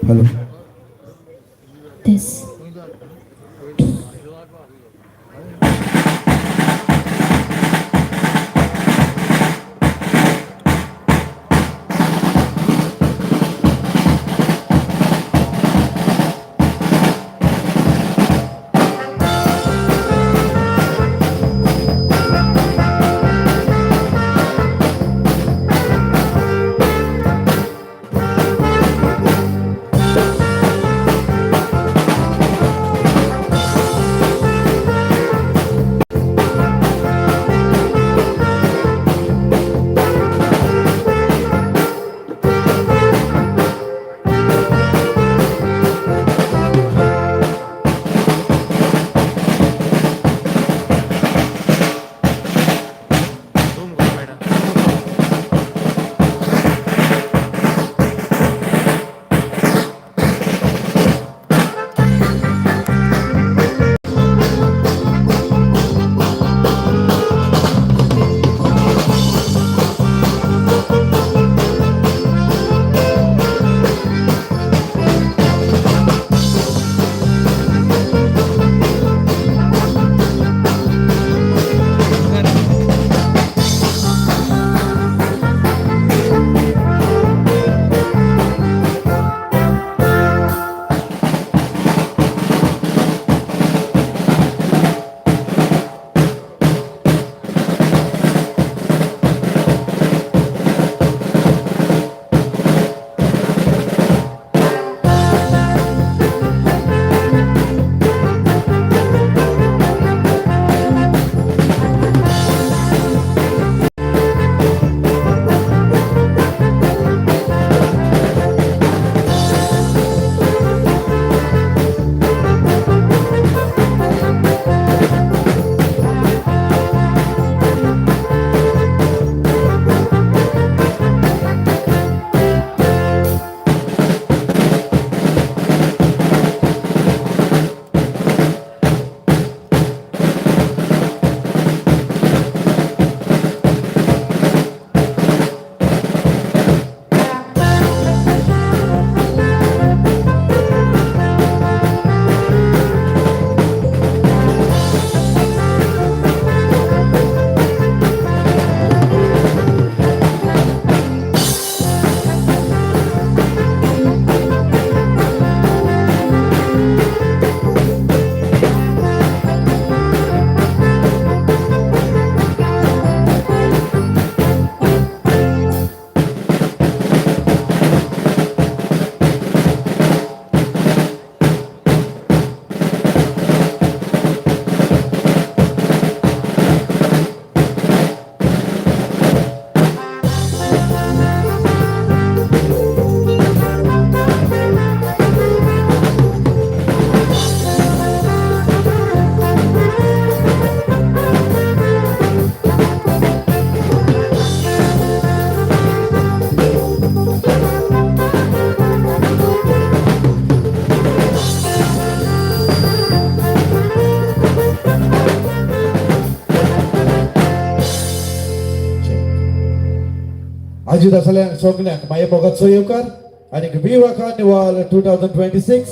Hello. This. Ajit असल्यांक सगल्यांक माये मोगाचो येवकार आनी विवा कार्निवाल 2026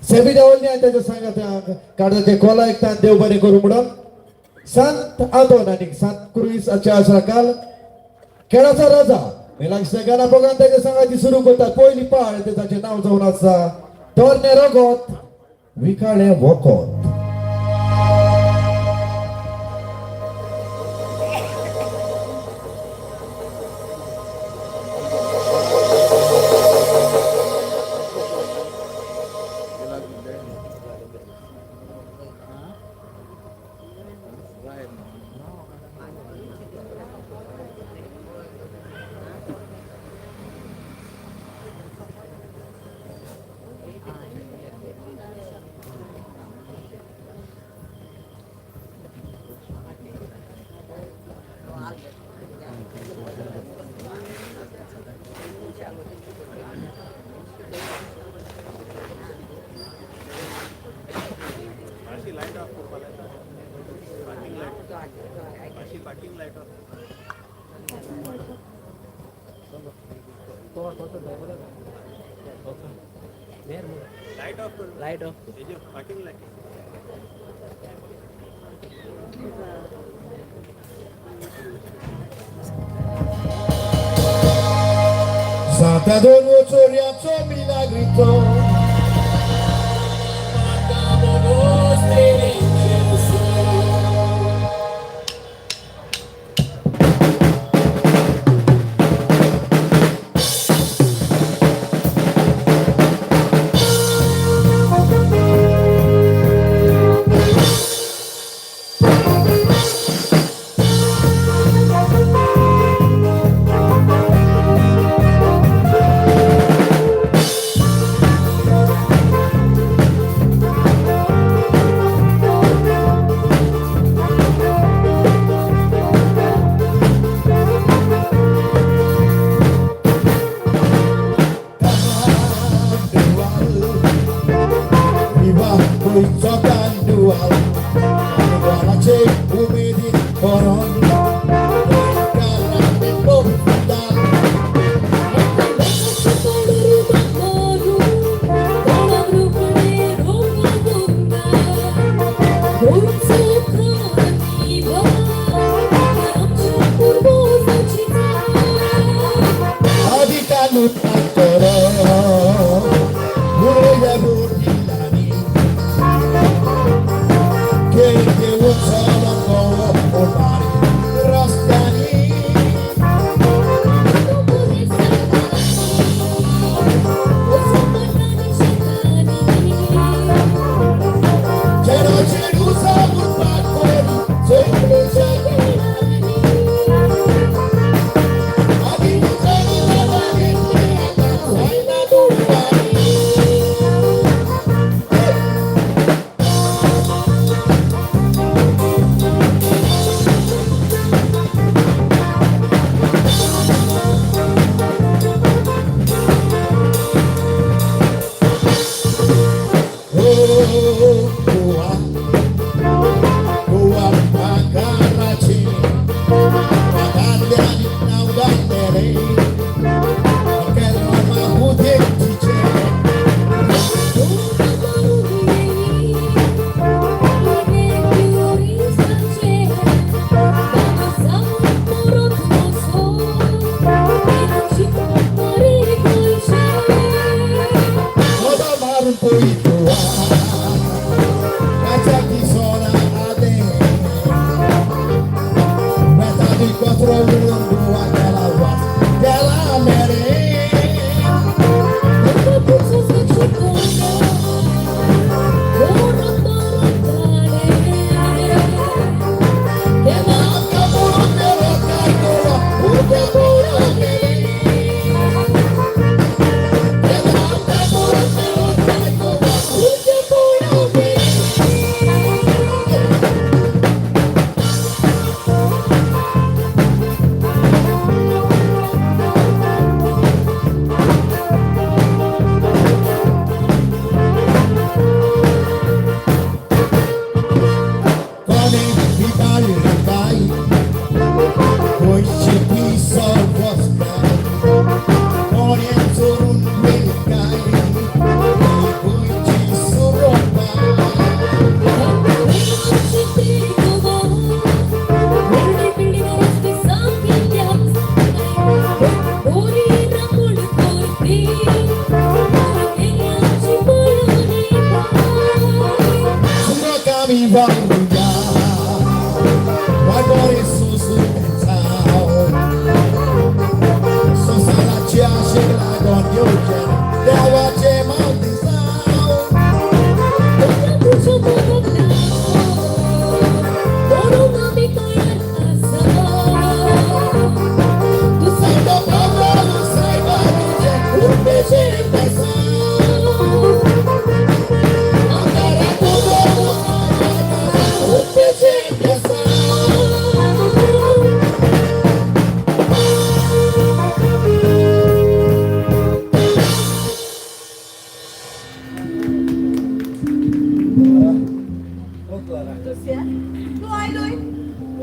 सेबी दावल्ली आनी ताच्या सांगात्यांक काळजाचे कोला एकतान देव बरें करूं म्हणून संत आदोन आनी सांत क्रुईस हाच्या आसरा काल खेळाचा राजा मिलांग गाना बोगान ताच्या सांगाती सुरू करतात. पयली पाळ ताचें नांव जावन आसा तरणे रगत विकाळें वखद. Light off. Sant'Adoro Soriazzo Milagrito.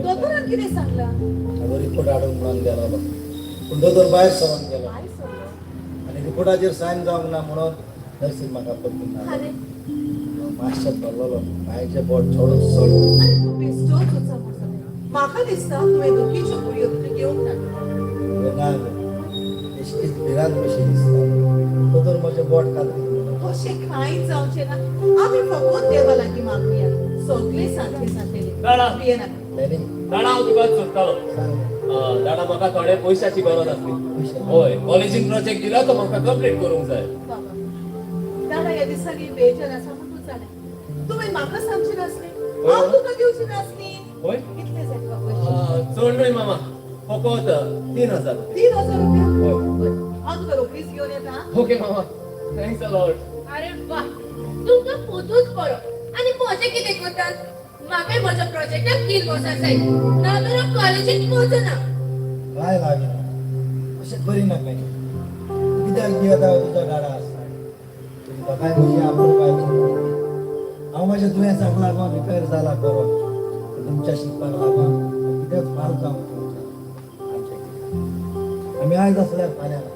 दोतोरान कितें सांगलां? रिपोर्ट हाडून म्हणून गेलो, पूण दोतोर भायर सरून गेलो. भायर सरलो. बोटाचेर सायन जावंक ना म्हणून नर्सीन म्हाका परतून अरे मातशें धरलेलो पांयचें बोट चडूच चड. अरे तूं बेश्टोच वचप वचप. म्हाका दिसता तुवें दुखीच्यो गुळयो तुजें घेवंक ना. ना गो, बेश्टीच भिरांत कशी दिसता. तो तर म्हजें बोट कातरीत म्हणून. अशें कांय जावचें ना. आमी फकत देवा लागीं मागया, सगळें सारकें जातलें. दादा. भियेनाका. डॅडी दादा, हांव तुका सोदतालो. सांग. दादा, म्हाका थोडे पयशाची गरज आसली. पयशे? हय, कॉलेजीन प्रोजेक्ट दिला तो म्हाका कंप्लीट करूंक जाय. बाबा, दादा, ह्या दिसांनी बेजार आसा म्हूण तूं जाणा. तुवें म्हाका सांगचें नासलें, हांव तुका दिवची नासली. हय. कितले जाय तुका पयशे? चड न्हय मामा, फकत 3000 रुपया. 3000 रुपया? हय. बरें, हांव तुका रोखडीच घेवन येता. ओके मामा, thanks a lot. अरे वा, तुमकां पुतूच बरो. आनी म्हजें कितें करतात? म्हाकाय म्हज्या प्रोजेक्टाक 3 वर्सां जाय, नाजाल्यार हांव कॉलेजीक वचना. काय लागीं अशें करी नाका. कित्याक भियेता? तुजो डाडा आसा. तुजी दोगांय म्हजी आपुलकाय. हांव म्हज्या दुयेंसाक लागून रिपेर जाला बरो. तुमच्या शिकपाक लागून कित्याक फाल जावं तुमच्या आमच्या कित्याक आमी आयज आसल्यार फाल्यां ना.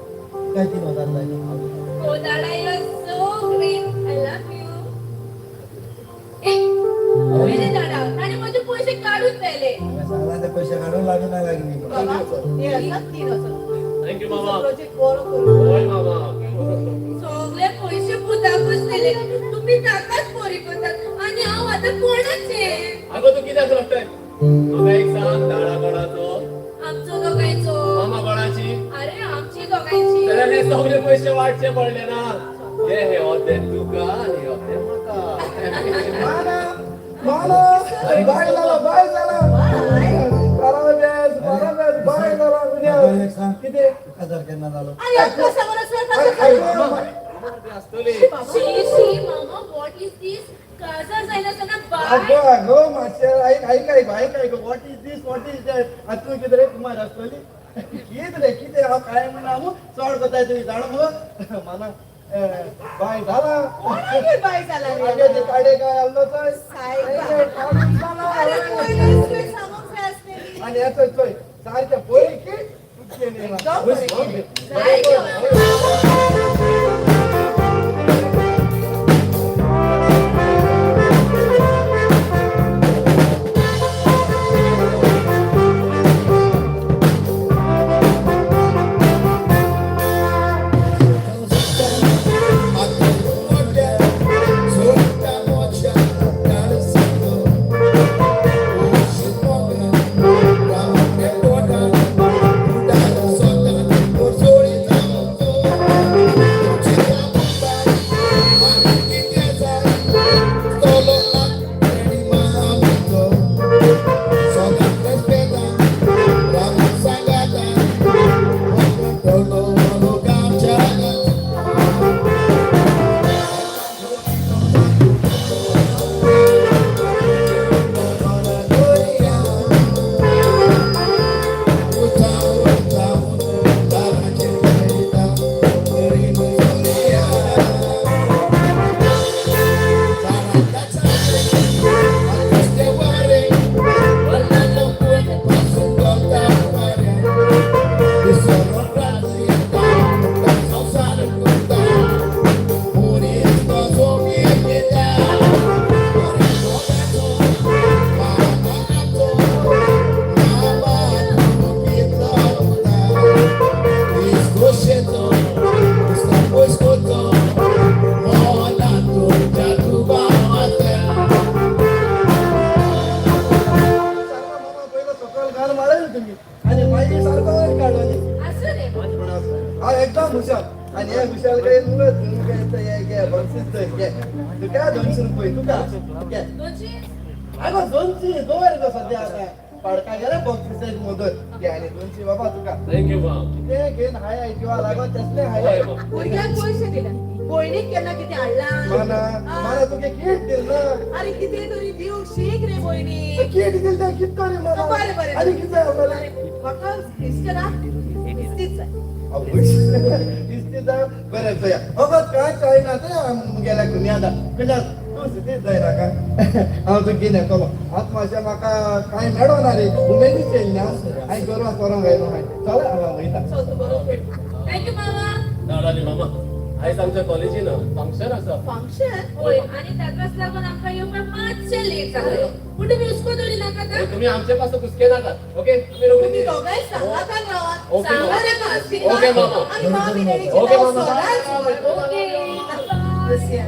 काय 3000 जाय हांव दिता. हो दादा, you are so great, I love you. ए पयले दादा, ताणें म्हजे पयशे काडून व्हेले. हांवें सांगलां, ते पयशे काडून लागीं ना लागीं. बाबा, हे आसा 3000. Thank you तुजो मामा. प्रोजेक्ट बरो करूं. हय मामा. सगळे पयशे पुताकूच दिले. तुमी ताकाच बरी करतात आनी हांव आतां कोणाचें? अगो, तूं कित्याक रडटाय? म्हाका एक सांग, दाडा कोणाचो? आमचो दोगांयचो. मामा कोणाची? अरे, आमची दोगांयची. जाल्यार हे सगळे पयशे वाटचे पडले ना. हे हे होते तुका आनी होते म्हाका. माना माना, बाय झाला, बाय झाला. बराबर बराबर, बाय झाला. म्हाका एक सांग. कितें? हजार केन्ना जालो? आनी आमकां सांगून आसल्यार म्हाका आसतली. शी शी मामा, what is दिस? काजार जायनासतना बाय. अगो अगो, मातशें आयक आयक आयक आयक आयक. What is this, what is that? आतां तूं कितें रे कुमार आसतली? कितें रे कितें? हांव काय म्हणना, हांव चड कोताय तुमी जाणा मगो. माना, बाय झाला. कोणागेर बाय जाला रे? आगे ते काडे काय आसलो चोय. सायबा. अरे पयलींच तुवें सांगूंक जाय आसलें. आनी येतोय चोय सारकें पळय की तुटचें न्ही. एकदम बरें केलें. जाय गो. सारको मामा पयलो सकयल घाल मारले तुमी आनी मागीर सारको वयर काडलो न्ही. आसूं रे. हांव एकदम हुशार. आनी हे हुशार काय न्हू तुमकां हे घे बक्षीस थंय घे तुका 200 रुपये तुका घे. 200? आगो, 200 दवर गो. सद्या आतां पाडका गेले बक्षीस मदत घे आनी 200 बाबा तुका. Thank you मामा. कितें घेन हाय हाय जिवा लागो तसलें हाय. हय मामा. भुरग्यांक पयशे दिले, भयणीक केन्ना कितें हाडलां? माना माना, तुगे किट दिल ना. अरे कितें तरी दिवंक शीक रे भयणी. किट दिल तें कित रे माना? बरें बरें. आनी कितें जाय? बरें, म्हाका इश्टरा इस्तीच जाय. इस्ती जाय, बरें चोया. अगत कांय जायना तें मुगेल्या कुन्यादा. कुन्याद, तूं सिटीत जायना काय? हांव तुका घेवन येतलो. आतां मातशें म्हाका कांय मेळना रे, उमेदीच येयली ना. हांवें गोरवां चोरोंक आयलो. हांवें चल, हांव वयता. चल, तूं बरो. Thank you मामा. दादा आनी मामा, आयज आमच्या कॉलेजीन फंक्शन आसा. फंक्शन? होय, आणि ताकाच लागून आमकां येवपाक मातशें लेट जालें. पूण तुमी हुस्को दवरी नाकात हो, तुम्ही आमचे पासून कुसके नाकात. ओके, तुम्ही रोखडीच तुम्ही येया. दोघांय सांगातान रावात. ओके, सांगा मामा. नाका आसता. ओके, मामा. आनी मामी डॅडीची ओके, नांव मामा. सदांच व्हर. ओके. लुसिया,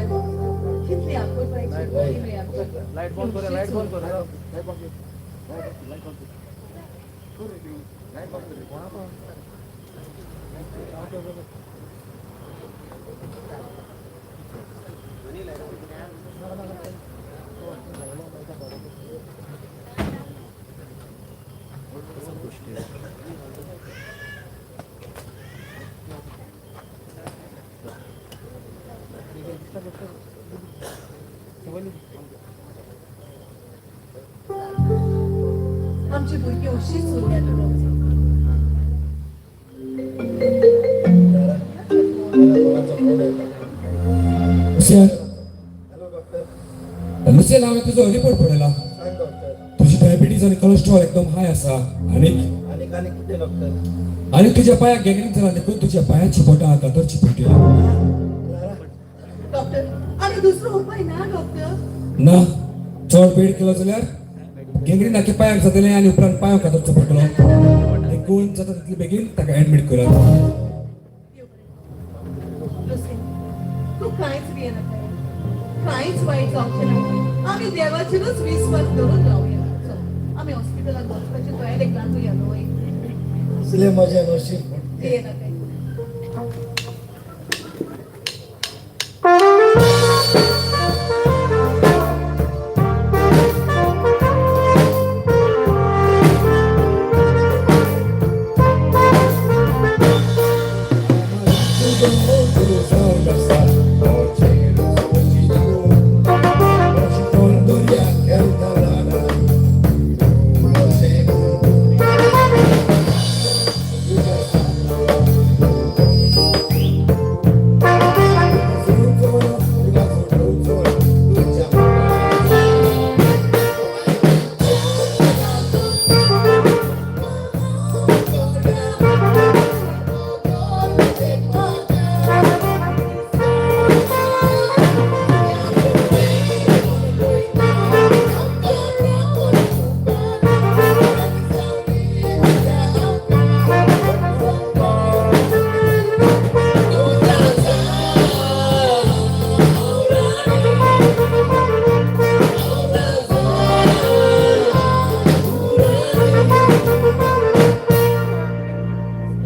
कितली अपुरबायेची भुरगीं रे आमची. लाईट बंद कर, लाईट बंद कर, लाईट बंद कर, लाईट बंद कर, लाईट बंद कर. कोणा आमची भुरगीं अशीच उरल्यात उलोवंक. कोणाचो फोन येता. लुसियन. Hello doctor. लुसियन, हांवें तुजो रिपोर्ट पळयला. सांग डॉक्टर. तुजी डायबिटीज आनी कोलेस्ट्रॉल एकदम हाय आसा आनी आनी आनी कितें डॉक्टर? आनी तुज्या पांयाक गॅंग्रीन जाला, देखून तुज्या पांयाची बोटां कातरची पडटली. क्लारा. डॉक्टर, आनी दुसरो उपाय ना डॉक्टर? ना, चड वेळ केलो जाल्यार गॅंग्रीन आख्या पांयाक जातलें आनी उपरांत पांयो कातरचो पडटलो. देखून जाता तितले बेगीन ताका एडमीट करात. देव बरें करूं. लुसी, तूं कांयच भियेनाका, कांयच वायट जावचें ना. आमी देवाचेरूच विस्वास दवरून रावया. चल, आमी हॉस्पिटलांत वचपाची तयारेक लागुया न्हय. असलें म्हजें नशीब फुटकें. भियेनाका.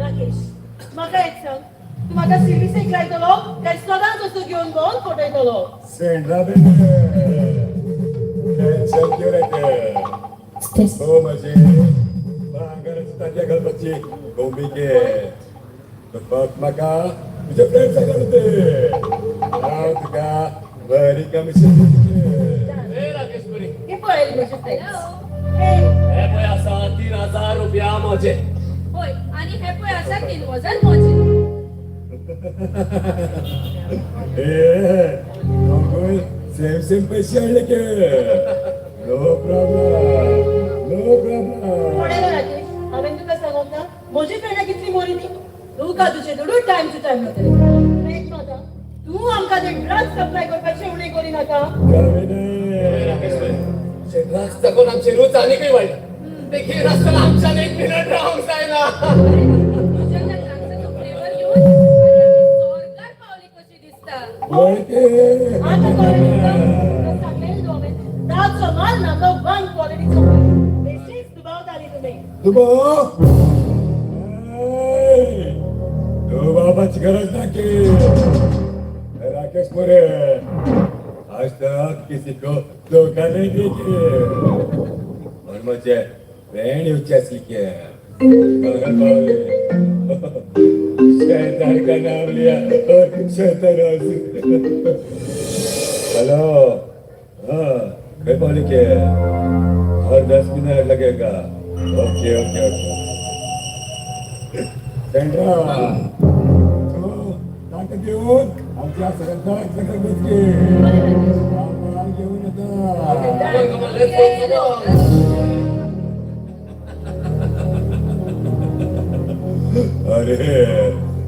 राकेश, म्हाका एक सांग, तूं म्हाका सर्विसेक लायतलो काय सदांच असो घेवन भोंवन फटयतलो? सेंड्रा टेन्शन घेऊ नका. हो, माझी भांगाराची ताटल्या घालपाची भूमिके फक्त म्हाका तुझे फ्रेंड सांगत होते, हांव तुका बरी कमिशन दितले. ए राकेश पुरी. ही पळयली म्हजी फ्रेंड्स. हॅलो. हे. हे पळय आसा 3000 रुपया म्हजे. होय, आणि हे पळय आसा 3000 म्हजे. ए दोघूय सेम सेम पैसे आणले की नो प्रॉब्लेम, नो प्रॉब्लेम. पळयलो राकेश, हांवें तुका सांगोंक ना म्हजी फ्रेंडां कितली मोरी ती. तुका तुजे दुडू टायम टू टायम मेळटले. एक माता, तूं आमकां ते ड्रग्स सप्लाय करपाचें उणें करिनाका. ए राकेश पुरी, ड्रग्स दाखोवन आमची रूच आनीकय वाडली. ते घेर आसतना आमच्यान एक मिनट रावंक जायना. तुज्या त्या ड्रग्साचो फ्लेवर घेवन आनी आमी स्वर्गार पावली कशी दिसता. आतां कळ्ळें तुका? तुका सांगलेलें न्हू हांवें, ताचो माल नंबर वन क्वॉलिटीचो माल. बेश्टीच दुबावताली तुमी. दुबाव दुबावाची गरज ना की राकेश मोरे आज तक किसी को धोखा नहीं देखे और मुझे फ्रेंड येवची असली की शैतान का नाम लिया और शैतान हाजिर. हेलो, हाँ, खंय पावली के? और 10 मिनट लगेगा. Okay okay okay. सेंड्रा, तू ताट घेऊन आमच्या सगळ्यांना सगळं बसके माल घेऊन येता. Come on, come on, let's go, come on. अरे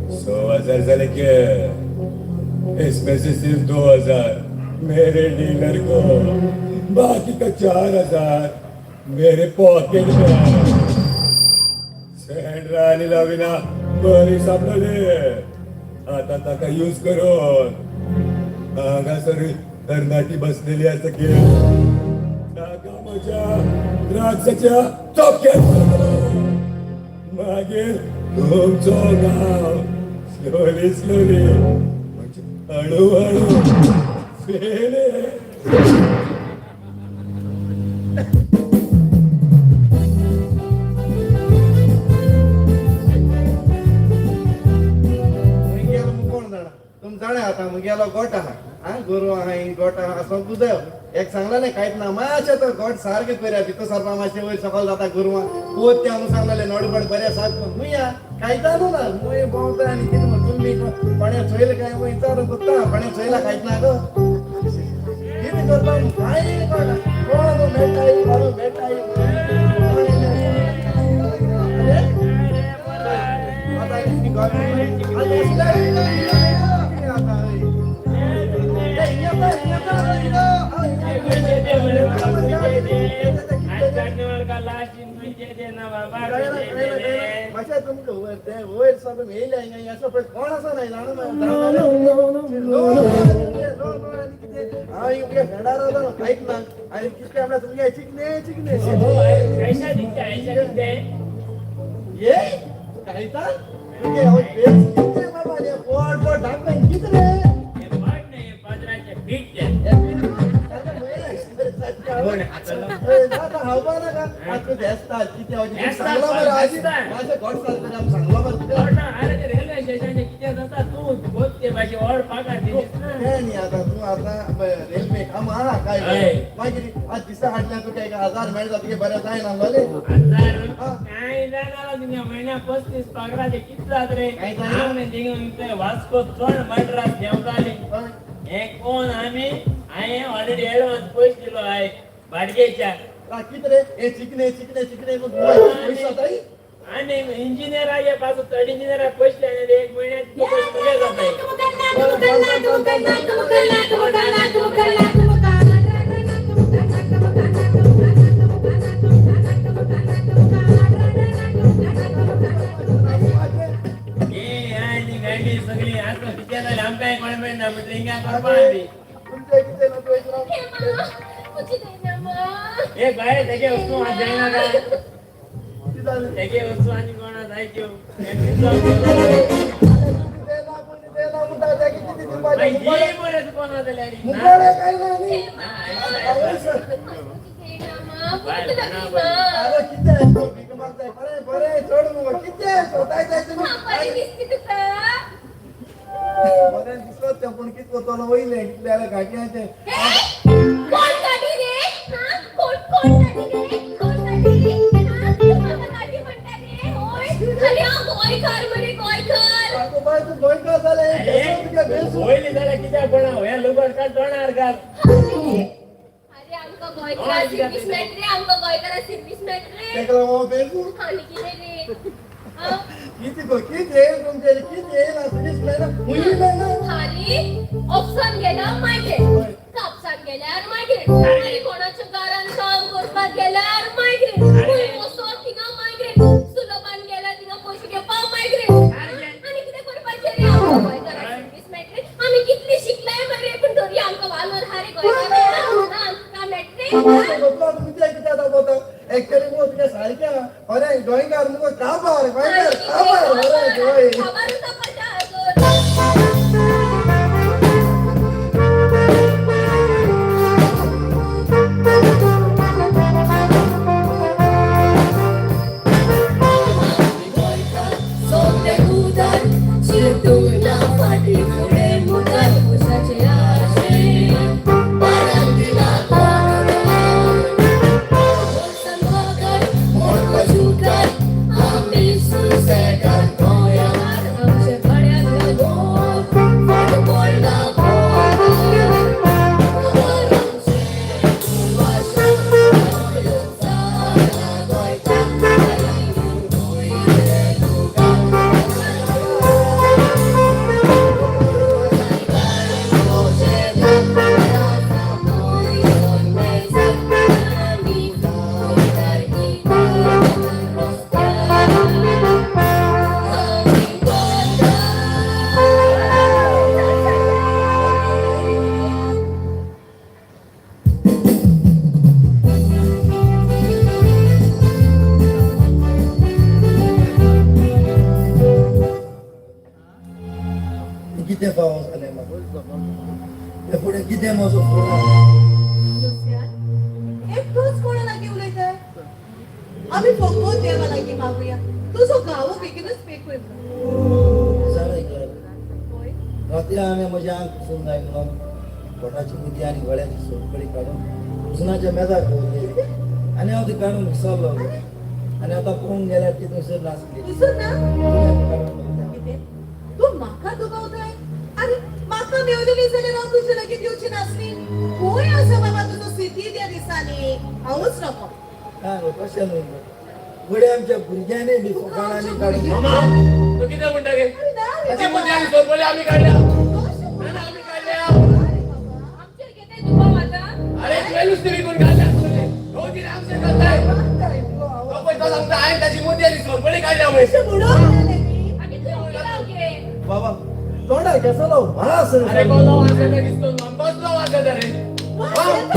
125 9,000 जाले के, इसमें से सिर्फ 2,000 मेरे डीलर को, बाकी का 4,000 मेरे पॉकेट में. सेंड्रा आणि लवीना बरी सापडले. आता ताका यूज करून हांगासर तरणाटी बसलेली आसा की ताका म्हज्या द्राक्षाच्या चोपक्यात. मागीर तुमचो गांव स्लोली स्लोली, म्हणजे हळूहळू फेले. मुगेलो कोण जाणा, तुम जाणा आता मुगेलो गोट आहा, हा गोरवां आहा, गोट आहा, असो जायो एक सांगलें कांयच ना. मातशें तो गोट सारकें पळय, भितर सरपा मातशें वयर सकयल जाता गोरवां पोत. ते हांव सांगलें नडबड बरें सारको मुया कांयच ना. मुय भोंवता आनी कितें म्हण तुमी कोणें चोयलें काय मुय विचारून कोत्ता, कोणें चोयला कांयच ना गो. कितें करता कांय कळना. कोण तो मेळटाय, कोण मेळटाय. आता कितें आता? मातशें तुमकां वयर वयर सारून येयले हिंगा असो पळय कोण आसा ना जाणा. हांव तुमगे फ्रेंडार वता कांयच ना आनी कितले म्हणल्यार तुमगे चिकने चिकने ये कांयता तुमगे कितें बाबा पोट पोट धाकलें कितें रे. रेल्वे काम आहा काय मागीर आज दिसा हाडल्या तुका 1,000 मेळटा तुगे बरें जायना. काय जाणार म्हयन्या 35 पगाराचे कितें जात रे. आमी वास्को चड मड्रास देंवताली. हे कोण आमी हांवें ऑलरेडी एडवान्स पयशे दिलो हाय बाडगेच्या. कितें रे हे चिकने चिकने चिकने पयशे जाताय. आनी इंजिनियराचे पासून चड इंजिनियराक पयशे आनी एक म्हयन्याक पयशे तुगे जाताय. हे आनी गाडी सगळी आतां कितें जालें आमकांय कोण मेळना म्हणटकीर हिंगा करपा आमी. तुमचें कितें ना पयशे. हे बाय तेगे वस्तू हात जायना काय तेगे वस्तू आनी कोणा जायच्यो. कोणा जाल्यार बरें चड मुगो कितें स्वताय जाय तुमी बरें दिसत तें पूण कितें करतलो वयलें कितलें जाल्यार घाटयांचें. कोण काडी रे? कोण कोण काडी रे? कोण काडी रे? म्हाका काडी म्हणटा रे? होय, अरे हांव गोंयकार मरे, गोंयकार. आगो बाय तूं गोंयकार जालें तुगे भेस वयली जाल्यार कित्याक कोणा हे लोक काल तोंडार घाल. अरे आमकां गोंयकारां सर्वीस मेळटा रे, आमकां गोंयकारां सर्वीस मेळटा रे. तेका लागून भेस आनी कितें रे? कितें गो कितें येयल तुमचेर कितें येयल सर्वीस मेळना मुयी मेळना. अरे ऑफिसान गेल्यार मायग्रेट, कापसान गेल्यार मायग्रेट, आनी कोणाच्या घरान काम करपाक गेल्यार मायग्रेट, खंय वचोन थिंगा मायग्रेट, सुलभान गेल्यार थिंगा पयशे घेवपाक मायग्रेट. आनी कितें करपाचें रे आमकां गोंयकारां सर्वीस मेळटली. आमी कितली शिकलाय मरे, पूण तरी आमकां वालोर आहा रे गोंयकारां. आमकां मेळटलें. तुमचें कितें आतां पोता एक्चुअली मुगो तुगे सारकें अरे गोंयकार मुगो काबार गोंयकार काबार बरें गोंय. काबारूच जावपाचें आहा. हे फुडें कितें म्हजो फुडार? लुसियान, एकटोच कोणा लागीं उलयताय? आमी फकत देवा लागीं मागुया तुजो गांव बेगीनच पेकूय म्हणून. जाणा ऐकलं? होय. राती हांवें म्हज्या आंग पुसूंक जाय म्हणून बोटाची मुदी आनी गळ्याची सोरपडी काडून कुसनाच्या मेजार दवरली आनी हांव ती काडून विसरलो आनी आतां पळोवंक गेल्यार ती थंयसर नासली. विसर ना? तुवें काडून दवरल्या. कितें तूं म्हाका दुबावताय? अरे म्हाका मेवलेली जाल्यार हांव तुजे लागीं दिवची नासली? खंय आसा बाबा तुजो स्थिती त्या दिसांनी? हांवूच नको. ना गो, कशें न्हय गो, घडये आमच्या भुरग्यांनी बी फकाणांनी काडून. मामा, तू कितें म्हणटा रे? अरे ना रे ताची बाबा. मुदी आनी सोरपडी आमी काडल्या. कशें ना ना, आमी काडल्या. अरे बाबा. आमचेर घेताय दुबाव आतां? अरे तुवें नुस्तें विकून काडल्या आसतलें. रोजी आमचेर घालताय. तो पळय तो सांगता हांवें ताची मुदी आनी सोरपडी काडल्या म्हणून. अशें म्हणूंक जालें न्ही. आनी तूं उलयता गे. बाबा तोंडाक केसलो वास रे. अरे कसलो वास येता दिसतो, कसलो वास येता रे? वास येता.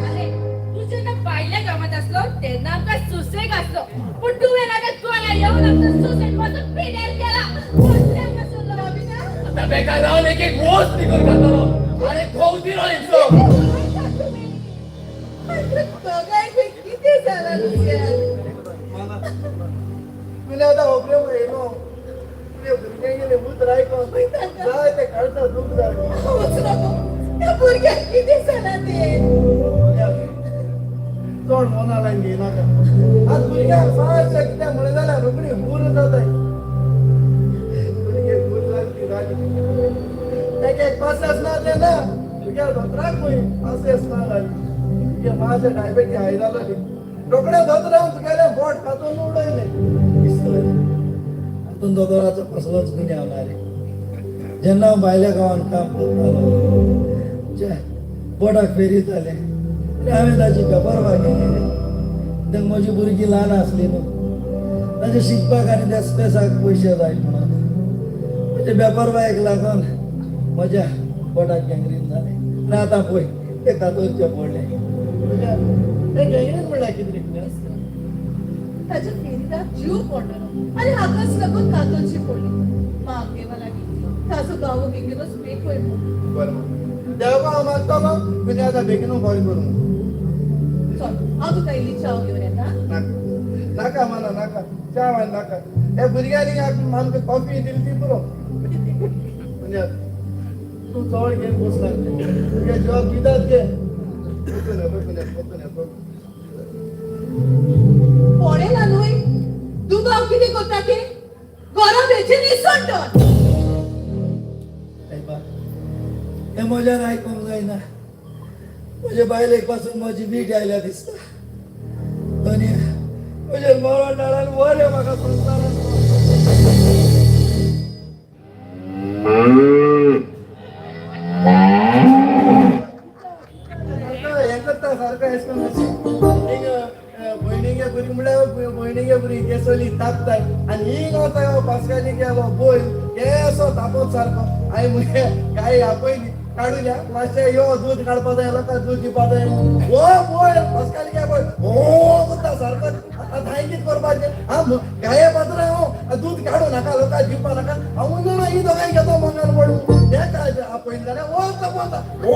अरे तूं जेन्ना भायल्या गांवांत आसलो तेन्ना आमकां सुसेग आसलो, पूण तुवें आतां गोंया येवन आमचो सुसेग पासून पिड्यार केला. कसलें हांगा राबिना, आता बेकार रावन एक एक वोस निघून खातलो. अरे भोंवती रो. दोगांय कितें जालां लुसियान? तुवें आतां होबऱ्यो येयलो तुवें भुरग्यांक गेले उतर आयकोन जाय ते काडता दूख जालें. हांवूच नको त्या भुरग्याक कितें जालां तें. चड मना लायन घेयनाका. आज भुरग्यांक मातशें कितें म्हणलें जाल्यार रोखडी हूर जाताय. भुरगे हूर जाली ती जाली. एक एक पासेस ना तें ना तुज्या दोतोराक खंय पासेस ना जाली. तुगे मातशें डायबेटी हाय जालोली रोखडें दोतोरान तुगेलें बोट कातून उडयलें. हातून दोतोराचो कसलोच गुन्यांव ना रे. जेन्ना हांव भायल्या गांवांत काम करतालो, जे बोटाक फेरी जालें आनी हांवें ताची बेपरवा केली रे. तेन्ना म्हजी भुरगीं ल्हान आसली न्हू, तांचे शिकपाक आनी त्या स्पेसाक पयशे जाय म्हणून म्हजे बेपरवायेक लागून म्हज्या बोटाक गँग्रीन जालें आनी आतां पळय ते कातरचें पडलें. तें गँग्रीन म्हणल्यार कितें रे? ताच्या फेरीदाक जीव पडलेलो आनी हाकाच लागून कातरची पडली. माग देवा लागीं ताजो गांव बेगीनच पेकय म्हूण. बरें, देवा हांव मागतलो तुजें आतां बेगीनू बरें करूं. चल, हांव तुका इल्ली च्याव घेवन येता. नाका नाका माना नाका, च्या आनी नाका. ह्या भुरग्यांनी आमकां कॉफी दिली ती पुरो. म्हणजे तूं चड घेवन बसला, तुगे जिवाक दितात घे. वचून यो, वचून यो, वचून यो. पळयला न्हय दुबाव कितें करता ते? घरा वेचें निसण तर. हें म्हज्यान आयकूंक जायना. म्हजे बायलेक पासून म्हजी वीट आयल्या दिसता. आनी म्हजेर मरण डाळान बरें म्हाका संवसारान. हें करता सारको एश करून भयणीगे भुरगीं म्हणल्यार भयणीगे भुरगीं केसोली तापताय आनी हिंग वता पास्काली गेलो बैल केसो तापत सारको. हांवें मुगे गाय आपयली. काडूं घ्या मातशें यो दूद काडपा जाय लोकांक दूद दिवपा जाय ओ पळय फसकाली काय पळय ओ करता सारको आतां हांवें कितें करपाचें हांव गाये पात्र हांव दूद काडूं नाका लोकांक दिवपा नाका हांव जाणा ही दोगांय घेतो मंगान पडूं तें काय आपयलें जाल्यार वता वता ओ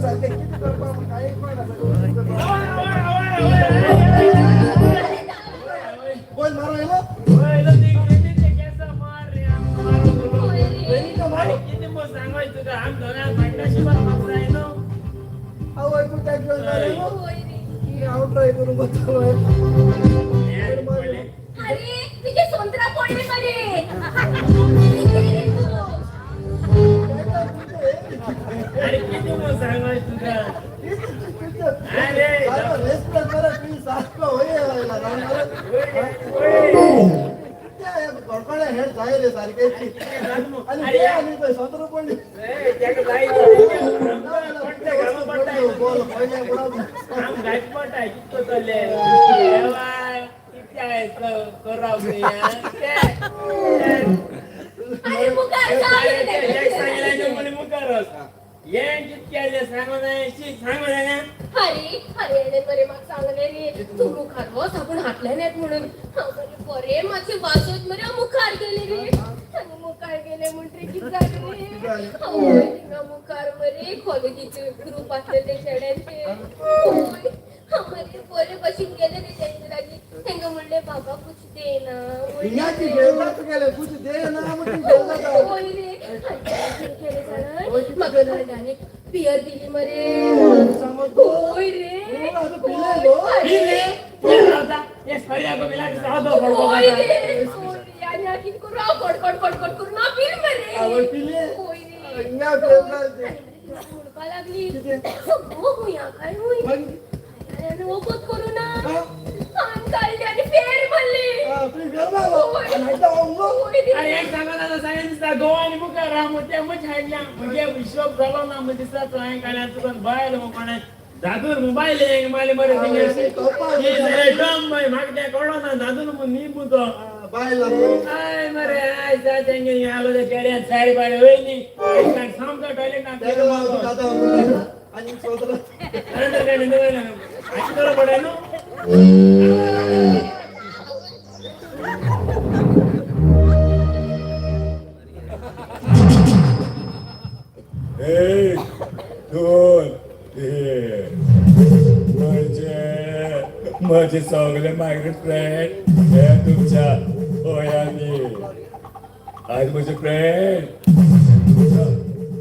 सारकें कितें करपा कांय कळना. पयल मारो येयलो आवय तूं त्या घेवन हांव ट्राय करूं वतालो. अरे तुझे सोंत्रा पडले मरे. अरे किती मग सांगाय तुका. अरे हेड जाय रे सारकें आनी सोंत्रा पडली. अरे अरे बरे म्हाका सांगलें रे तूं मुखार वच आपूण हातल्यान येत म्हणून. हांव मरे बरें मातशें वाजत मरे हांव मुखार गेलें रे. आनी मुखार गेलें म्हणटरीर कितें जालें रे, हांव थिंगा मुखार मरे कॉलेजीचे ग्रूप आसलेले चेड्यांचे. हांव मरे बरे भशेन गेलें रे तेंचे लागीं. तेंका म्हणलें बाबा कुछ दे ना. होय रे. आनी केलें जाणा म्हाका थंडाने बियर दिली मरे. होय रे. होय रे. आनी हांव कितें करूं, हांव कडकड कडकड करून हांव पील मरे. होय रे. म्हणपा लागली सगळो हुंया काय हुंय आनी वखद करूं ना. आनी काडली आनी फेर मारली. होय रे. अरे एक सांगो ना सांगेन दिसता गोवा आनी मुखार राव ते मुछ हाडल्या म्हगे हिशोब जालो ना मग दिसता तो हांवें काडल्या तुका बायल मग कोणें दादूर मोबायल मारले मरे थिंगे टम म्हाका तें कळो ना दादूर न्ही तो I मरे I जा तेंगे आलो ते चेड्यान सारी बारी वयली सामको टॉयलेट ना पडाय न्हू. एक दोन तीन म्हणजे माझे सगळे मायग्रेट फ्रेंड हे तुमच्या गोयांनी. आज म्हजे फ्रेंड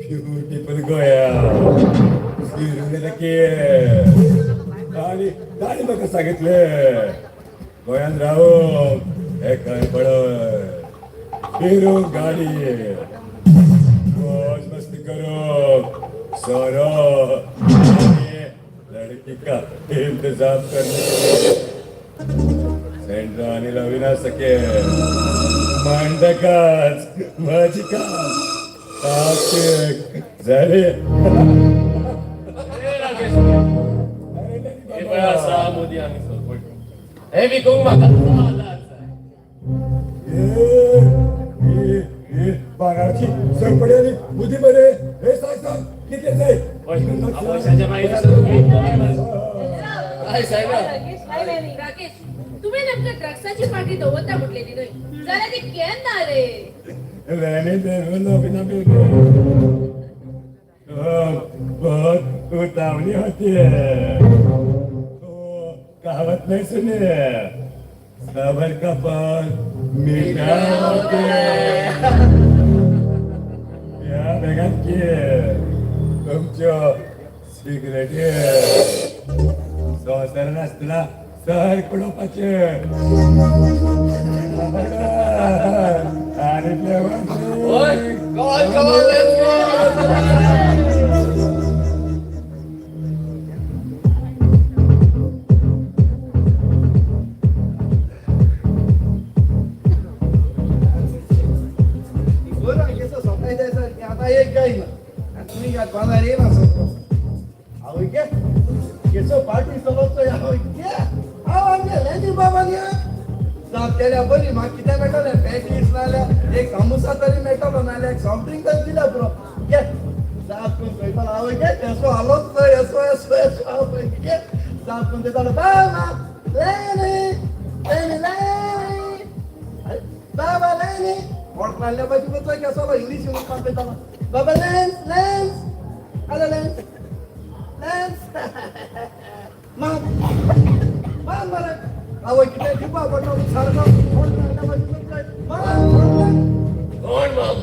ब्युटिफुल गोया फिरून येता आणि ताणी म्हाका सांगितले गोंयांत रावप हे खंय पडत फिरूंक गाडी मौज मस्ती करो सोरो लड़की का इंतजाम करने के लिए सेंट्रा आणि लवी ना सके मांडकाच माझी काच झाले. हे विकूंक म्हाका भांगराची सरपडी आणि बुद्धी बरे हे सांग सांग किती जाय. राकेश तुम्ही नेमकं ड्रग्साची पार्टी दवरता म्हटलेली न्हय जाल्यार ती केन्ना रे? रहने दे बिना बहुत उतावली होती है तो कहावत नहीं सुनी है, सबर का फल मीठा होता है. या बेगान की तुमच्यो सिगरेटी संवसारान आसतना सर कुडोवपाचे आनी आता एक गाय ना तुम्ही बाजार येणार हांव घे केसो पार्टी चलोवचो हांव घे हांव आमगे लेनी बाबा न्ही जाप केल्या बरी म्हाका कितें मेळटलें पॅटीस नाल्यार एक सामोसा तरी मेळटलो नाल्यार एक सॉफ्ट ड्रिंक तरी दिल्या पुरो. घे जा जाप करून पळयतालो आवय गे येसो आलोच ना येसो येसो येसो आवय गे जाप करून दितालो बाबा लेनी लेनी लेनी बाबा लेनी वळख लागल्या पाशी बसलो केसो इंग्लीश उलोवपाक पळयतालो बाबा lens lens hello lens lens मान मान मरे आवय कितें दिवपा पडटा सारको वळख लागल्या पाशी बसलो मान कोण माम?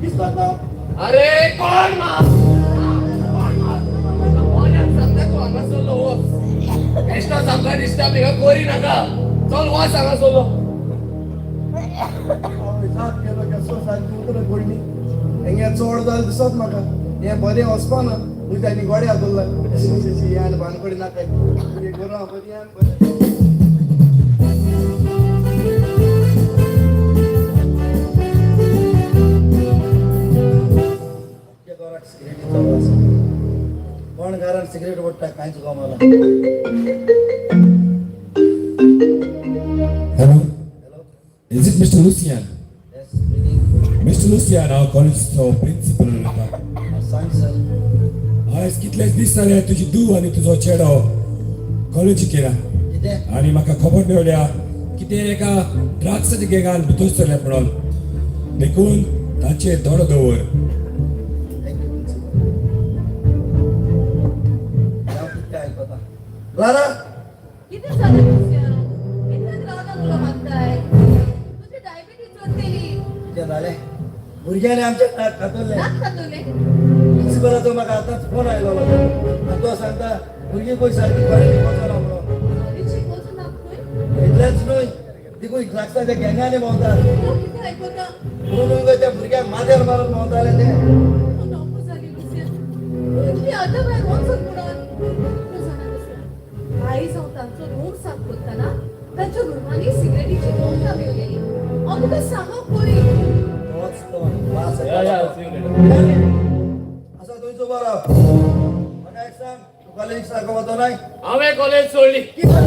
दिसतो तो. अरे कोण माम? कोणाक सांगता तूं हांगासरलो वच. बेश्टो सामका डिस्टर्ब हिंगा कोरी नाका. चल वच हांगासरलो. सात केलो केसो सारकी उतरां पडली हेंगे चड जालें दिसत म्हाका हें बरें वचपाना तुज्या आनी गोड्या दवरला शी शी आनी भानगडी नाका तुगे गोरवां बरीं आनी बरें. घराक सिगरेटीचो वास, कोण घरान सिगरेट ओडटा कांयच गमला. Hello, hello. Is it mister Lucian? Yes speaking. Mister Lucian, हांव कॉलेजीचो प्रिंसिपल उलयतां. सांग सर. आयज कितलेच दीस जाले तुजी धूव आनी तुजो चेडो कॉलेजीक येना. कितें? आनी म्हाका खबर मेळ्ळ्या की ते एका ड्रग्साच्या गँगान भितर सरल्यात म्हणून, देखून तांचेर दोळो दवर. Thank you principal. हांव कितें आयकता क्लारा. कितें जालें लुसिया? कित्याक रावना उलो मारताय? तुजी डायबिटीज चडटली. कितें जालें? भुरग्यांनी आमच्या नाक खातरलें. नाक खातोले? प्रिंसिपलाचो म्हाका आतांच फोन आयलो आनी तो सांगता भुरगीं पळय सारकी कॉलेजीक वचना म्हणून. कॉलेजीक वचून नाक खंय? इतलेंच न्हय, तिकूय ड्रग्साच्या गँगांनी भोंवतात. तूं कितें आयकता? म्हणून गो त्या भुरग्यांक माथ्यार मारून भोंवताले ते. तूं नको जाली लुसिया. इतली आतां भायर वचत म्हणून. तूं जाणा लुसिया, आयज हांव तांचो रूम साफ करतना तांच्या रुमांनी सिगरेटीची नोटां मेवलेली. हांव तुका सांगप परी. तोच तो वास. या या, see you later. आसा थंयच उबो राव. म्हाका एक सांग, तूं कॉलेजीक सारको वचो नाय? हांवें कॉलेज सोडली. कितें?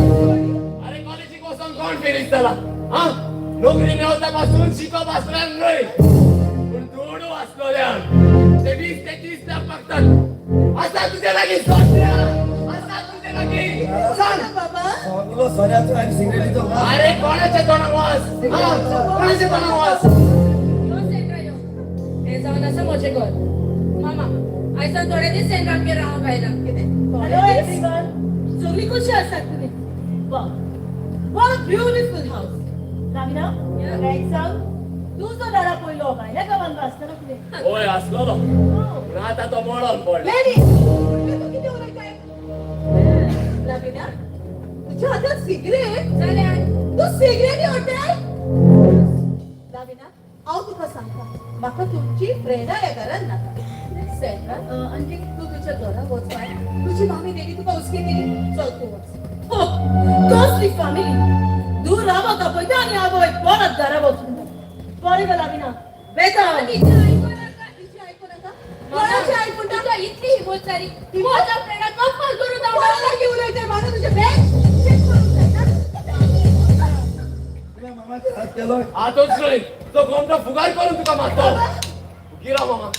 अरे कॉलेजीक वचोन कोण फिरीस जाला? हा, नोकरी मेवता पासून शिकप आसल्यान न्हय, पूण दुडू आसलोल्यान ते 20 ते 30 लाख मागतात. आसा तुजे लागीं सोडल्या? आसा तुजे लागीं? सांग. बाबा. सगलो सोऱ्याचो आनी सिगरेटीचो वास. अरे कोणाच्या तोंडाक वास? हा, कोणाच्या तोंडाक वास? यो सेंड्रा यो. हें जावन आसा म्हजें घर. मामा, आयज थोडे दीस सेंड्रामगेर रावंक आयला. कितें? हॅलो एवरीवन, सगळीं कशी आसात तुमी? Wow, what a beautiful house. Lavina, म्हाका एक सांग, तुजो दादा पयलो भायल्या गांवांत आसतना कितें? होय आसलोलो, पूण आतां तो मळोन पडलो. लेनी, तूं कितें उलयताय? लाविना, तुज्या हातांत सिगरेट? जाल्यार? तूं सिगरेटी ओडटाय? लाविना, हांव तुका सांगता, म्हाका तुमची फ्रेंडां ह्या घरान नाका. सेंड्रा, आनी तूं तुज्या घरा वच बाय. तुजी मामी नेली तुका हुस्केतली. चल तूं वच. हो, कसली फॅमिली! दूर रावता पळयता आनी आवय परत घरा वचून. बरें गो लाविना, वेता हांव. तिचें आयकूं नाका. तिचें आयकूं नाका. कोणाचें आयकूं नाका. तुका इतली हिंमत जाली म्हज्या फ्रेंडाक कप्पल करून कोणा लागीं उलयताय? म्हाका तुजें बॅग चॅक करूंक जाय ना. तुवें मामाचेर हात केलो? आतोच न्हय, तो गोमटो फुगार करून तुका मारतो. गिरा मामा.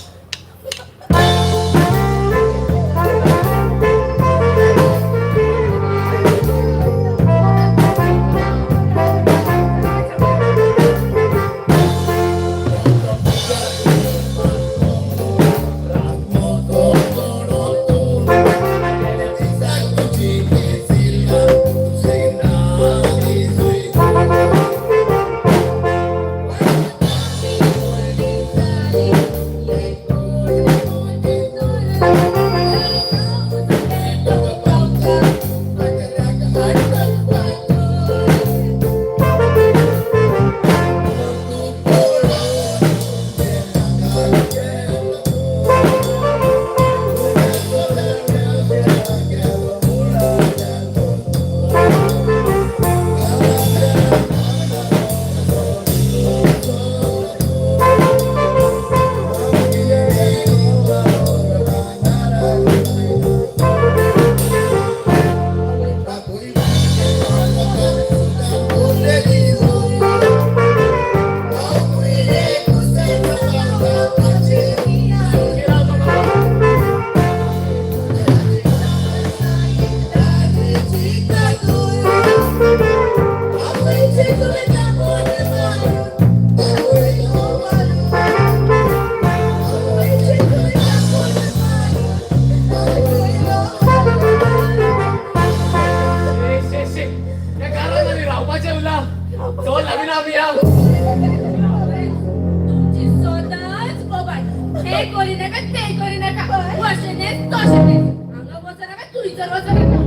हें करी नाका तें करी नाका, अशें न्हेस तशें न्हेस, हांगा वचनाका थंयसर वचनाका,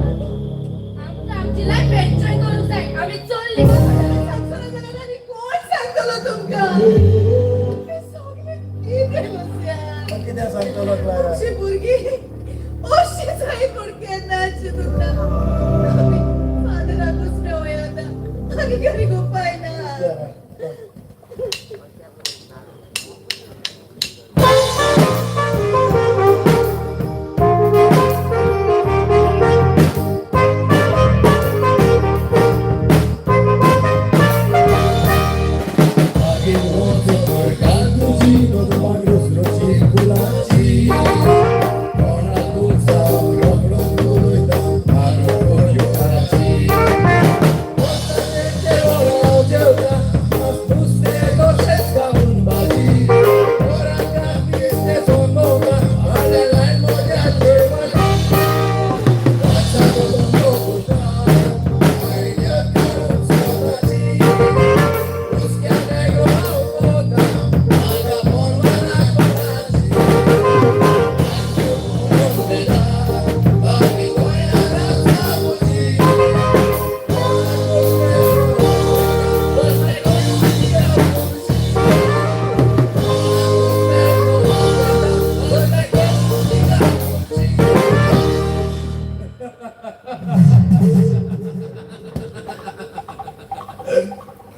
आमकां आमची लायफ एन्जॉय करूंक जाय. आमी चल्ली. सांगतलो जाल्यार आनी कोण सांगतलो तुमकां? सगळें कितें लुसियान? कितें सांगतलो क्लारा? आमची भुरगीं अशी जाय पूण केन्नाच तुका. आमी फादराकूच मेळया आतां, आनी आनी उपाय ना.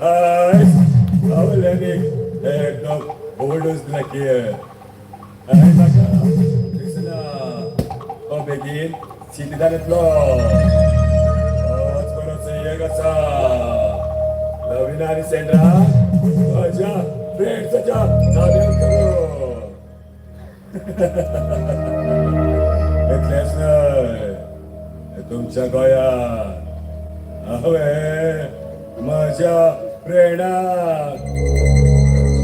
हाय, हांव लेनीक एकदम ओवरडोज दिला की. आनी म्हाका दिसना तो बेगीन सिटींतल्यान येतलो. होच बरो संयोग आसा. लवीना आनी सेंड्रा म्हज्या फ्रेंड्साच्या ताब्यात करूं. इतलेंच न्हय, तुमच्या गोंयांत हांवें म्हज्या फ्रेंडाक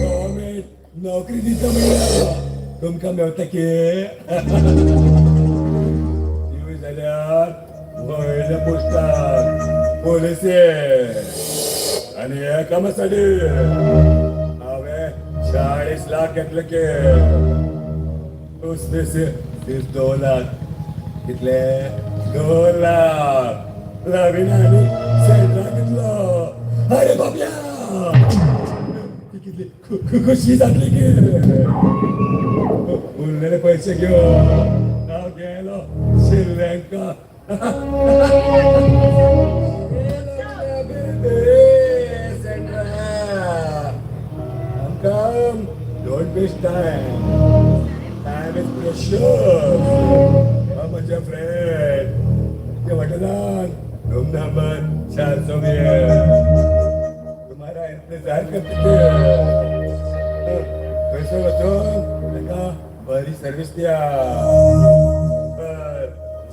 गव्हर्मेंट नोकरी दिता म्हणल्या. तुमकां मेवता की तिवूय जाल्यार वयल्या पोस्टार पोलिसे. आनी ह्या कामासाठी हांवें 40 लाख घेतले की. उसमें से सिर्फ 2 लाख. कितले? 2 लाख लवीना आनी सेंड्रा घेतलो. अरे बाबल्या, ती कितली खुशी जातली की. उरलेले पैसे घेवन हांव गेलो Sri Lanka. Come, don't waste time. Time is precious. हांव म्हज्या फ्रेंड ते हॉटेलान रूम नंबर 400 में तुम्हारा इंतजार करते थे. थंयसर वचून ताका बरी सर्वीस दिया, पर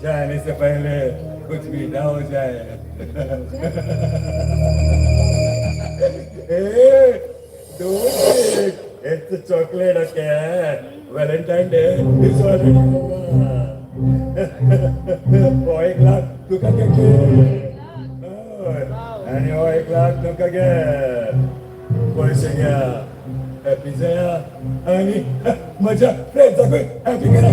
जाने से पहले कुछ मीठा हो जाए. ए, don't think it's a chocolate, okay? Valentine Day is already over. हो 1 लाख तुका घे. आनी हो 1 लाख तुका घे. पैसे घ्या, हॅपी जाया आनी म्हज्या फ्रेंड्साकूय हॅपी करा.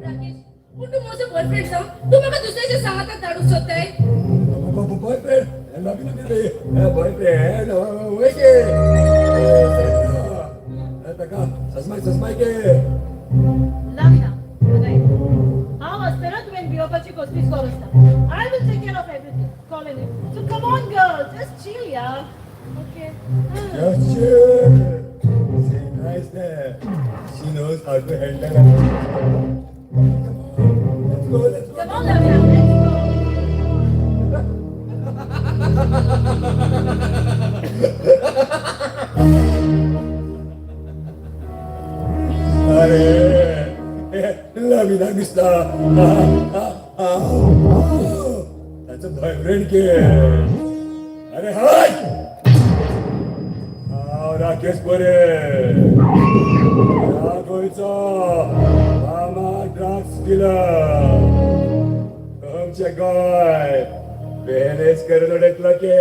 राकेश, पूण तूं म्हजो बॉयफ्रेंड जावन तूं म्हाका दुसऱ्याच्या सांगाताक धाडूंक सोदताय? बॉयफ्रेंड लग्न बॉयफ्रेंड वय गे ताका सजमाय सजमाय गे. लाविना, हांव आसतना तुवें भियोवपाची कसलीच गरज ना. I will take care of everything. Call in. So come on girl, just chill यार. Okay. Just chill. She nice there. She knows how to handle it. Come on, let's go, let's go. Come on, Lavina, let's go. अरे लवीना दिसता त्याचं boyfriend K. अरे हाय, हांव राकेश बोरे, ह्या गोंयचो मामा ड्रग्स डिलर. आमचे गोंय मॅनेज करून उडयतलो के.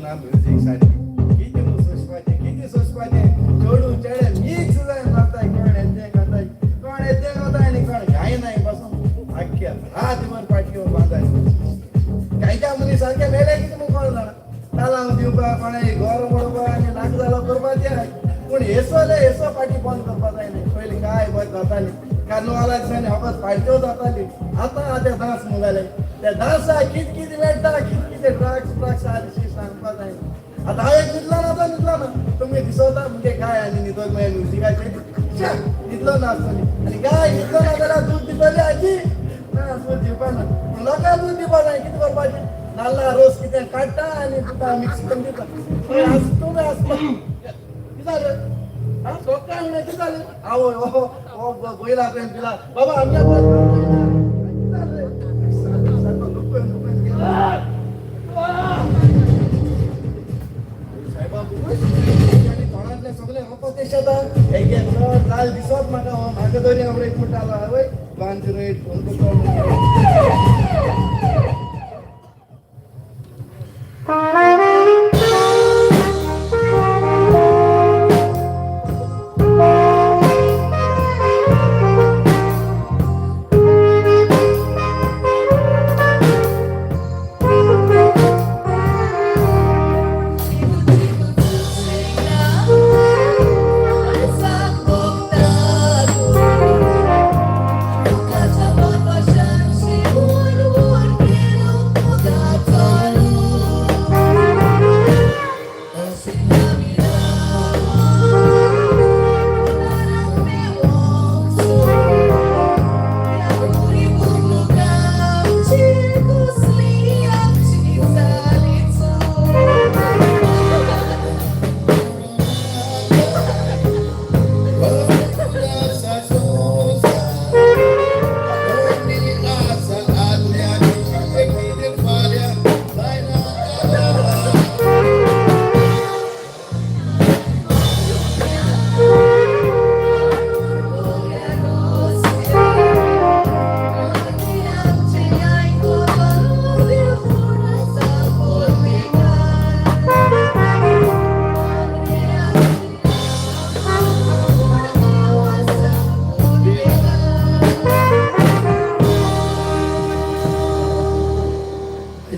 ना म्युजीक सारकें कितें म्हूण सोंसपाचें कितें सोंसपाचें चेडूं चेडे मिक्स जाय नाचताय कोण येद्दें खाताय कोण येद्दें खाता आनी कोण गायनाय बसून आख्ख्या रात भर पाटयो बांदाय कांयच्या मनीस सारकें मेले कितें म्हूण कोण जाणा तालांव दिवपा कोणाय गोरो पडपा आनी नाका जालो करपाचें पूण हेसोले हेसो पाटी बंद करपा जाय न्ही पयलीं काय बरें जाताली कार्नवाला दिसांनी फकत पार्ट्यो जाताली आतां ते डांस म्हणटाले त्या डांसा कित कितें मेळटा कित कितें ड्रग्स ब्रग्स आहा सांगपा जाय आतां हांव एक न्हिदलो ना तो न्हिदलो ना तुमी दिसता म्हणजे काय आनी न्हिदोक मागीर म्युजिकाचेर न्हिदलो ना आसतली आनी काय न्हिदलो ना जाल्यार दूद दितली आजी ना दूद दिवपा ना पूण लोकांक दूद दिवपा जाय कितें करपाचें नाल्ला रोस कितें काडटा आनी तुका मिक्स करून दिता आसतू आसता कितें जालें आं काय म्हणलें कितें जालें आवय हो हो बैला तुवें दिला बाबा आमच्या कितें जालें सारको लुकून लुकून गेला साहेबा आनी तोंडांतलें सगळें रोपत शेतां एक चड लाल दिसत म्हाका हो म्हाका तरी हांव रेट म्हणटालो आवय 108 फोन करता.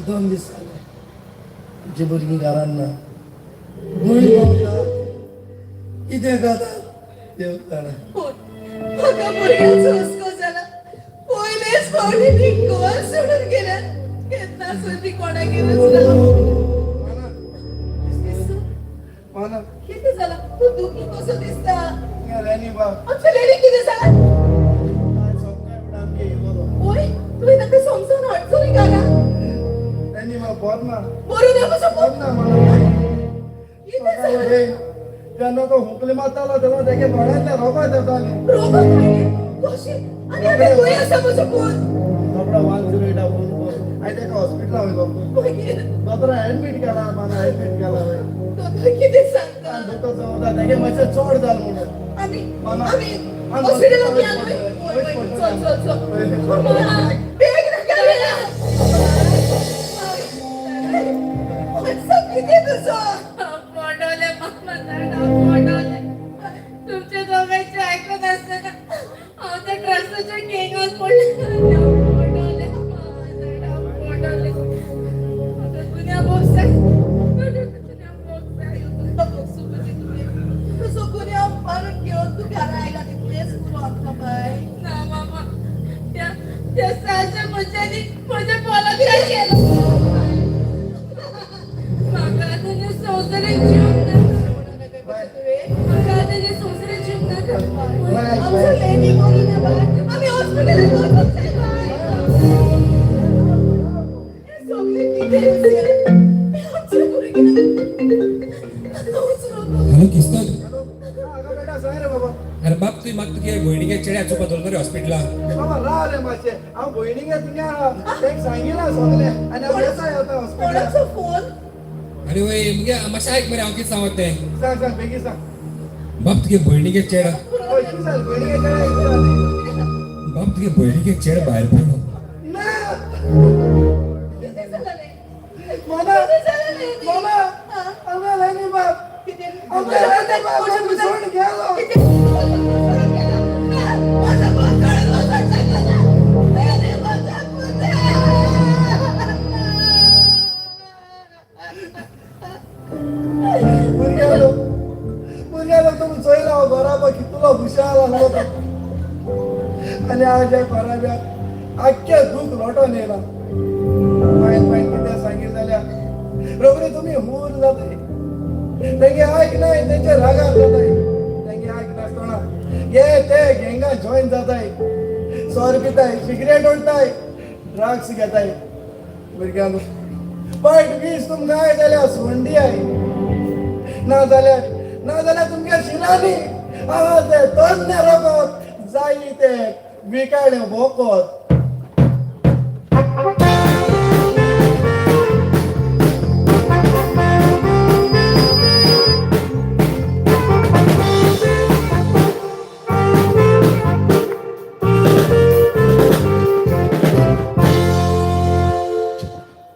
दोन दीस जाले आमची भुरगीं घरान ना गुण भोंवता कितें खाता देव जाणा. म्हाका भुरग्यांचो हुस्को जाला. पयलेच फावटी ती घर सोडून गेल्यात केन्ना ती कोणागेरच ना. कितें जाला तूं दुखी कसो दिसता? आमच्या लेडी कितें जाला? ओय तुवें ताका समजून हाडचो न्ही घरा. बरो ना कसो कितें जालें? जेन्ना तो हुंकली मारतालो तेन्ना तेगे दोळ्यांतले रोगत येतालें. रोगत आयलें कशें? आनी आतां खंय आसा म्हजो पूत? रोकडो 108 फोन कर. हांवें तेका हॉस्पिटला वयलो. मागीर दोतोरान एडमीट केला माना एडमीट केला. दोतोर कितें सांगता? दोतोर सांगता तेगे मातशें चड जालें म्हणून. आमी आमी हॉस्पिटलाक या न्हय? वय वय चल चल चल बेग नाका वेळा. कितें तुजो? मोडवले मामा जाणा मोडवले. तुमच्या दोगांचे आयकत आसतना हांव त्या ट्रस्टाच्या गँगान पडलें. मोडवले मामा जाणा मोडवले. म्हाका गुन्यांव भोगसाय गुन्यांव भोगसाय. तुजो गुन्यांव मारून घेवन तूं घरा आयला तितलेंच पुरो आमकां बाय. ना मामा त्या त्या सालच्या मनशांनी म्हज्या बलात्कार केलो. म्हाका तेजे संवसारीक जीव ना. म्हाका तेजे संवसारीक जीव नाका. आमचो लेडी बरो ना बाय. आमी हॉस्पिटलाक वचूंक जाय बाय. हें सगळें कितें आमच्या भुरग्यांक. हॅलो किस्मत. अगं बेटा सांग रे बाबा. अरे बाप तुवें म्हाका तुगे भयणीगे चेड्या चोवपा दवरलो रे हॉस्पिटलान. बाबा राव रे मातशें हांव भयणीगे तुज्या तेंक सांगिलां सगळें आनी हांव येता येता हॉस्पिटलान. कोणाचो फोन? अरे वय मुगे मातशें आयक मरे हांव कितें सांगता तें. सांग सांग बेगीन सांग. बाप तुगे भयणीगे चेडा. हय कितें जालें भयणीगे चेड्या कितें जालें? बाप तुगे भयणीगे चेड भायर पडलो. ना कितें जालें? मामा कितें जालें? मामा आनी आज ह्या कोराब्याक आख्ख्या दूख लोटोन येयला. मायन मायन कितें सांगीत जाल्यार रोखडी तुमी हूर जाताय. तेंगे आयक नाय, तेंचे रागार जाताय. तेंगे आयक नासतना हे ते गँगा जॉयन जाताय, सोर पिताय, सिगरेट ओडताय, ड्रग्स घेताय. भुरग्यांनो वायट वीस तुमकां आय जाल्यार सोंडी I, ना जाल्यार ना जाल्यार तुमच्या शिरांनी आहा ते तन्ने रगत जाय ते विकाळें वखद.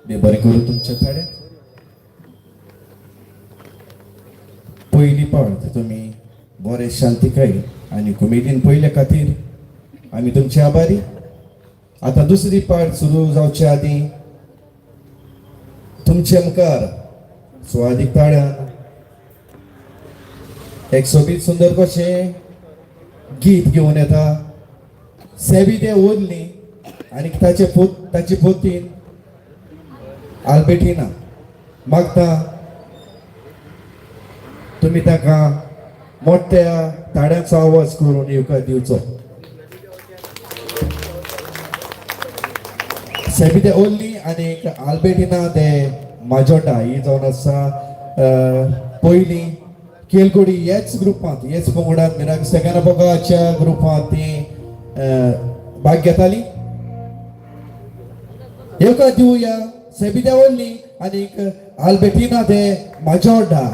देव बरें करूं तुमच्या थाड्याक. पयली पावट तुमी बरे शांतिकाय आनी उमेदीन पयल्या खातीर आमी तुमचे आभारी. आतां दुसरी पार्ट सुरू जावचे आदीं तुमचे मुखार सुवादीक ताळ्यान एक सोबीत सुंदर कशें गीत घेवन येता. सेबी ते ओडली आनी ताचे पोत ताची पोतीन आल्बेटिना मागता तुमी ताका मोठ्या ताड्यांचो आवाज करून येवकार दिवचो. सेबी ते ओल्ली आनी आल्बेटिना दे माजोटा ही जावन आसा पयली केलकोडी ह्याच ग्रुपांत ह्याच पंगडांत मिराक सेगना बोगाच्या ग्रुपांत ती भाग घेताली. येवकार दिवया सेबी दे ओल्ली आनी आल्बेटिना दे माजोडा.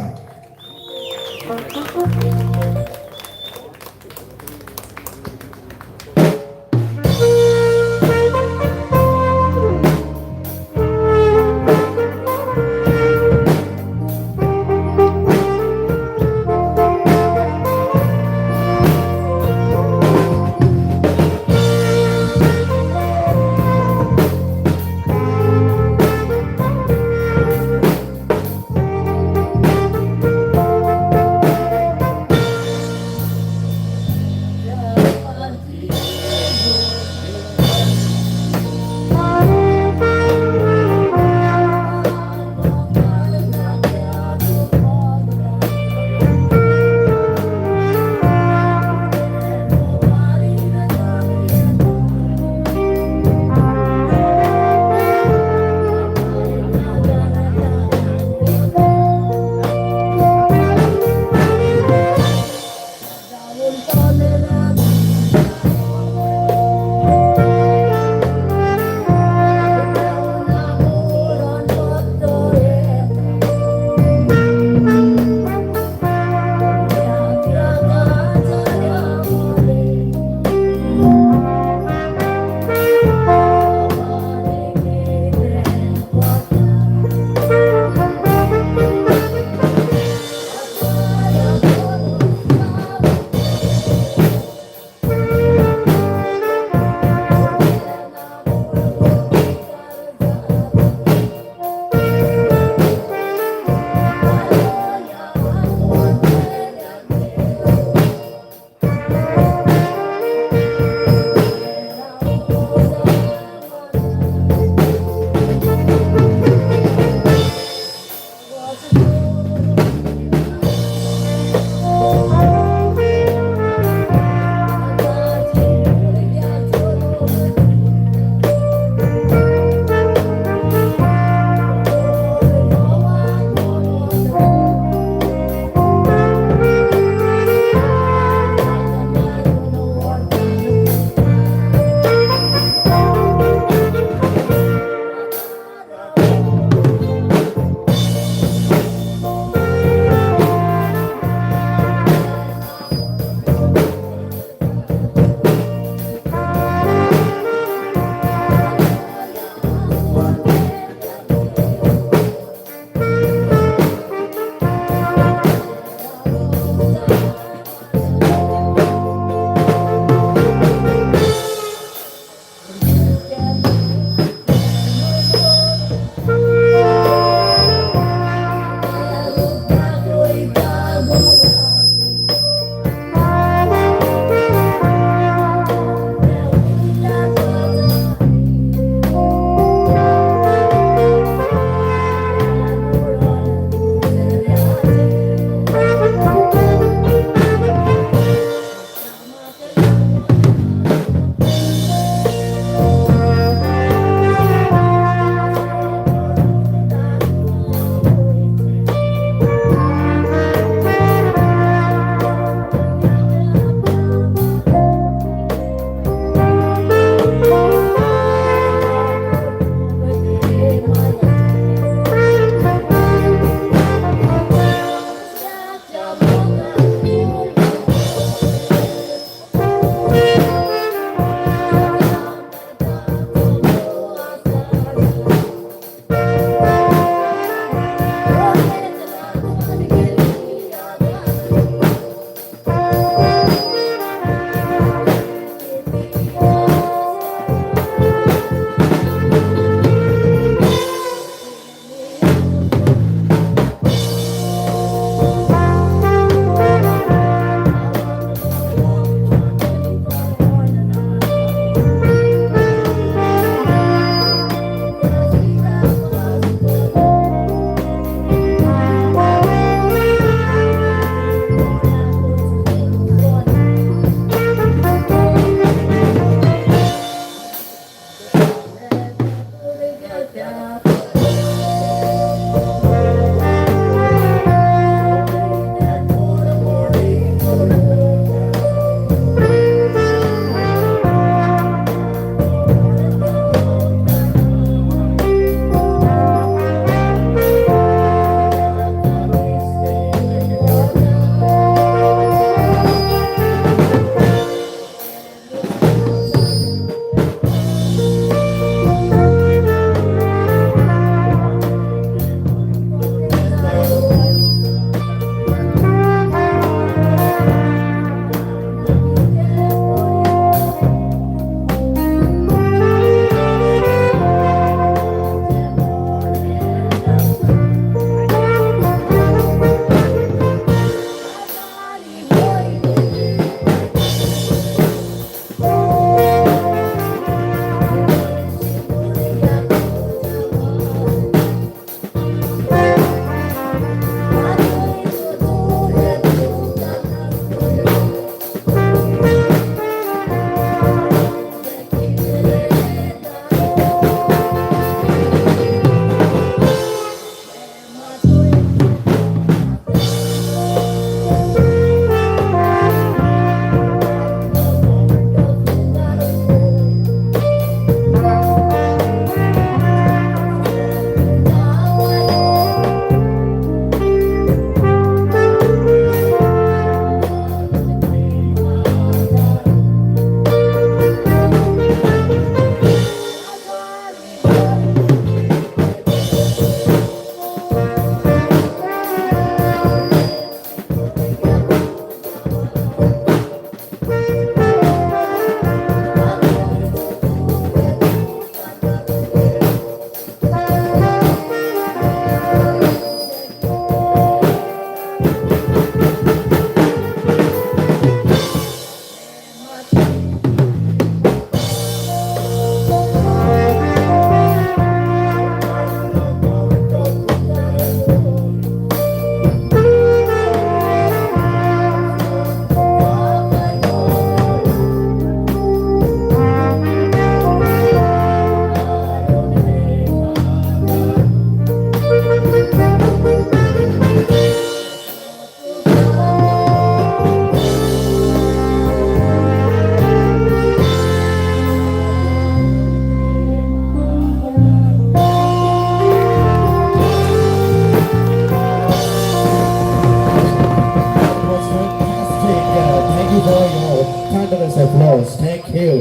Applause. Thank you.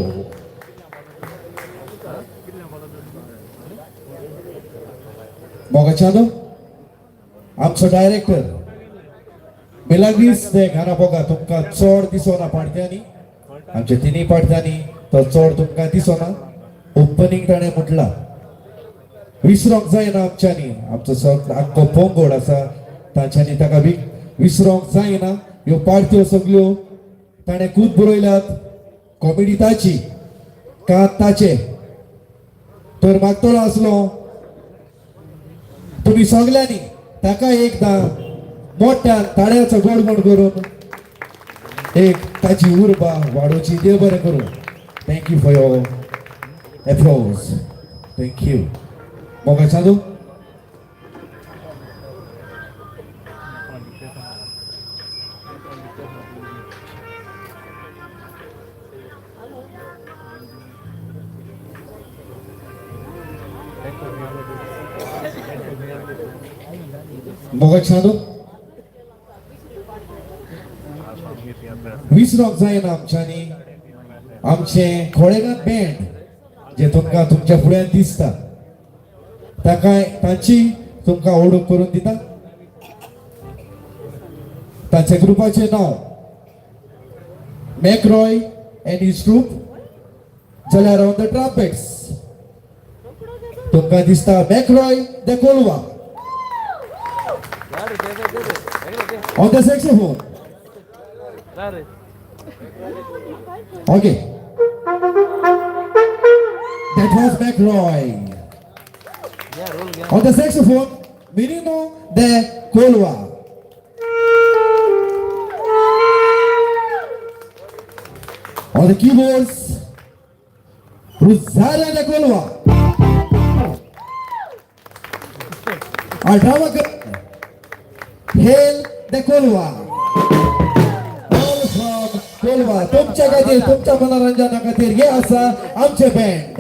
मोगाच्यानो आमचो डायरेक्टर मिलाग्रीस दे घाना बोगा तुमकां चड दिसोना पार्ट्यांनी, आमच्या तिनूय पार्ट्यांनी तो चड तुमकां दिसोना. ओपनिंग ताणें म्हटलां विसरोंक जायना आमच्यांनी, आमचो सगळो आख्खो पोंगोड आसा तांच्यांनी ताका विसरोंक जायना. ह्यो पार्ट्यो सगल्यो ताणें खूब बरयल्यात, कॉमेडी ताची कात ताचे. तर मागतलो आसलो तुमी सगल्यांनी ताका एकदां मोठ्यान ताळ्याचो गोडगोड करून एक ताची उर्बा वाडोवची. देव बरें करूं. Thank you for your applause. Thank you. मोगा चालू. मोगा चालू. विसरोंक जायना आमच्यांनी आमचें खोडेगांव बँड जे तुमकां तुमच्या फुड्यान दिसता ताका तांची तुमकां ओळख करून दिता. तांच्या ग्रुपाचें नांव मॅक्रॉय एंड his group, जाल्यार ऑन the trumpets तुमकां दिसता Macroy de Colva. On the saxophone. Okay. That was McRoy. On the saxophone, Menino de Colva. On the keyboards, Rosario de Colva. Our drummer, Hale de Colva. All from Colva. तुमच्या खातीर, तुमच्या मनोरंजना खातीर हे आसा आमचे बँड.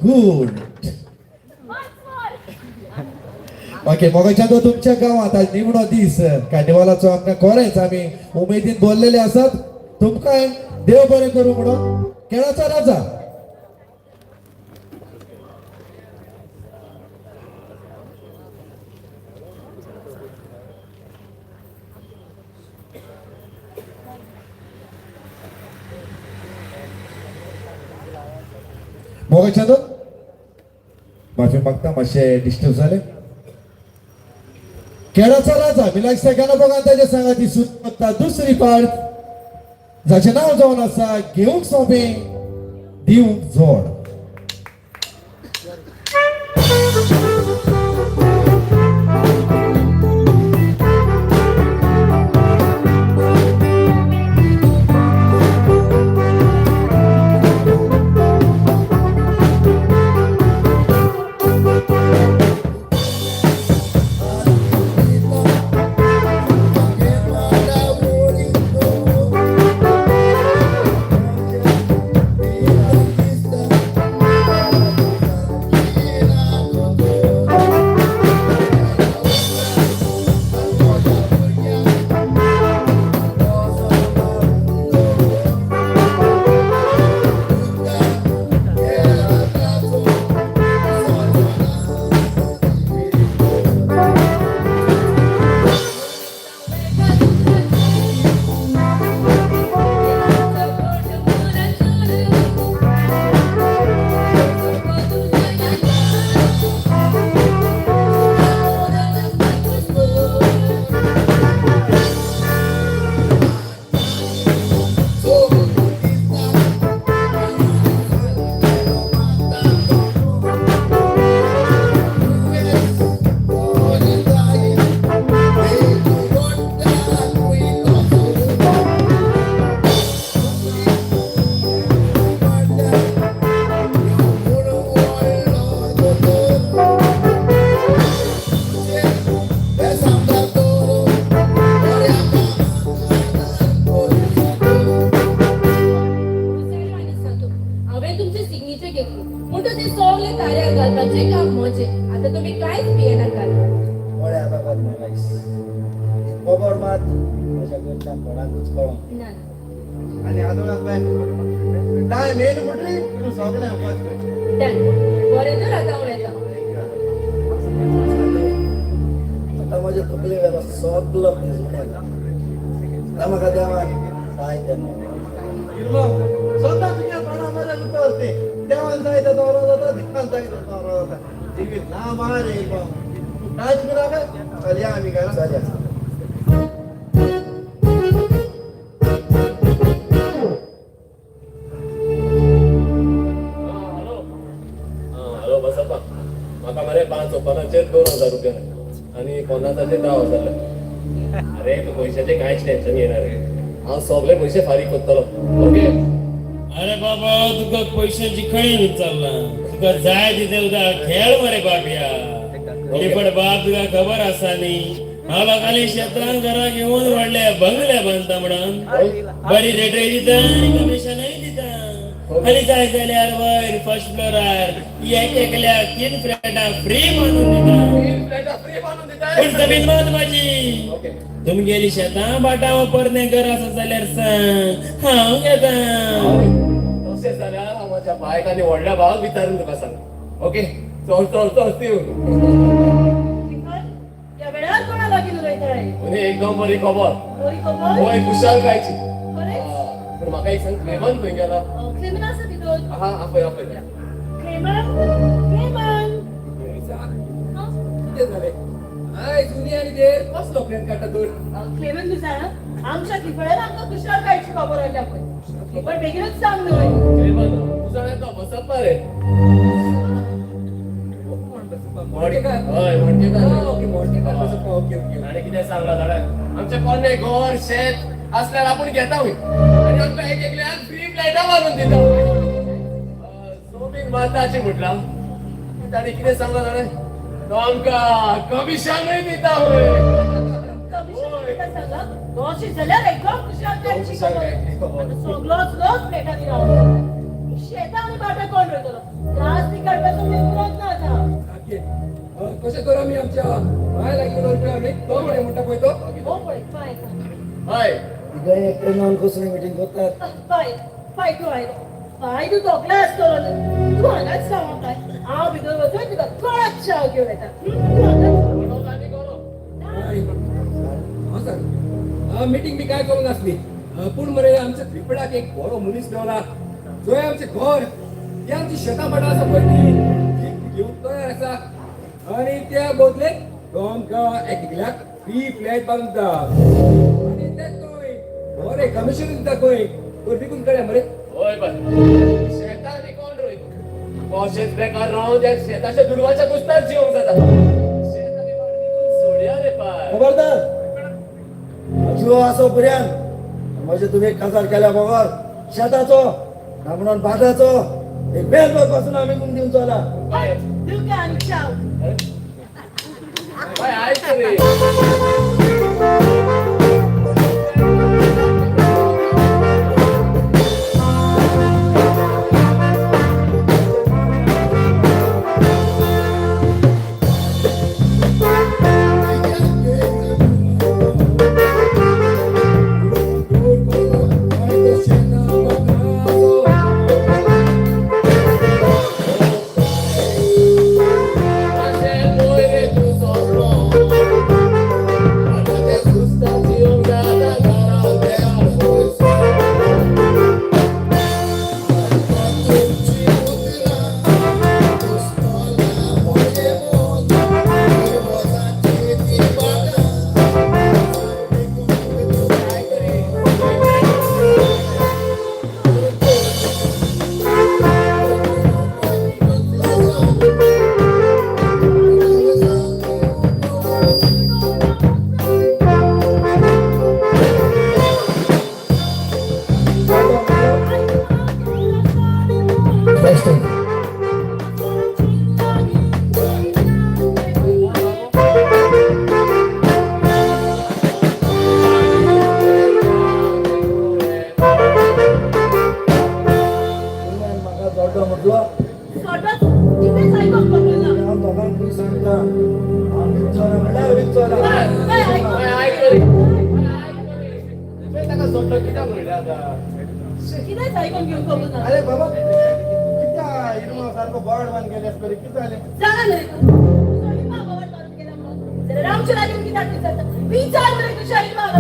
Good. Okay, मोगाच्या तो तुमच्या गांवात आज निमणो दीस कार्निवालाचो आमकां कोरेच आमी उमेदीन बोल्लेले आसात. तुमकां देव बरें करूं म्हणून खेळाचो राजा. मोगाच्यानो माफी मागता, मातशें डिस्टर्ब जालें. खेळाचा राजा मिलाक्सा गाना त्याच्या सांगाती सुरू दुसरी पार्ट, जाचें नांव जावन आसा घेवंक सोंपें दिवंक जोड. हांवें तुमचे सिग्नेचर घेतली म्हणटो ते सगळे ताऱ्यार घालपाचें काम म्हजें. आतां तुमी कांयच भियेनाकात. बरें आतां मोगायस खबर मात म्हज्या घरच्यान कोणाकूच कळोंक ना. आनी आदोळाक टायम येयलो म्हणटरी तूं सगळें वच. डन, बरें तर आतां उलयता. आतां म्हज्या तकले वेलो सगलो पेज मेळटा. आतां म्हाका देवान जाय तेन्ना स्वता तुज्या तोंडा मरे उतर ते देवान जाय ते तोरो जाता, देवान जाय ते तोरो जाता. जिवीत ना मार इरलो कांयच करनाका. चलया आमी घरा. चलया. हॅलो हॅलो बसप्पा, म्हाका मरे 5 ओपनाचेर 2000 रुपया आनी 50-चे 10,000. अरे तूं पयशाचें कांयच टेन्शन घेयना रे, हांव सगळे पयशे फारीक करतलो. ओके. अरे बाबा, तुका पयशांची खळी विचारला, तुका जाय तिथे उदक खेळ मरे बाबया. पण बाब तुका खबर आसा न्ही, हांव लोकांनी शेतान घरां घेवन व्हडले बंगले बांदता म्हणून बरी रेटय दिता आनी कमिशनय दिता. आनी जाय जाल्यार वयर फर्स्ट फ्लोरार एक एकल्याक 3 फ्लॅटां फ्री बांदून दिता. 3 फ्लॅटां फ्री बांदून दिता. पूण जमीन मात माझी. ओके. तुमगेली शेतां भाटां पोरणे घर आसा जाल्यार सांग, हांव घेता. तशें जाल्यार हांव म्हज्या बायक आनी व्हडल्या भावाक विचारून तुका सांग. ओके, चल चल चल तीव. ह्या वेळार कोणा लागीं उलयताय? आनी एकदम बरी खबर. बरी खबर? हय, खुशालकायची. खरेंच? पूण म्हाका एक सांग, क्लेमन खंय गेला? क्लेमन आसा भितर. आहा, आपय आपय. क्लेमन, क्लेमन. कितें जालें? आयज जुनी आनी देर कसलो प्लॅन काडटा तर? क्लेमन, तूं जाणा आमच्या क्लिफर्डान आमकां खुशालकायची खबर आयल्या पळय. क्लिफर्ड बेगीनूच सांग न्हय. क्लेमन, तूं जाणा तो बसप्पा रे. मडकेकार. हय, मडकेकार. ओके, मडकेकार बसप्पा. Okay okay. आनी कितें सांगला जाणा, आमचें पोरणें घर शेत आसल्यार आपूण घेता वय आनी आमकां एक एकल्याक फ्री फ्लॅटां बांदून दिता. सोबीत माताची म्हटलां ताणें कितें सांगला जाणा, तो आमकां कमिशनूय दिता वय. कमिशन दिता सांगला? तशें जाल्यार एकदम खुशालकायची खबर. आतां सगलोच लोक फ्लॅटांनी रावता. शेतां आनी भाटां कोण रोयतलो? त्रास काडपाचो उरत ना आतां. कशें तर आमी आमच्या बाय लागीं उलोवपी आमी तो मरे म्हणटा पळय तो. हो पळय, बाय. हय. तिगांय एकटे मेळून कसली मिटींग करतात. बाय बाय, तूं आयलो बाय, तूं दोगले आसतलो न्हय. तूं हांगाच राव बाय, हांव भितर वचून तुका कडक च्या घेवन येता. तूं हांगाच हांव सांग, मिटींग बी काय करूंक नासली, पूण मरे आमच्या त्रिपडाक एक बरो मनीस मेवला, जंय आमचें घर ती आमची शेतां भाटां आसा पळय ती घेवंक तयार आसा आनी त्या बदलेक तो आमकां एकल्याक फ्री फ्लॅट बांदून दिता आनी तेच न्हय बरें कमिशन दिता खंय विकून काडया मरे. होय बाय, शेतां आनी कोण रोयता? कशेंच बेकार रावन त्या शेताच्या दुडवाच्या कुस्तार जिवंक जाता. शेत आनी भाट विकून सोडया रे पाय. खबरदार, जीव असो पर्यंत म्हजे तुमी काजार केल्या बगर शेताचो ना म्हणून भाटाचो एक बेल पासून आमी तुमकां दिवचो ना. तुका आनी चाव. बाय आयक रे. अशें पळय रे तूं सोंपलो. आतां कुस्तार जिवंक जाता घरा देवा पयसो. म्हाका जोडो म्हटलो सोडत कितेंच आयकोंक पडना. हांव दोगांकूय सांगता, हांव विकचो ना म्हणल्यार विकचो ना. बाय आयकोंक. बाय आयक रे. तुवें ताका सोडलो कित्याक म्हणलें आतां? कितेंच आयकोंक घेवंक पडना. अरे बाबा, कित्या इरमाव सारको बोर्ड बांद गेले आसतले, कितें जालें? जाणा न्हय तूं तुजो इमा बोवाळ मारून गेला म्हणून जाल्यार आमच्या लागीं कित्याक विचारता? विचार मरे तुज्या इमाक.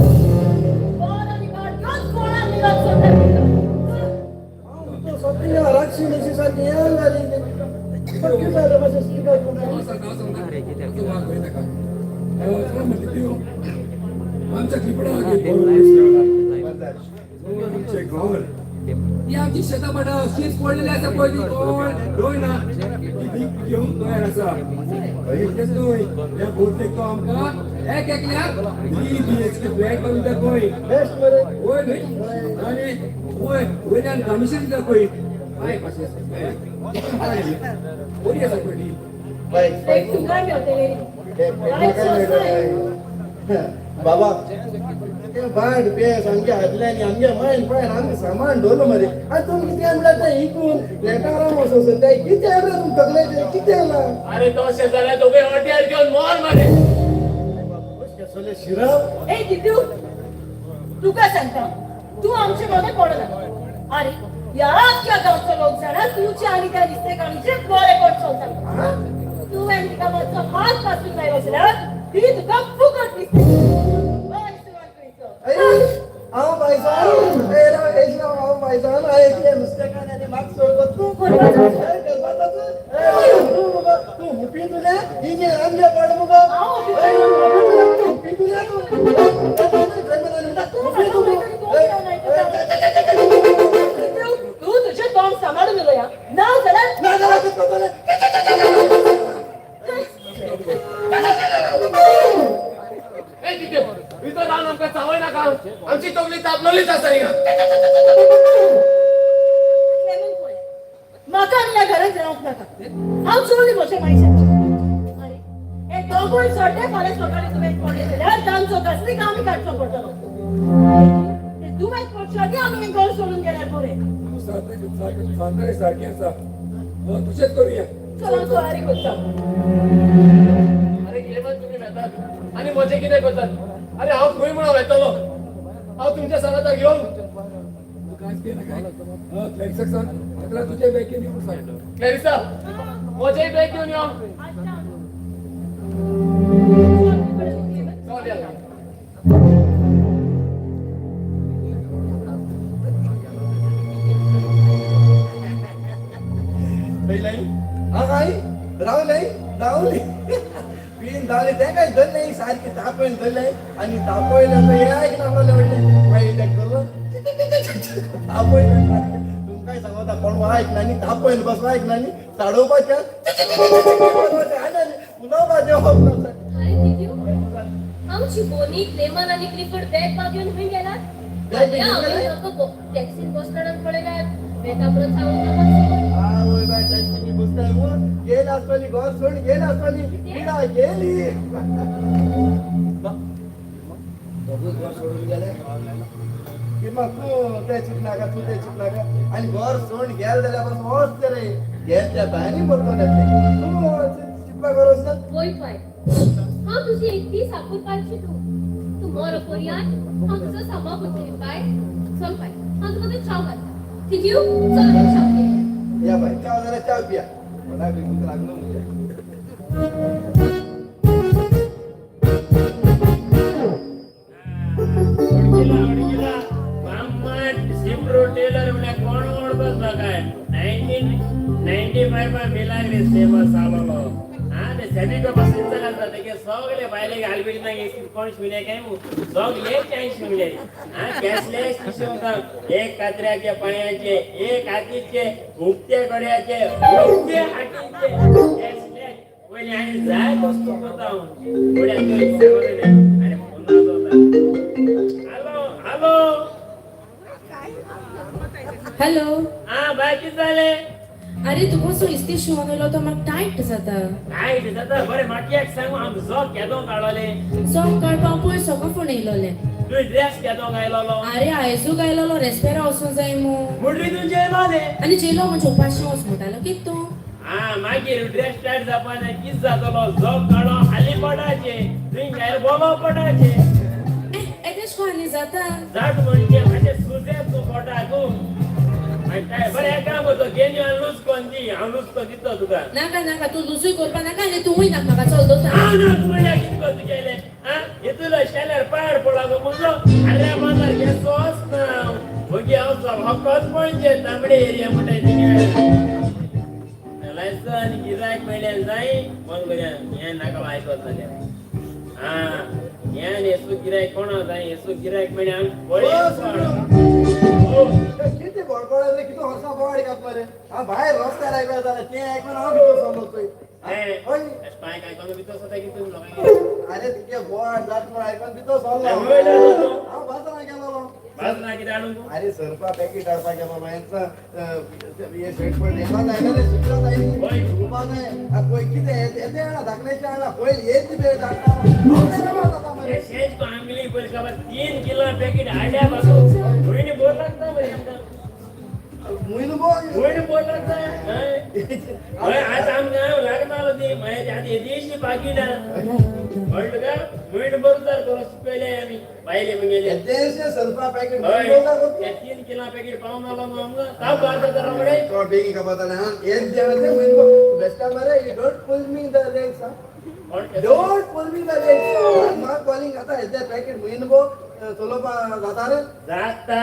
बोल आनी भाट घेवन कोणाक निरोप सोडटा. हांव तो सगळी राक्षी सारकी येयला जाली. कितें जालें मातशें स्पीकर. आमच्या क्लिपडा आमचे घर ती आमची शेतां भाटां अशीच पडलेली आसा पळय ती कोण रोयना ती घेवंक तयार आसा. इतलेंच न्हय, त्या बदलेक तो आमकां एक एकल्याक 3 BHK flat बांदून दिता खंय. बेस्ट मरे. वय न्हय आनी वय वयल्यान कमिशन दिता खंय. बाय बरी आसा पळय ती. बाय एक तुका मेळटलें. बाबा, ते भाट पेस आमगे हाडले आनी आमगे मायन पायन आमगे सामान दवरलो मरे. आनी तुमी कितें म्हणल्यार तें इकून फ्लॅटार वचोन तें कितें आयलां तुमकां तकलेचेर कितें आयलां? अरे तशें जाल्यार दोगांय हड्ड्यार घेवन मर मरे. कसले शिरप. ए दिदू, तुका सांगता, तूं आमचे मदें पडना. अरे ह्या आख्ख्या गांवचो लोक जाणा तुजे आनी त्या नुस्तेकान्नीचें बरें कोण चलता. तुवें तिका मातसो हात पासून लायलो जाल्यार ती तुका फुकट दिसता. हांव बायसान, हांव बायसान, हांवें नुस्तेकान्नी आनी म्हाका सोड तूं तूं मुगो तूं हुपी तुलें हिंगे आमगे पड मुगो हुपी तुलें तूं हुपी तूं. तूं तुजें तोंड सांबाळून उलया, ना जाल्यार ना जाल्यार कितें करतलें? ए तिथे भितर रावन आमकां चावय नाका. आमची तकली तापलोलीच आसा हिंगा. क्लेमन पळय, म्हाका आनी ह्या घरांत रावंक नाका. हांव चोरली म्हज्या मायशाची. अरे हे दोगूय सोडले फाल्यां सकाळीं तुवें पडले जाल्यार तांचो कसली आमी काडचो पडटलो. ते दुयेंत पडचे आदी आमी हें घर सोडून गेल्यार बरें. तूं सांगता सारकें आसा, तशेंच करुया. चल हांव तयारी करता. अरे क्लेमन, तुमी वेतात आनी म्हजें कितें करतात? अरे हांव खंय म्हणून वेतलो? हांव तुमच्या सांगाता घेवन. तूं कांयच घेयना काय? क्लॅरिसाक सांग, ताका तुजें बॅग घेवन यो सांग. क्लॅरिसा, म्हजेंय बॅग घेवन यो. चल या. पळयलें हांव रावलें धांवली पीन धांवली तें काय धरलें सारकें तापयन धरलें आनी तापयलें तो एक नासलें म्हणलें मागीर तें करून तापयलें सारकें. तुमकांय सांगता कोण आयकना न्ही तापयन बस आयकना न्ही साडोवपाचें उलोवपाचें. अरे दिदू, आमची बोनी क्लेमन आनी क्लिफर्ड बॅग बा घेवन खंय गेलात? बॅग घेवन गेले? टॅक्सीन बसतना पळयल्यात बेगा परत सांगूंक नाका. आवय बाय टॅक्सीनी बसताय मू गेली आसतली घर सोडून गेली आसतली पिडा गेली. दोगूच घर सोडून गेले. किंवा तूं ते चिंतनाका तूं ते चिंतनाका आनी घर सोडून गेले जाल्यार पासून वच रे गेले त्या भायनी परतून येतले तूं चिंतपा गरज ना. वय पाय, हांव तुजी एकटी सापूर पांची तूं तूं मोरो पोरयान हांव तुजो सामा पुत्री पाय. चल पाय, हांव तुका ते चाव घालता. तिजू चल आमी चाव पिया. या बाय चाव जाल्यार चाव पिया कोणाक भूक लागलो म्हणजे. हुडकिला हुडकिला मामाट सिमरो टेलर म्हळ्यार कोण वळखता काय? 1995 मिलाग्रीस फेमस आलोलो. हा ते सेबिको पासून चलता तेगे सगळे बायले आल्बेटिना कोण शिवले काय मू सगळे चाय शिवले. हा कॅशलेस शिवता एक कात्र्याचे पांयाचे एक हातीचे उक्ते गड्याचे उक्ते हातीचे कॅशलेस पयलीं आनी जाय वस्तू करता हांव फुडें सांगलें आनी पुन्हा जाता. Hello hello hello. हा बाय कितें जालें? अरे तुका कसो इस्ती शिवोन येयलो तो म्हाका टायट जाता. टायट जाता बरें म्हाका एक सांगू आम जोग केदो काडलोले? जोग काडपाक पयर सगळो फोन येयलोले. तुवें ड्रेस केदो घायलोलो? अरे आयजूक आयलोलो रेस्पेरा वचूं जाय मू. मुडरी तूं जेयलोले? आनी जेयलो म्हणजे उपाशी वच म्हणटालो कित तूं? हा मागीर ड्रेस टायट जावपा कित जातलो? जोग काडो हाली पडाचे तुवें घायल बोलो पडाचे. एकेश को आनी जाता. जाट म्हणजे म्हाजे सुजें तूं पोटाक. बरें एक काम करतो घेन यो लूज कोन दी हांव लूज कोन दितो तुका. नाका नाका तूं लुजूय करपा नाका आनी तूंय नाका म्हाका चल दोता. हांव ना तूं म्हणल्यार कितें करता तुगेलें? आं हेतुलो शेल्यार पाड पडला गो म्हजो. अरे बाजार घेसोच ना वगी हांव फकत पणजे तांबडे एरिया म्हणटाय तिगे लायसो आनी गिरायक मेळ्ळ्यार जाय बंद करया हें नाका आयकत जाल्यार. आं हें आनी येसो गिरायक कोणा जाय येसो गिरायक मेळ्ळ्यार बरें. कितें बडबड रे कितें हरसा बोवाड घातलो रे. हांव भायर रस्त्यार आयकलो जाल्यार तें आयकून हांव भितर सरलो चोय. हय पांय काय भितर सरता कितें लोकांक? अरे तुगे बोवाड जात म्हूण आयकून भितर सरलो हांव बाजारां गेलोलो. बाजारां कितें हाडूंक? अरे सरपा पॅकेट हाडपाक गेलोलो हेंचा हे शर्ट पडले येता जायना शिकलो जाय उबा जाय पळय कितें येते हाडला धाकलेचें हाडला पळय येत बेळ धाडटा. शेज आमगेली पयलीं खबर 3 किलो पॅकेट हाडल्या पासून म्हयनो बोर लागता मरे आमकां. म्हयनो बोर म्हयनो बोर लागता. हय आतां आमकां लागतालो ती मागीर आतां येदीशी पाकिटां कळ्ळें तुका? म्हयनो बोर जाल करून शिकयले आमी बायले मुगेले. येदेशें सरपा पॅकेट हय 3 किलो पॅकेट पावून आलो न्हू आमकां ताप आता रोखडे. बेगीन खबर जालें. हां येत देवाचें म्हयनो बेश्टा मरे. You don't pull me the legs. Don't pull me the legs. म्हाका कॉलिंग आता येते पॅकेट म्हयनो भर चलोवपा जाता रे. जाता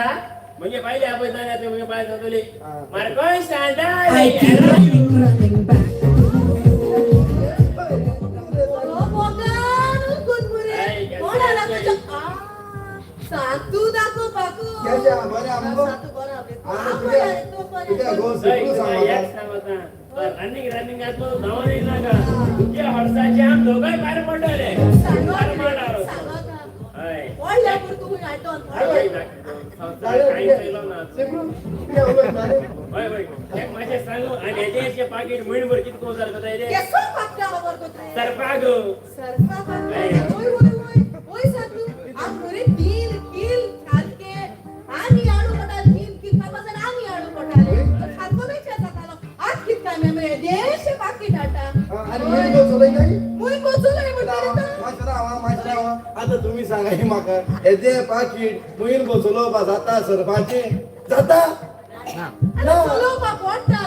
म्हणजे पहिले आपण जाण्याचं म्हणजे पाय जातली मारकोय सांडा. सातू दाखव पाकू. रनिंग रनिंग आसलो धांवून नाका तुझ्या हर्साचे आम दोगांय भायर पडटले. सांगू आनी हेजें पाकीट म्हयनभर कितें करूं जाता रे? सरपा गो. सरपा 3 किल सारके आनी आडू पडटाले 3 किल खावपाक आनी आडू पडटाले सारको बेचार जातालो. आज कित काय मेमरे देश पाकीट हाडटा. आतां तुमी सांगाय म्हाका येदें पाकीट म्हयनो भर चलोवपा जाता सरपाचें जाता? चलोवपाक पडटा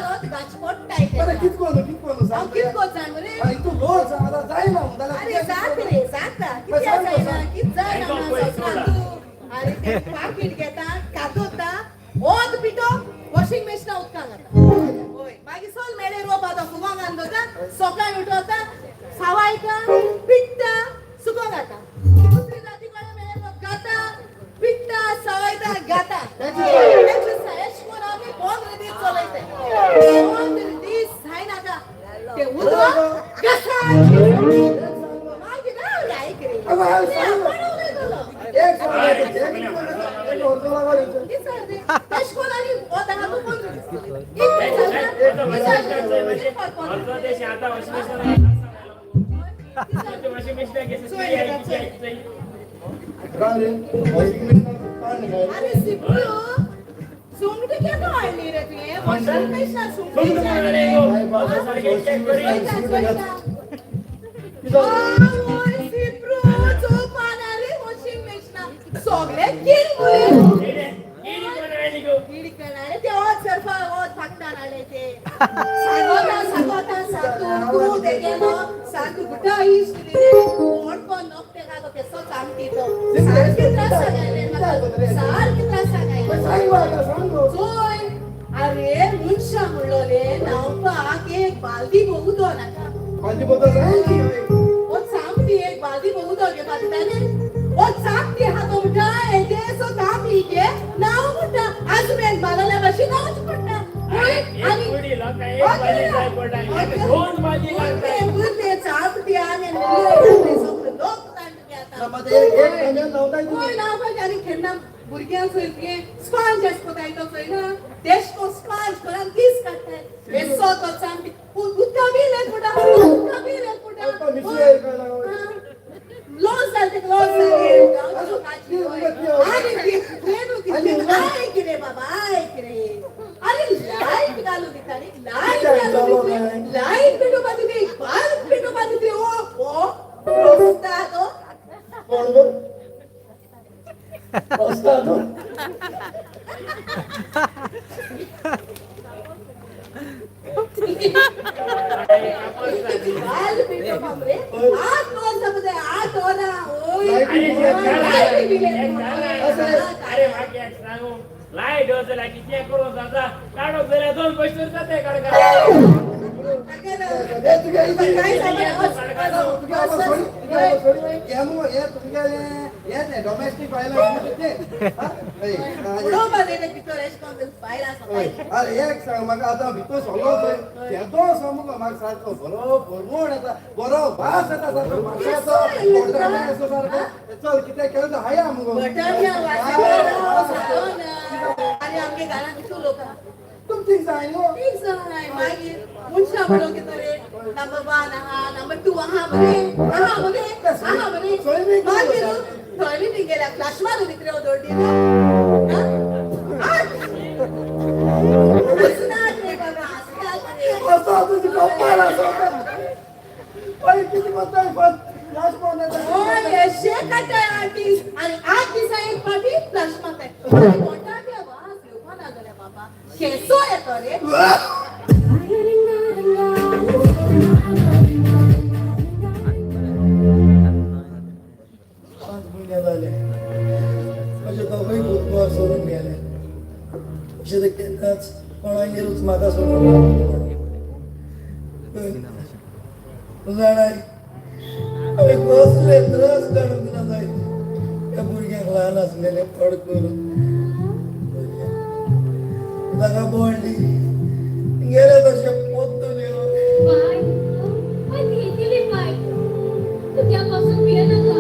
बरें कित करूं कित करूं सांग. कित कर जाण मरे तूं लोड सांग जायना. अरे जात रे जाता कित्याक जायना कित जायना. अरे ते पाकीट घेता कातोता ओत पिटो वॉशिंग मशीना उदकां घालता. हय मागीर चल मेळे रोवपा घरान वता, सकाळी उठवता, सावायता, पिट्टा, सुको खाता. दुसरी जाती कोणा मेळ्ळें गाता, पिट्टा, सावायता, गाता. एक्सरसाइज करून आमी 15 दीस चलयता. 15 दीस जायनाका ते उदक घसा. मागीर आयक रे, आपण उलयतलो. एक सांग, एक वर्सो लागो. तशें करून आनी वताक तूं 15 दीस चलयता. आता वॉशिंग मशीन, वॉशिंग मशीन. अरे सिप्रू, सुंगटी केन्ना हाडली रे तुवें? Washing machine सुंगटी. सिप्रू चोवपाना रे वॉशिंग मशीन सगळे कीड मुरे. कीड करणारे ते वत सरपा वत भागता हाडले ते. सांगोता सांगोता सांग तूं तेगेलो सांग गुड्डा इश्ट रे कोण कोण नोकटे का केसो सामकी तो सारके त्रास सांगायले म्हाका, सारके त्रास सांगायले. चोय, अरे मनशां म्हणलोले न्हांवपाक एक बालदी भोंवतो नाका. बालदी भोंवतो ओ सामकी एक बालदी भोंवतो घेवपा दिताले. ओ सामकी आहा तो म्हणटा हेजे सो सामकी घे न्हांव म्हणटा. आज मेरेन बालल्या भाशेन न्हांवचें पडटा. भुरग्यांक चोय तुवें स्पांज आसता तो चोय ना, तेश को स्पांज करून दीस काडटाय. येसो तो सामकी उदका बी लेट पडटा, उदका बी लेट पडटा. लॉस जाले, लॉस जाले. आनी कितें बाबा, आयक रे. अरे लायट घालून दिता न्ही, लायट घालून दितली, लायट पेटोवपा दितली, बल्ब पेटोवपा दितली. ओ ओ रस्ता तो कोण गो रस्ता तो? बल्ब पेटोवपा मरे 8 वर्सां पळय, 8 वरां. ओय लायट बिले. अरे म्हाका एक सांगू, लायट वचल्यार कितें करूं जाता? काडूंक जाल्यार 2 पयशे जाता काडका. Domestic violence. अरे एक सांग म्हाका, आतां भितर सरलो थंय तेदो सामको म्हाका सारको बरो भरवण येता, बरो वास येता सारको माशाचो, सारको. चल कितें केलें हाया मुगो. आनी आमगे घरांत कितू लोक? तुमची जाय न्हू. तीग जाणां. मागीर मनशां म्हणूंक कितें रे, नंबर 1 आहा, नंबर 2 आहा मरे, आहा मरे, आहा मरे. मागीर टॉयलेटीक गेल्यार फ्लश मारून भितर दोडली. हसनात रे बाबा, हसनात रे. असो तुजी कपाळ आसा. पळय कितें करता, फ्लश मारून येता. हय, अशें काडटाय 8 दीस आनी 8 दिसा एक फावटी फ्लश मारताय. पोटाक वास येवपा लागले बाबा, केसो येतो रे. 5 म्हयने जाले म्हजे दोगूय भुरगो सोडून गेले. अशें ते केन्नाच कोणागेरूच म्हाका सोडून गेले. जाणाय, हांवें कसले त्रास काडूंक ना जायत ह्या भुरग्यांक ल्हान आसलेले पड करून. ताका पडली गेले तशें पोत्तून येवन. बाय, बाय भियेतली बाय, तुज्या पासून भियेनाका.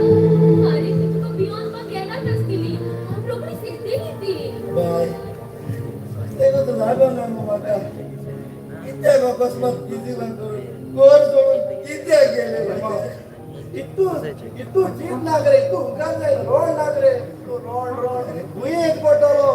अरे ती तुका भियोन म्हाका येनात आसतली, रोखडी सेतेली ती. बाय, तेका तर लागना गो म्हाका. कित्याक अकस्मात कितें करून घर सोडून कित्याक गेले? इतू इतू जीत नाक रे, इतू हुंकार जाय, रोड नाक रे, तूं रोड रोड भुंयेक पडटलो.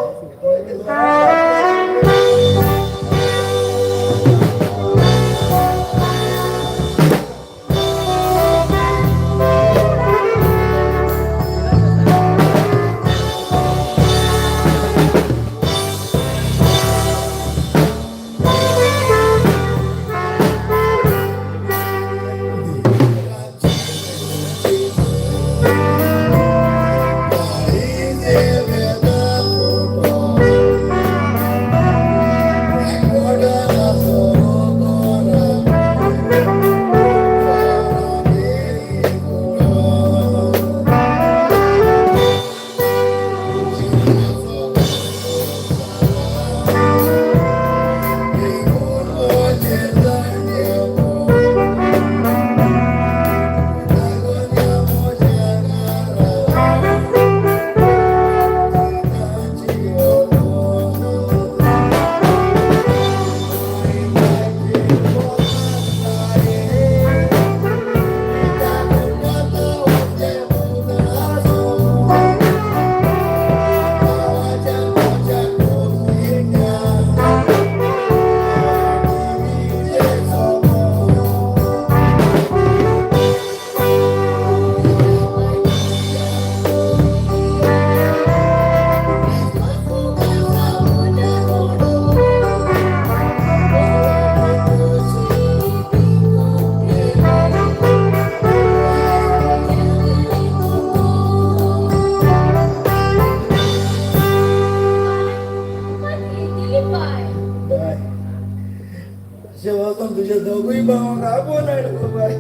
देवान तुज्या दोगूय भावांक आपोवन हाड गो बाय.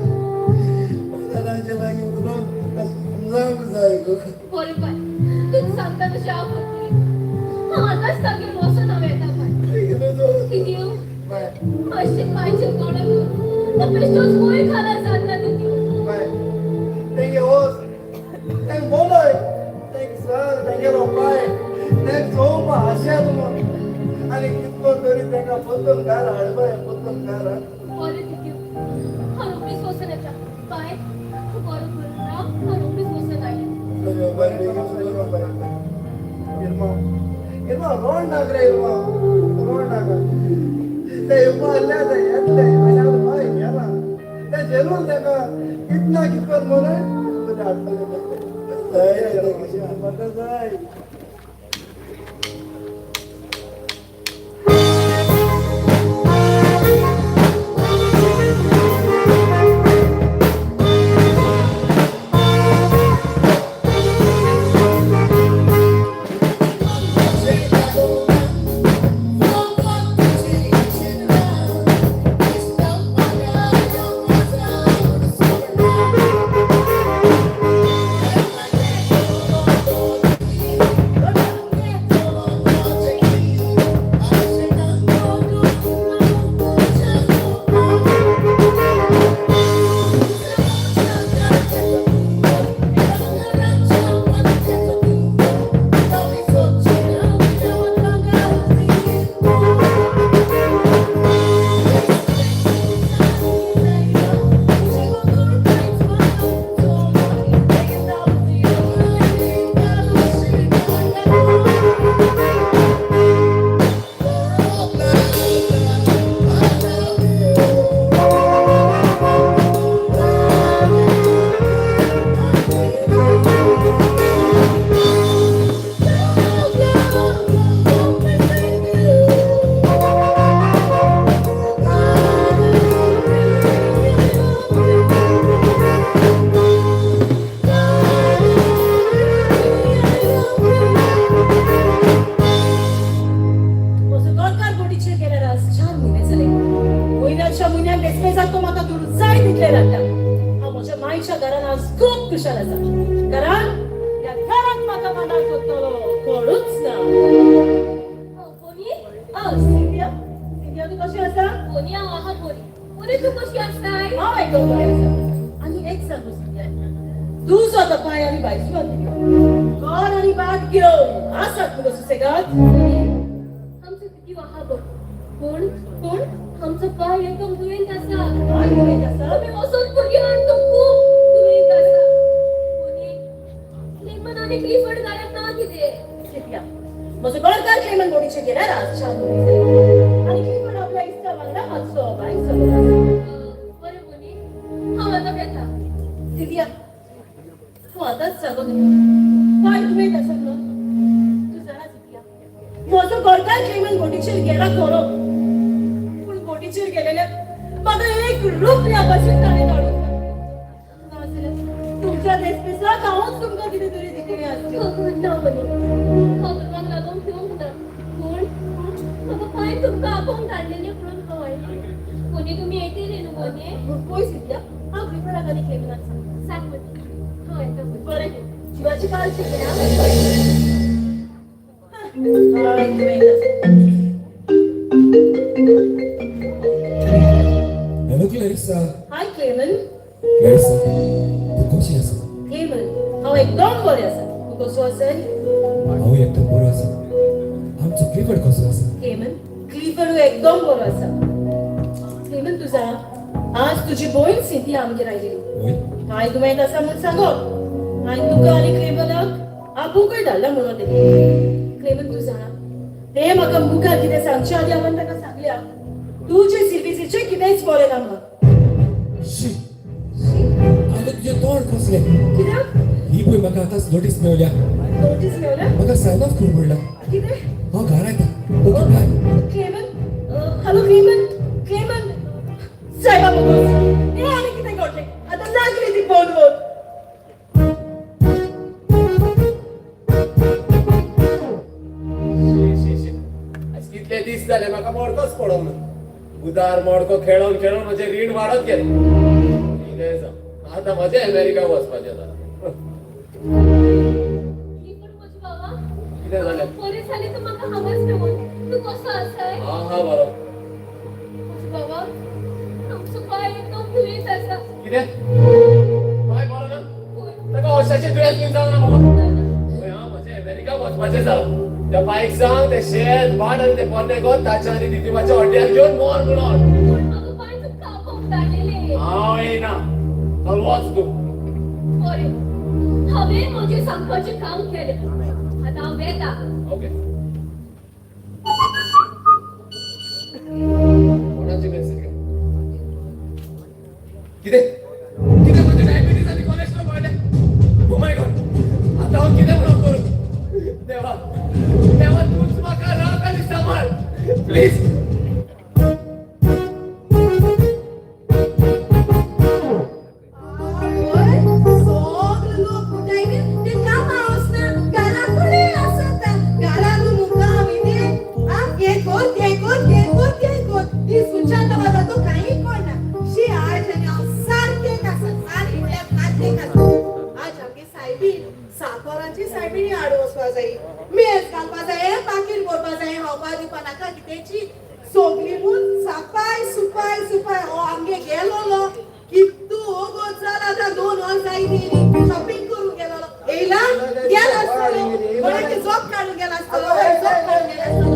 म्हाका तांचे लागीं उलोवंक समजावंक जाय गो. बरें बाय, तूं सांगता तशें हांव करतलें. हांव आतांच तागेर वचून हांव येता बाय. तितू, मातशें पांयचेर दोळे कर. तो बेश्टोच वयर खाला जाता तितू. बाय, तेंगे वच, तेंग बोलय, तेंग सांग, तेंगेलो पाय, तेंग चोवपा आशा तुमकां. आनी कितको तरी तेंका बदलून घाल हाड बाय, बदलून घाल. बरें तितू, हांव रोखडीच वचून येता. बाय, तूं बरो करून राव, हांव रोखडीच वचून आयलें. बाय, बेगीन सुरो बाय. इर्मा, इर्मा, रोड नाक रे इर्मा, रोड नाक. ते इर्मा आसले ते येतले आनी आतां बाय गेला. ते जेलून तेका कितना कितको मोरे तुजें हाडटलें. म्हाका जाय. म्हजो गोरकार बोटीचेर गेल्यार आज 4 म्हयने जाले. म्हयन्याच्या म्हयन्याक डेस्पेजाक तो म्हाका दुडू जाय तितले धाडटा. हांव म्हज्या मायच्या घरान आज खूब खुशाल आसा, कारण ह्या घरांत म्हाका मना करतलो कोणूच ना. बोनी? सिंधिया, सिंधिया, तूं कशें आसा? बोनी, हांव आहा बरी. बोनी, तूं कशी आसताय? हांव एकदम बरें आसा. आनी एक सांगू सिंधिया, तुजो आतां पांय आनी बायसून घर आनी भाट घेवन आसात मुगो सुसेगाद. आमचो तितू आहा बरो, पूण पूण आमचो पाय एकदम दुयेंत आसा. पांय दुयेंत आसा? आमी वचोन भुरग्यांक तो खूब दुयेंत आसा. बोनी, क्लेमन आनी क्लिफर्ड घरांत ना कितें? सिंधिया, म्हजो गोरकार क्लेमन बोटीचेर गेल्यार आज 4 म्हयने जाले आनी क्लिफर्ड आपल्या इश्टा वांगडा मातसो भायर सरलो आसा. बरें बोनी, हांव आतां येता. सिंधिया, तूं आतांच सांगो तुका पांय दुयेंत आसा म्हणून. तूं जाणा सिंधिया, म्हजो गोरकार क्लेमन बोटीचेर गेला खरो, पूण बोटीचेर गेलेल्या म्हाका 1 रुपया पासून ताणें धाडूंक ना. नाजाल्यार तुमच्या देसपेसाक हांवूच तुमकां कितें तरी दितलें आसलें. ना बोनी, हांव भुरग्यांक लागून पिवंक ना, पूण म्हाका पांय तुमकां आपोवंक धाडलेली म्हणून हांव आयलें. बोनी, तुमी येतली न्हू बोनी? पळय सिंधिया, हांव क्लिफर्डाक आनी क्लेमनाक सांगता. सांग बोनी, हांव येता बोनी. बरें, जिवाची काळजी घे. Hello Clarissa. हाय क्लेमन. क्लॅरिसा, तूं कशी आसा? क्लेमन, हांव एकदम बरें आसा. तूं कसो आसाय? हांव एकदम बरो आसा. आमचो क्लिफर्ड कसो आसा? क्लेमन, क्लिफर्डूय एकदम बरो आसा. क्लेमन, तूं जाणा, आज तुजी भयण सिंधिया आमगेर आयलेली. वय? कांय दुयेंत आसा म्हूण सांगप आनी तुका आनी क्लेमनाक आपूंकय धाडला म्हणून तेणी. क्लेमन, तूं जाणा, ते म्हाका मुखार कितें सांगचे आदी हांवें ताका सांगल्या तुजे सिर्विसीचें कितेंच बरें ना म्हणून. शी, आतां तुजें तोंड कसलें? कित्याक? ही पळय म्हाका आतांच नोटीस मेवल्या. नोटीस मेवल्या? म्हाका सायन ऑफ कर म्हणला. कितें? हांव घरा येता. Okay bye. Clement, hello Clement, Clement सायबा मगोस, हें आनी कितें घडलें? आतां लागली ती फोन वर. कितले दीस जाले म्हाका मरतोच पडोंक ना. उदार मोडको खेळोन खेळोन म्हजें रीण वाडत गेलें. कितें जावं, आतां म्हजें अमेरिका वचपाचें जालां. ही पण म्हजी बाबा. कितें जालें? बरें जालें तूं म्हाका हांगाच मेळून. तूं कसो आसाय? हा हा, बरो. म्हजे बाबा, आमचो बाय एकदम दुयेंत आसा. कितें, बाय बरो ना? पळय. ताका अशाचें दुयेंस बीन जावं ना बाबा? पळय हां, म्हजें अमेरिका वचपाचें जालां. त्या बायक सांग, ते शेत भाट आनी ते पोन्ने गोत ताच्या आनी दिदिमाच्या हड्ड्यार घेवन मोर म्हणून. पूण म्हाका बाय, तूं कापोंक धाडलेलें. हांव येयना, चल वच तूं. बरें, हांवें म्हजें सांगपाचें काम केलें, आतां हांव वेता. ओके. कोणाची मेसेज का? कितें कितें, म्हजें डायबिटीज आनी कोलेस्ट्रॉल वाडलें? ओ my God, आतां हांव कितें म्हणून करूं? देवा, देवा, तूंच म्हाका राख आनी सांबाळ, प्लीज. सगळे लोक म्हणटाय ते कामां वचना, घरा कडेन आसता. घरान काम इतें आ, हें कर, तें कर, तें कर, तें कर. ती सुनशान वता तो कांय कोणना शी. आज आनी हांव सारकें आसा, सारकें म्हळ्यार सारकें आसा. आज आमगे सायबीण, 7 वरांची सायबीणी हाडून वचपा जाय, मेज घालपा जाय, पाकीट भरपा जाय, खावपा दिवपा नाका कितेंची. सोगली म्हूण सपाय सुपाय सुपाय. हो आमगे गेलोलो कितू वगत जाला, आतां 2 वर जायत येयली. शॉपिंग करूंक गेलोलो, येयला गेला आसतलो, कोणाची जॉब काडून गेला आसतलो. हय, जॉब काडून गेला आसतलो.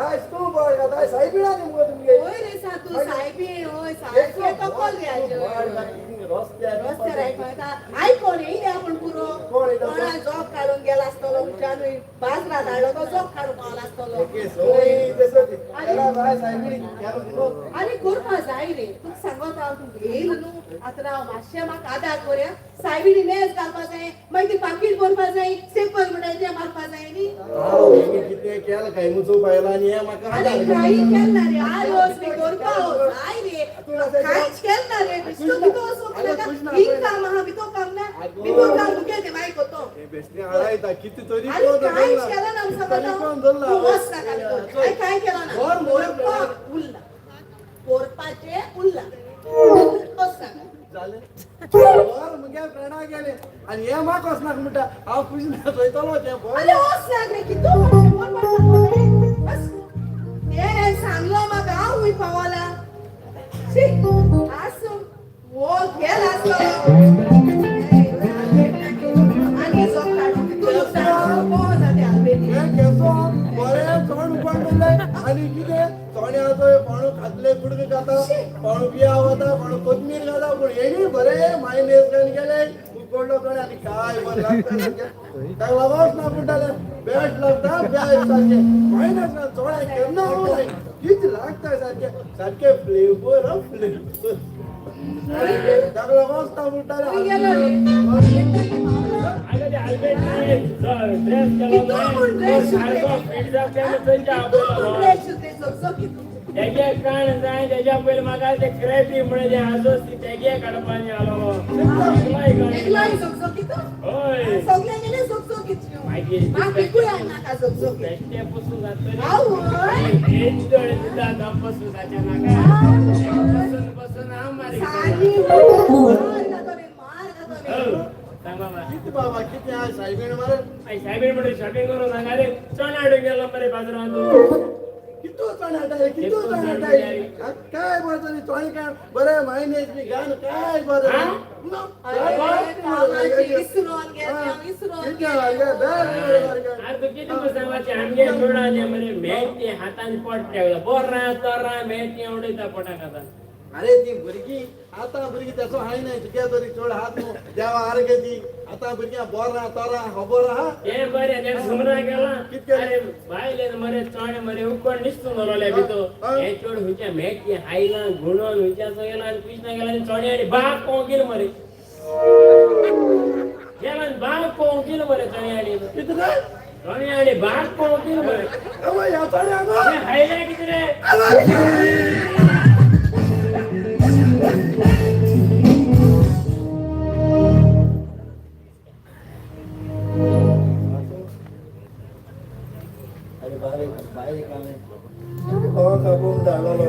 आज तूं बोड खाता सायबिणा मुगो तुमगे. हय रे सातू, सायबीण, हय, सारकें तकल रे आयजें. रस्त्यार. रस्त्यार आयकता आयकोन येयले आपूण पुरो. कोण येयला? कोणा जॉब काडून गेला आसतलो, उच्यानूय बाजरात हाडलो तो जॉब काडून पावला आसतलो. ओके, सोय तसो बाय सायबिणी. आनी करपा जाय रे, तुका सांगत हांव. तूं येयल न्हू आतां, राव मातशें, म्हाका आदार करया. सायबिणी मेज घालपा जाय, मागीर ती पाकीट भरपा जाय, स्टेपल म्हणटाय तें मारपा जाय न्ही. हांव कितें केलें काय मुचो पायला आनी हें म्हाका आनी आदार. कांय केलें ना रे, आरोस बी करपा जाय रे. कांयच केलें ना रे. बेश्टो भितर वचूंक नाका. ही काम आहा, भितर काम ना, भितर काम मुगे ते मागीर करतो. बेसली हाडायता कितें तरी. आनी कांयच केलें ना सांगता. तूं वच नाका भितर. हांवें कांय केलें ना. बर, मोर. करपाक उरला, करपाचें उरला, वच नाका. जालें बर, मुगे फ्रेंडा गेले आनी हें म्हाका वचनाक म्हणटा. हांव खुश ना, चोयतलो तें आनी बरें. वच नाक रे, कितू 100 मारता बस. तें सांगलो म्हाका, हांव खूंय पावला. शी, आसूं, हो गेला आसतलो आनी जोप काडून कितू लुकसाण जाते आल्बेटी. हें केसो बरें चोण उबाडलें आनी कितें चोण्याचो कोणू खातले, कुडक खाता, कोणू बिया वता, कोणू कोथमीर खाता, पूण हेणी बरें मायनेज घालून गेले उकडलो चणे आनी काय बरें लागता सारकें. ताका लागोच ना म्हणटाले, बेस्ट लागता, बेस्ट सारकें. मायनेज घालून चोणे केन्ना हांव कितें लागता सारकें सारकें, फ्लेवर फ्लेवर. ताका लागोच ना म्हणटाले. गेलो रे. आगे ते आल्बेटी ड्रेस केलो. कितू म्हूण ड्रेस सारको फिट जाता थंयच्या. कितू म्हूण ड्रेस शिवते झोकझोकीत. तेजे काण जाय, तेज्या पयलीं म्हाका ते क्रॅपी म्हळे ते आजोस तेजे काडपानी आलो. एकलोय झोकझोकीत. हय. सगळे गेले झोकझोकीत. मागीर म्हाका बिलकूल नाका झोकझोकीत. बेश्टे पसून जातले. आवय. एक दोळे दिता दम पसून जाच्या नाका, बसून बसून हांव मारी. सारी मार जातो रे, मार जातो रे. सांग बाबा. कितें बाबा, कितें आहा सायबीण मरे? सायबीण म्हणून शॉपिंग करून सांगा रे, चणे हाडूंक गेलो मरे बाजारांत. कितू चणे हाडटाय, कितू चणे हाडटाय? काय बरें तरी चणे, काय बरें मायनेज बी घाल, काय बरें. हा? अरे, कामाची इसरोन गेले हांव, इसरोन गेले. अरे तू कितें सांगपाचें, आमगे चोडाचें मरे मेथी हातान पोट ठेवला, बोरां तोरां मेथी उडयता पोटाक आतां. अरे ती भुरगीं आतां, भुरगीं तेसो हाय न्हय तुगे तरी चड हात न्हू देवा आरगे. ती आतां भुरग्यां बोरां तोरां खबर आहा. तें बरें, तें सुमरा गेला. कितकें? अरे बायलेन मरे चणे मरे उकड निसतून दवरले भितर. हें चोड खंयच्या मेथी आयलां गुणोन खंयच्या गेला आनी कृष्णा गेला आनी चणे आनी बाग पोवंक गेलो मरे, गेला आनी बाग पोवंक गेलो मरे चणे आनी. कितें रे? चणे आनी बाग पोवंक गेलो मरे. आवय, ह्या चण्यांक तें हायलें कितें रे? अरे बाय, बाय. आयक हांवें भावाक आपोवन धाडलो मरे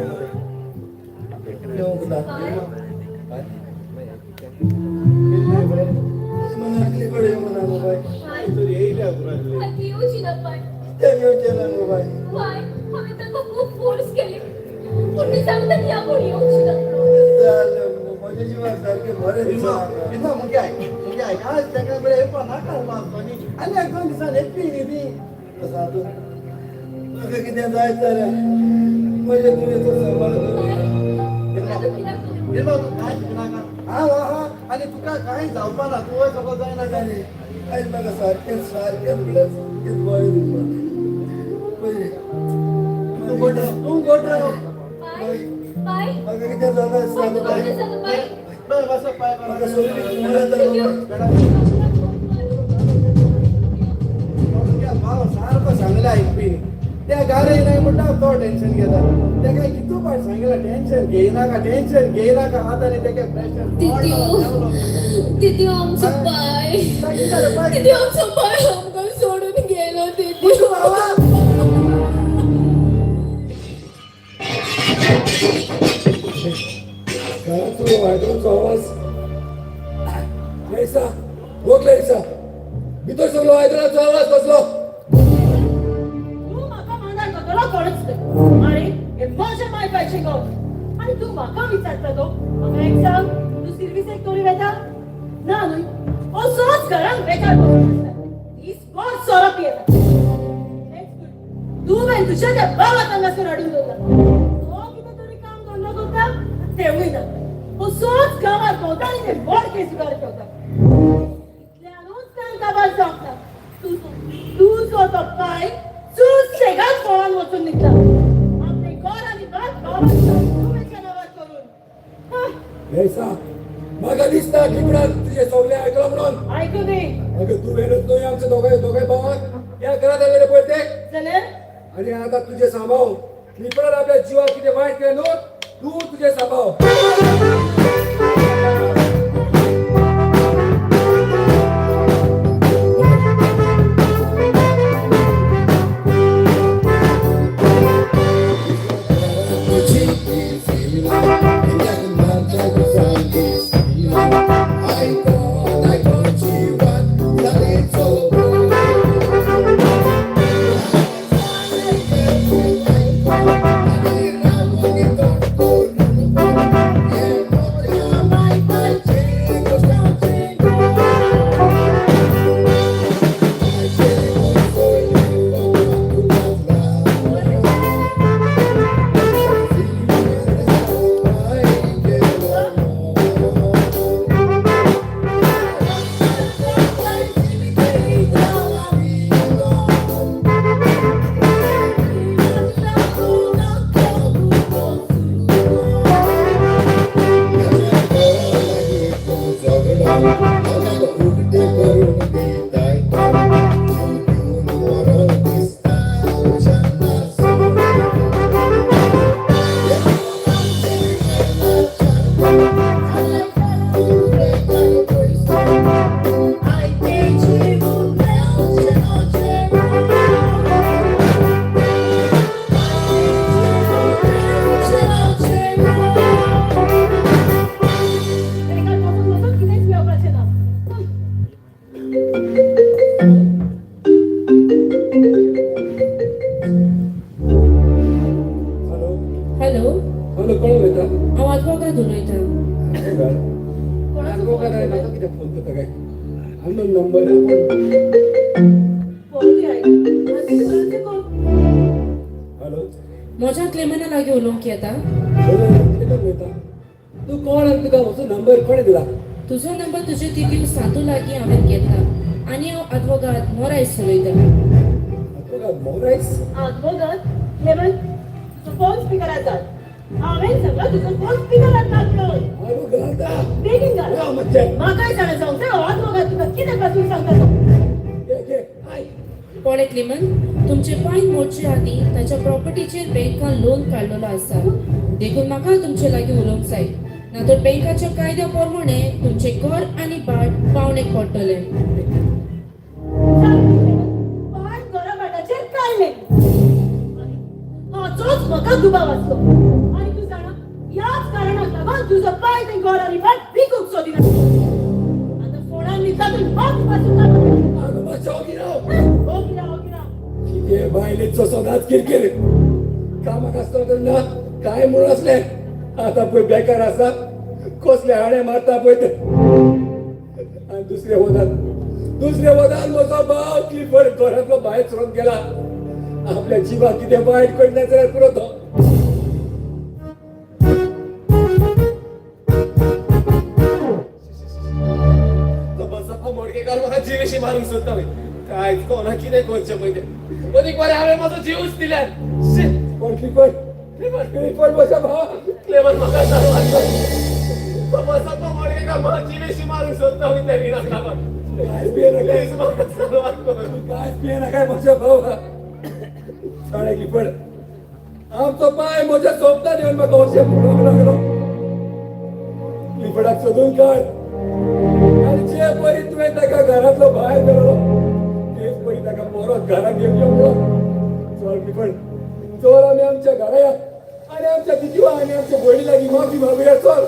येवंक ना. बाय. मनातली कडेन येवंक ना गो बाय. बाय. तर येयल्या पुरातले. ती येवची ना बाय. कित्याक येवचें ना गो बाय? बाय, हांवें तांकां खूब फोर्स केली, पूण ती सांगता ती आपूण येवची ना. म्हज्या जिवाक सारकें बरें दिसना. इल्लो मुगे आयक, मुगे आयक, आज ताका बरें येवपा नाका न्ही, आनी एक दोन दिसान येतली न्ही ती. साधू, म्हाका कितें जायत जाल्यार म्हज्या तुवें सांबाळ कर. आतां कित्याक करूं? इल्लो तूं कांय चिंतनाका, हांव आहा आनी तुका कांय जावपा ना, तूं सगळो जायना जालें. आयज म्हाका सारकें सारकें म्हणल्यार सारकें बरें दिसना. तूं गोड राव, तूं गोड राव. बाय बाय. म्हाका कितें जाता बाय, साधू. तुका कितें जाता बाय? बाय बस पाय. म्हाका सोडली जाता. भाव सारको सांगलें आयकपी न्ही. त्या गारे नाय म्हणटा तो टेन्शन घेता. तेका कितू पाट सांगला टेन्शन घेयनाका, टेन्शन घेयनाका, आतां आनी तेका प्रेशर. तितू, तितू, आमचो पाय, तितू, आमचो पाय आमकां सोडून गेलो तितू. घरांतलो वायटोचो आवाज क्लॅरिसा, हो क्लॅरिसा, भितर सगलो आयदनाचो आवाज कसलो? तूं म्हाका मानार करतलो कोणूच न्हय. आरे, हें म्हजें माय पायचें गो आनी तूं म्हाका विचारता तो? म्हाका एक सांग, तूं सिर्विसेक तरी वेता ना न्हय? असोच घरांत बेकार बसून आसता, दीसभर सोरो पियेता. हेंच पळय, तुवें तुज्या त्या बाबाक हांगासर हाडून दवरला. तो कितें तरी काम धंदो करता तेवूय ना, असोच गांवांत भोंवता आनी ते बोडके जुगार खेळटा. इतल्यानूच तांकां काबार जावंक ना, तुजो तो पाय सुसेगाद फळान वचून निघला, आपले घर आनी भात भावाच्या तुवेच्या नांवार करून. हा, क्लॅरिसा, म्हाका दिसता किपडान तुजें सगळें आयकलां म्हणून. आयकू दी. अगं, तुवेंच न्हय, आमच्या दोगांय दोगांय भावांक ह्या घरांत आयलें पळय ते. जाल्यार? आनी आतां तुजें सांबाव, क्लिपरान आपल्या जिवाक कितें वायट केलें न्हू, तूं तुजें सांबाव. बेकार बसून बसून कितेंच मेळपाचें ना. हॅलो. हॅलो. हॅलो, कोण उलयता? हांव आदवोगाद उलयतां. कोणाचो फोन म्हाका कितें फोन करता काय? Unknown number. पळोवया आयक. आनी कोणाचो कोण? हॅलो. म्हज्या क्लेमना लागीं उलोवंक येता? कितें उलयता तूं? कोण आनी तुका म्हजो नंबर कोणें दिला? तुजो नंबर तुजे तितू सातू लागीं हांवें घेतला आनी हांव आदवोगाद मोरायस उलयतां. तुका मोरायस? आदवोगाद क्लेमन, तुजो फोन स्पिकरार घाल. हांवें सगळं तुजो फोन स्पिकरार घाल म्हणून. हांव घालता. बेगीन घाल. राव मातशें. म्हाकाय जाणा जावंक जाय हो आदवोगाद तुका कितें पासून सांगता तो. घे घे, आयक. पळय क्लेमन, तुमचे पांय मोडचे आदीं ताच्या प्रॉपर्टीचेर बँकान लोन काडलेलो आसा, देखून म्हाका तुमचे लागीं उलोवंक जाय, ना तर बँकाच्या कायद्या प्रमाणे तुमचें घर आनी भाट पावणेक पडटलें. सांग क्लेमन, पांय घरा भाटाचेर काडलें आनी म्हाका दुबाव आसलो. आनी तूं जाणा, ह्याच कारणाक लागून तुजो पाय तें घर आनी भाट विकूंक सोदिना. आतां फोणान न्हिदला तूं वच पासून ना. आगो मातशें ओगी राव. ओगी राव, ओगी राव. कितें बायलेचो सदांच किरकीर. कामाक आसलो तेन्ना कांय म्हणून आसलें, आतां पळय बेकार आसा, कसले हाणे मारता पळय ते. आनी दुसरे वदान म्हजो भाव क्लिफर्ड घरांतलो भायर सरून गेला. आपल्या जिवाक कितें वायट करिना जाल्यार पुरो तो. तो बसप्पा मोडकेकार म्हाका जिवेशी मारूंक सोदता पळय. काय कोणा कितें करचें पळय तें. मदीं बरें हांवें म्हजो जीवच दिल्यार. कोण क्लिफर्ड? क्लिफर्ड म्हज्या भावा. क्लेमन म्हाका सांग. तो बसप्पा मोडकेकार म्हाका जिवेशी मारूंक सोदता पळय त्या रिणाक लागून. कांयच भियेनाका. प्लीज म्हाका साल्वार कर. कांयच भियेनाका म्हज्या भावा. जाणा क्लिफर्ड, आमचो पाय म्हज्या सोपतान येवन म्हाका अशें म्हणूंक लागलो, क्लिफर्डाक सोदून काड आनी जे परी तुवें ताका घरांतलो भायर धरलो तेच परी ताका परत घरांत घेवन यो म्हणून. चल क्लिफर्ड, चल आमी आमच्या घरा या आनी आमच्या दिदिवा आनी आमच्या भयणी लागीं माफी मागुया. चल.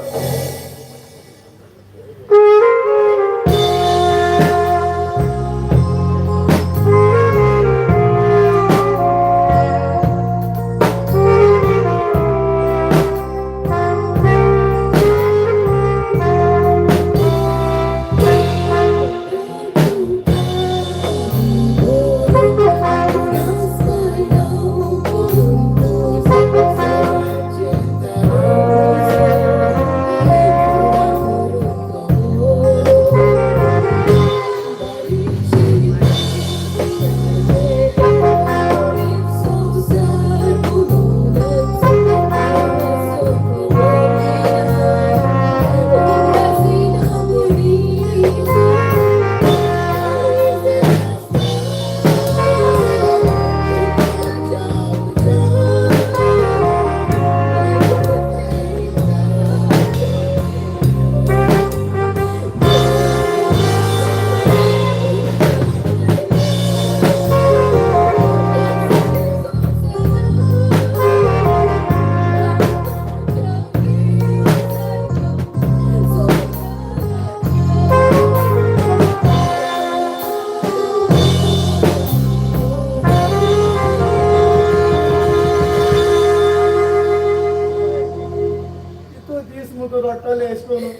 कितू दीस मुजो रडटले अशें करून.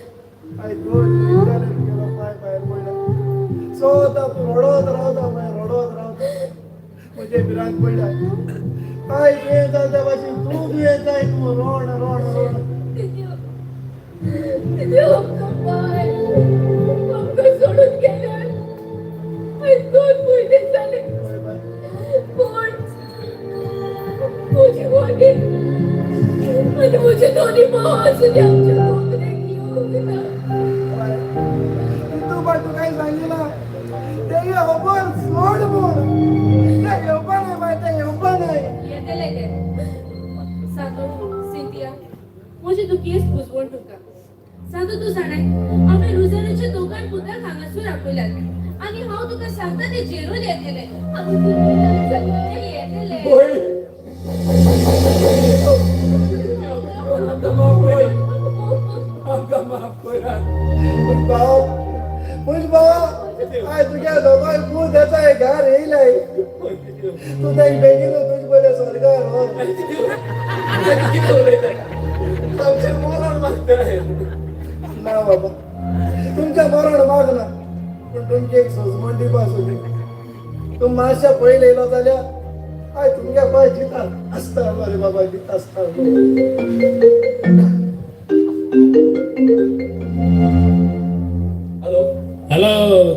आयज 2 दीस जाले तुगेलो पांय भायर पडला. सदां तूं रडत रावता मागीर रडत रावता. म्हजे भिरांत पडल्या. पांय दुयेंत जाता त्या भाशेन तूं दुयेंत जायत तूं रड रड रड. आमचो पाय आमकां सोडून गेल्यार आयज 2 म्हयने जाले. पूण म्हजी वडील आनी म्हजे दोनी भाव आसून आमच्या नोकरेक येवंक ना. तूं बाय तूं कांय सांगिना. तें खबर सोड म्हूण. तें येवपा नाय बाय, तें येवपा नाय. येतले ते. सांगू सिंतिया, म्हजी दुखीच पुजवण तुका. सांगू, तूं जाणाय आमी रुजाराच्या दोगां पुताक हांगासर आपयल्यात आनी हांव तुका सांगता ते जेरूल येतले. आमी ते येतले. होय, आमकां माफ कर, आमकां माफ करात. भाव, म्हज भाव, आयज तुज्या दोगांय पूत येताय घर येयलाय. तूं तांकां बेगीन तुजे बरें स्वर्गार व्हर. कितें उलयता? आमचें मरण मागता. ना बाबा, तुमच्या मरण मागना, पूण तुमची एक सजमण दिवपा सोदी. तूं मातशें पयलीं येयलो जाल्यार आयज तुमगे पांय जिता आसता रे बाबा, जिता आसता. हॅलो हॅलो,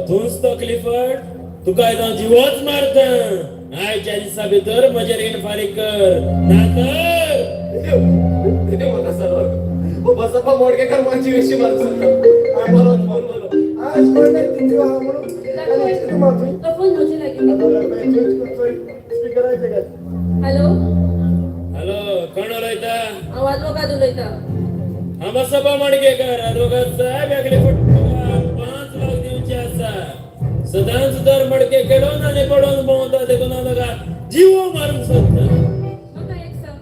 तूंच तो क्लिफर्ड? तुका आयज हांव जिवोच मारता. आयच्या दिसा भितर म्हजें रीण फारीक कर, ना तर देव म्हाका साल्वार कर. बसप्पा मोडकेकार म्हाका जिवेशी मारूंक सोदता. हांवें मरोन फोन मारलो. आज कोण तितू आहा म्हणून आनी चिंतू मातूय. तो फोन म्हजे लागीं. स्पिकराचेर घाल. हॅलो. हॅलो, कोण उलयता? हांव आदवोगाद उलयतां. हांव बसप्पा मडकेकर. आदवोगाद साहेब, ह्या क्लिफर्ड 5 लाख दिवचे आसा. सदांच दर मडके खेळोन आनी पडोन भोंवता, देखून हांव ताका जिवो मारूंक सोदता. म्हाका एक सांग,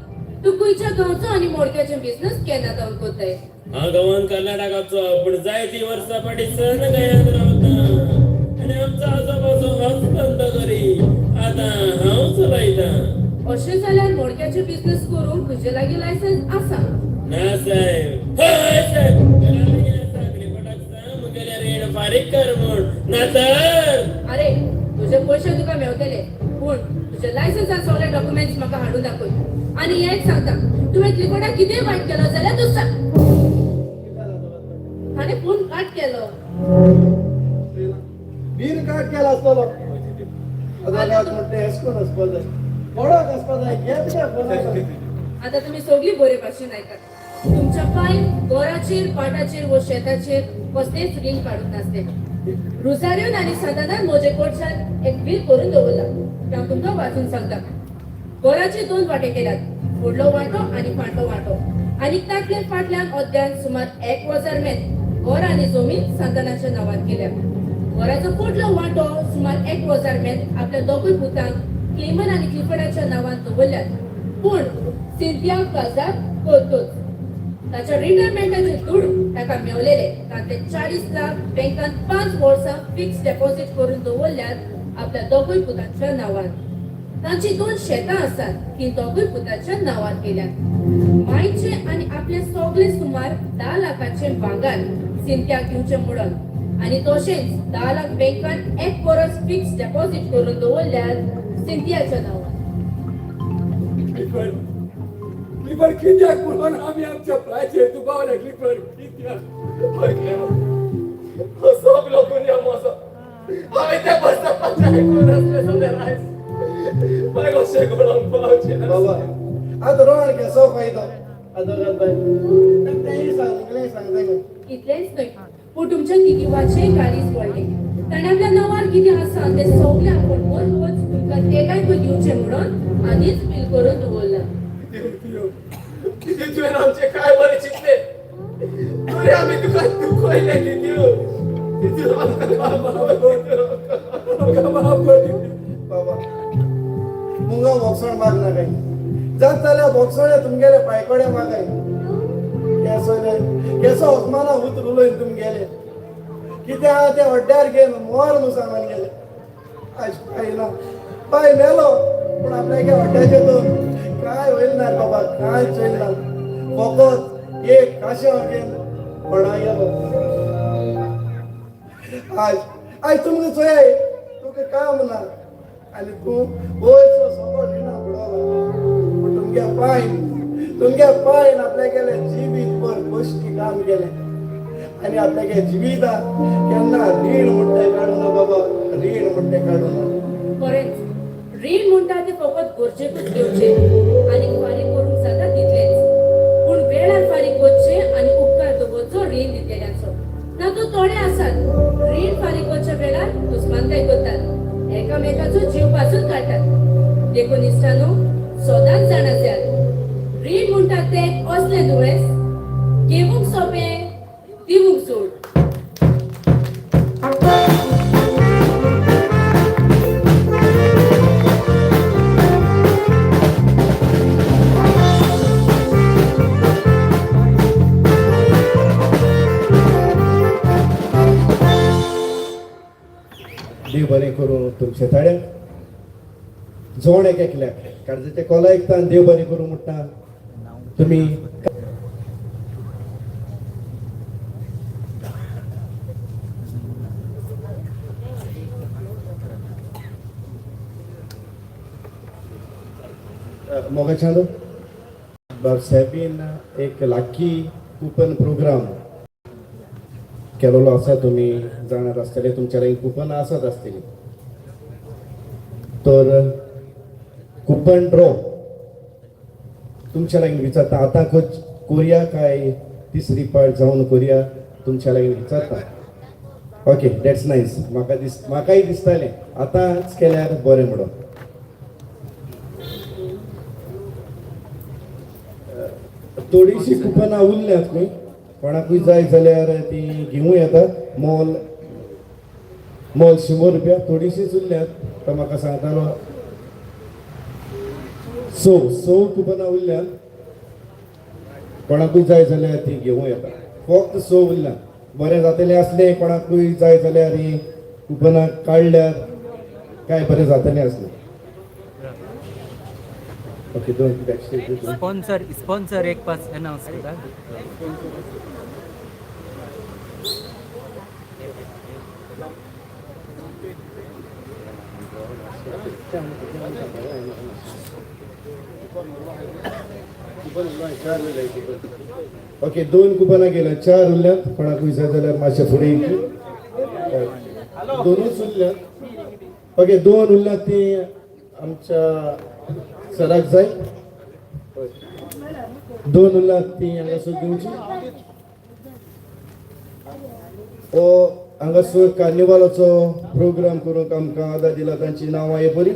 खंयच्या गांवचो आनी मोडक्याचे बिझनस केन्ना जावन कोताय? हांव गांवान कर्नाटकाचो, पूण जायती वर्सां फाटीं सन गोंयांत रावता आनी आमचो आजोबाचो होच धंदो करी आतां हांव चलयतां. अशें जाल्यार मोडक्याचे बिझनस करूंक तुजे लागीं लायसन्स आसा? ना साहेब, हय साहेब, घरा बेगीन आसा. क्लिफर्डाक सांग मुगेलें रीण फारीक कर म्हूण, ना तर अरे तुजे पयशे तुका मेवतले, पूण तुजे लायसन्स आनी सगळे डॉक्युमेंट्स म्हाका हाडून दाखय. आनी हें एक सांगता, तुवें क्लिफर्डाक कितेंय वायट केलो जाल्यार तूं सांग. ताणें फोन कट केलो. बील काट केला आसतलो. म्हणटा एस्कोन आसपा जाय, कोणाक आसपा जाय, घेत फोन. आता तुम्ही सगळी बरे भाशेन आयकात. तुमच्या पाय घराचेर, पाटाचेर व शेताचेर कसलेंच रीण काडूंक नासले. रुजारियोन आनी सांतानान म्हजे कडच्यान एक बील करून दवरला, तें हांव तुमकां वाचून सांगता. घराचे दोन वांटे केल्यात, फुडलो वांटो आनी फाटलो वांटो, आनी तांतले फाटल्यान अद्यान सुमार 1000 मेत घर आनी जमीन सांतानाच्या नांवान केल्या. घराचो फुडलो वांटो सुमार 1000 मेत आपल्या दोगूय पुतांक क्लेमन आनी क्लिफर्डाच्या नांवान दवरल्यात. पूण सिंथिया काजार करतोच ताच्या रिटायरमेंटाचे दुड ताका मेवलेले तांतले 40 लाख बँकान 5 वर्सां फिक्स डेपॉझिट करून दवरल्यात आपल्या दोगूय पुतांच्या नांवान. तांची 2 शेतां आसात ती दोगूय पुताच्या नांवान केल्यात. मायचे आनी आपले सगळे सुमार 10 लाखाचे भांगर सिंथियाक दिवचें म्हणून, आनी तशेंच 10 लाख बँकान 1 वर्स फिक्स डेपॉझिट करून दवरल्यात सिंथियाच्या नांवान. क्लिफर्ड, क्लिफर्ड, कित्याक म्हणून आमी आमच्या प्रायचेर दुबावले? क्लिफर्ड, कित्याक? हो सगलो गुन्यांव म्हजो. हांवें तें बसपाचें आयकून आसलें जाल्यार आयज मागीर अशें घडोवंक पावचें बाबा नासलें. आतां रोण केसो फायदो आदोगाद बाय, तेंय सांग, मुगलेंय सांगता. इतलेंच न्हय, पूण तुमच्या तिगिवाचेय काळीज पडलें. ताणें आपल्या नांवार कितें आसा तें सगळें आपूण मरतच तुमकां तेगांयकूय दिवचें म्हणून आदींच बील करून दवरलां. कितें तुवें आमचें काय बरें चिंतलें, तरी आमी तुका दुखयलें. तितू, तितू, आमकां माफ कर, आमकां माफ कर. बाबा, मुंगा बोगसण माग नाकाय, जात जाल्यार बोगसणे तुमगेले पांयकडे मागाय. केसो केसो अपमाना उतर उलयन तुमगेले, कितें आहा तें हड्ड्यार घेवन मोर न्हू सामान गेले. आयज पाय ना, पाय मेलो, पूण आपल्यागे हड्ड्याचें तर काय होयल ना बाबा, कांयच होयल ना. फकत एक काशें घेवन व्हडा गेलो. आयज आयज तुमकां चोय, तुका काम ना आनी तूं वयचो सगळो रिणां बुडवला. पूण तुमगे पायन आपल्या गेले जिवीत भर कश्टी काम केलें आनी आपल्यागे जिविता केन्ना रीण म्हणटा काडूं ना बाबा, रीण म्हणटा काडूं ना. खरेंच, रीण म्हणटा तें फकत गरजेकूच घेवचें आनी फारीक करूंक जाता तितलेंच, पूण वेळार फारीक करचें आनी उपकार दवरचो रीण दितल्यांचो. ना तर थोडे आसात रीण फारीक करच्या वेळार दुस्मानकाय करतात, एकामेकाचो जीव पासून काडटात. देखून इश्टानो, सदांच जाणा जायात, रीण म्हणटा तें असलें दुयेंस, घेवंक सोंपें, दिवंक चड. देव बरें करूं तुमच्या ताड्यांक, जोड एक एकल्याक काळजाच्या कोला ऐकता. देव बरें करूं म्हणटा तुमी. मोगाच्यानो, बाब साहेबीन एक लाकी कुपन प्रोग्राम केलेलो आसा. तुमी जाणात आसतले, तुमच्या लागीं कुपन आसत आसतली. तर कुपन ड्रॉ तुमच्या लागीं विचारता आतां कोरया काय तिसरी पार्ट जावन कोरया, तुमच्या लागीं विचारता. Okay, that's nice. म्हाकाय दिसतालें आतांच केल्यार बरें म्हणून. थोडीशीं कुपनां उरल्यात खंय, कोणाकूय जाय जाल्यार ती घेवूं येता. मोल मोल 100 रुपया. थोडीशींच उरल्यात. तो म्हाका सांगतालो स स कुपनां उरल्यात. कोणाकूय जाय जाल्यार ती घेवं येता. फक्त 6 उरल्या. बरें जातलें आसलें कोणाकूय जाय जाल्यार ही कुपनां काडल्यार काय बरें जातलें आसलें. ओके, दोन बॅकस्टेज स्पॉन्सर एक पास अनाउन्स करता. ओके, 2 कुपनां गेल्या, 4 उरल्यात. कोणाकूय जाय जाल्यार मातशें फुडें येवची. 2च उरल्यात. ओके, 2 उरल्यात ती आमच्या सराक जाय. 2 उरल्यात ती हांगासर दिवची. हो हांगासर कार्निवालाचो प्रोग्राम करूंक आमकां आदार दिला तांची नांवां हे बरी.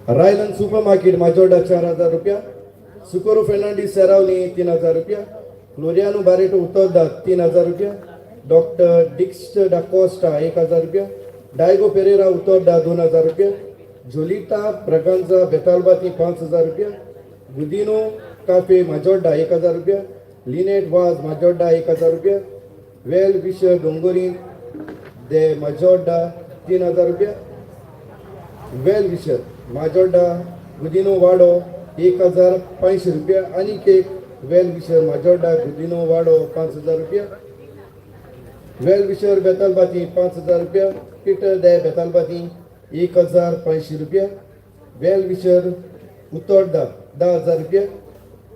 रायलन सुपर मार्केट माजोर्डा 4,000 रुपया, सुकोरो फेर्नांडीस सेरावली 3,000 रुपया, फ्लोरियानो बारेटो उतोर्दा 3,000 रुपया, डॉक्टर डिक्स्ट डाकोस्टा 1,000 रुपया, डायगो पेरेरा उतोर्दा 2,000 रुपया, जोलिता ब्रगांजा बेतालबाती 5,000 रुपया, गुदिनो काफे माजोर्डा 1,000 रुपया, लिनेट वाज माजोर्डा 1,000 रुपया, वेल विशर डोंगोरी दे माजोर्डा 3,000 रुपया, वेल विशर माजोर्डा गुदिनो वाडो 1,500 रुपया, आनी एक वेल विशर माजोर्डा गुदिनो वाडो 5,000 रुपया, वेल विशर बेतालबाती 5,000 रुपया, पिटर दे बेतालबाती 1,500 रुपया, वेल विशर उतोर्डा 10,000 रुपया,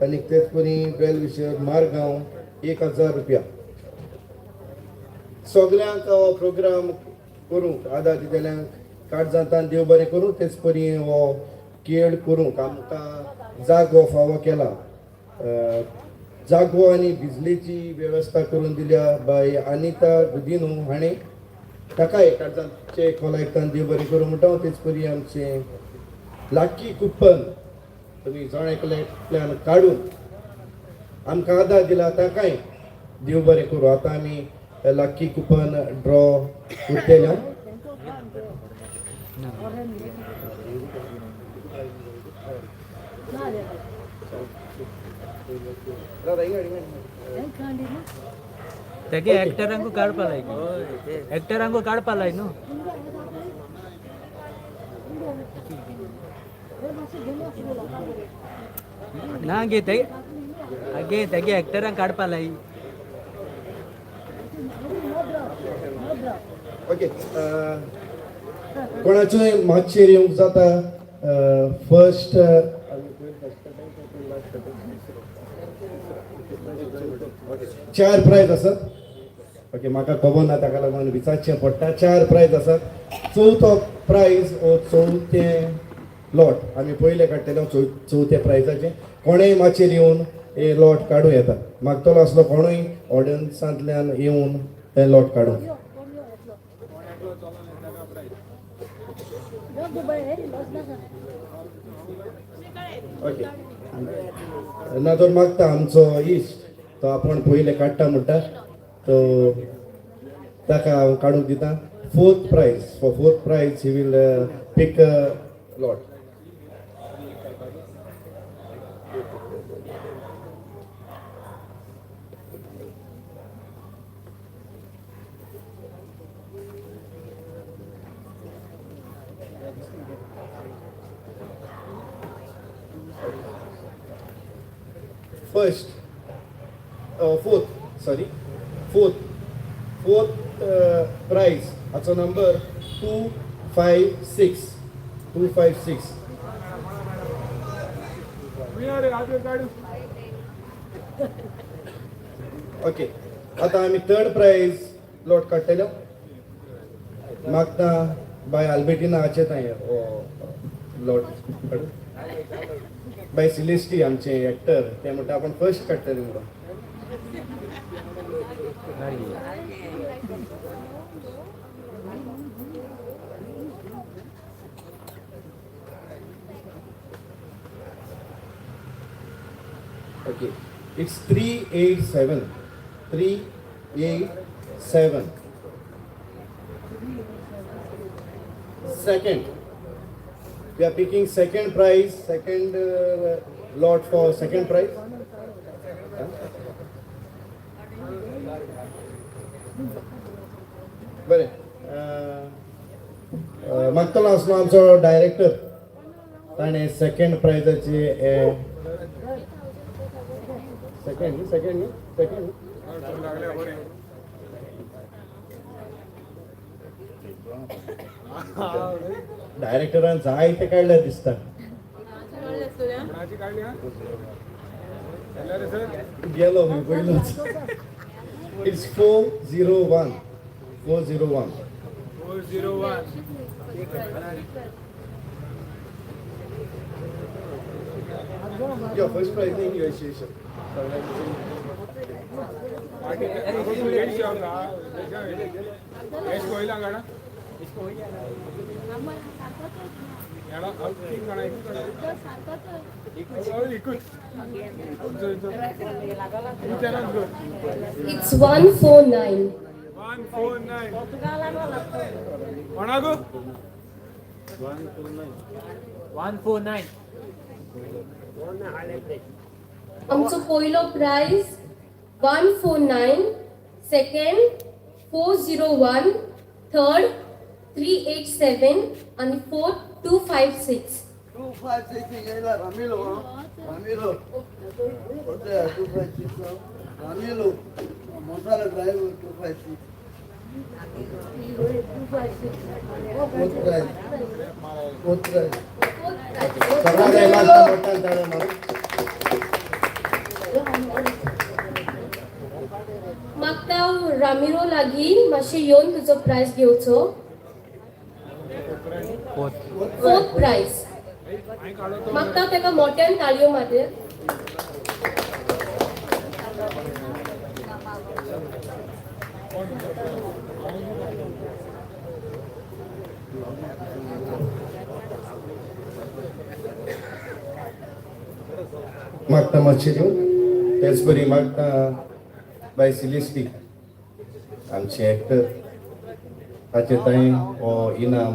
आनी तेच परी वेल विशर मारगांव 1,000 रुपया. सगल्यांक हो प्रोग्राम करूंक आदार दितल्यांक काळजांतान देव बरें करूं. तेच परी हो खेळ करूंक आमकां जागो फावो केला. जागो आनी बिजलेची वेवस्था करून दिल्या बाय अनिता गुदिनो हाणें. ताकाय काळजांचे खोलायतान देव बरें करूं म्हणटा. तेच परी आमचें लाकी कुप्पन तुमी जण एकल्यान काडून आमकां आदार दिला ताकाय देव बरें करूं. आतां आमी लाकी कुपन ड्रॉ करतले. तेगे एक्टरांकू काडपा लाय, एक्टरांकू काडपा लाय न्हू. ना गे ते आगे तेगे एक्टरांक काडपा लाय. ओके, कोणाचोय मातशेर येवंक जाता. फर्स्ट 4 प्रायज आसात. ओके, म्हाका खबर ना ताका लागून विचारचें पडटा. 4 प्रायज आसात. चवथो प्रायज हो चवथें लॉट आमी पयलें काडटले. चवथ्या प्रायजाचें कोणेय माचयेर येवन हे लॉट काडूं येता. मागतलो आसलो कोणूय ऑडियन्सांतल्यान येवन हें लॉट काडूं. ओके, ना तर मागता आमचो इश्ट तो आपण पयलें काडटा म्हणटा तो ताका हांव काडूंक दिता. 4th prize, for 4th prize he will pick lot. First, fourth, sorry, fourth, fourth prize हाचो नंबर 256, 256. ओके, आतां आमी थर्ड प्रायज लॉट काडटले. मागता बाय आल्बेटिना हाचें हो लॉट काडू. बाय सिलेस्टी आमचे एक्टर ते म्हणटा आपण फर्स्ट काडटले म्हणून. Okay, it's 387, 387. Second, we are picking second prize, second lot for second prize. बरें, मागतलो आसलो आमचो डायरेक्टर, ताणें सेकंड प्रायजाची सेकंड सेकंड सेकंड डायरेक्टरान जायते काडले दिसता. गेलो पयलोच. It's 401 401 401. Your first prize in negotiation. It's 149. 149. कोणाकू? 149. आमचो पयलो प्रायज 149, सेकंड 401, थर्ड 387 आनी फोर्थ 256. 256 येयला Ramilo. Ramilo 256 Ramilo Masala driver 256. Fourth prize. Fourth prize. मागता रामिरो लागीं मातशें येवन तुजो प्रायज घेवचो. Fourth prize. मागता ताका मोट्यान ताळयो मारया. मागता मातशें दिवन तेच बरी मागता बाय सिलिस्टी आमचे एक्टर ताचे थंय हो इनाम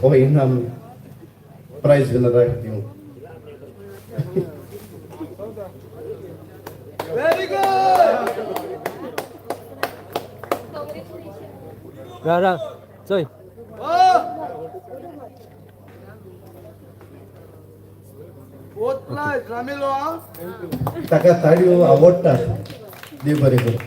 हो इनाम प्रायज विनराक दिवंक. Very good. राव राव चोय. Fourth prize Ramilo. ताका ताळयो आवडटा. देव बरें करूं.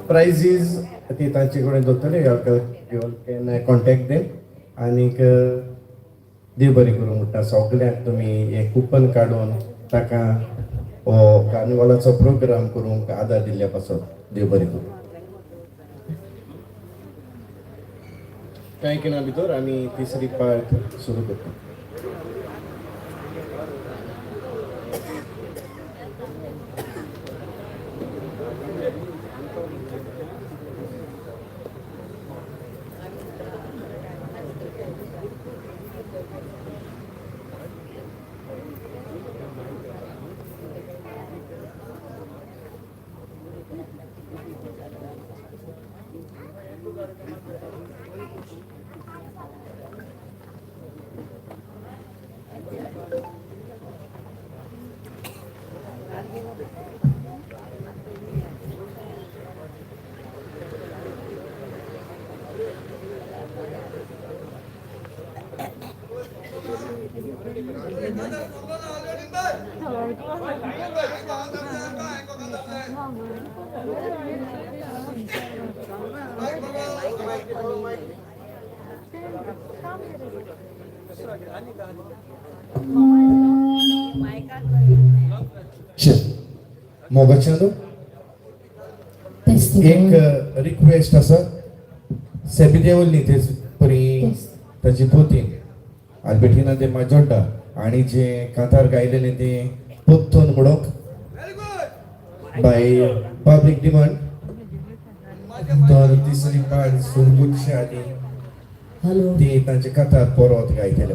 प्रायजीज ती तांचे कडेन दवरतले. You can contact them. आनीक देव बरें करूं म्हणटा सगल्यांक तुमी हें कुपन काडून ताका हो कार्निवालाचो प्रोग्राम करूंक आदार दिल्ल्या पासत देव बरें करूं. कांय खिणा भितर आमी तिसरी पार्ट सुरू करता. मोगाच्यानो एक रिक्वेस्ट आसा. सेबी देवल्ली तेच परी ताची पोतीन आल्बेटिना दे माजोड्डा आणि जे कांतार गायलेले ते पोत्तून म्हणूंक बाय पब्लीक डिमांड. तर तिसरी पार्ट सुरू करचे आदी ती तांचे कथा परत गायतले.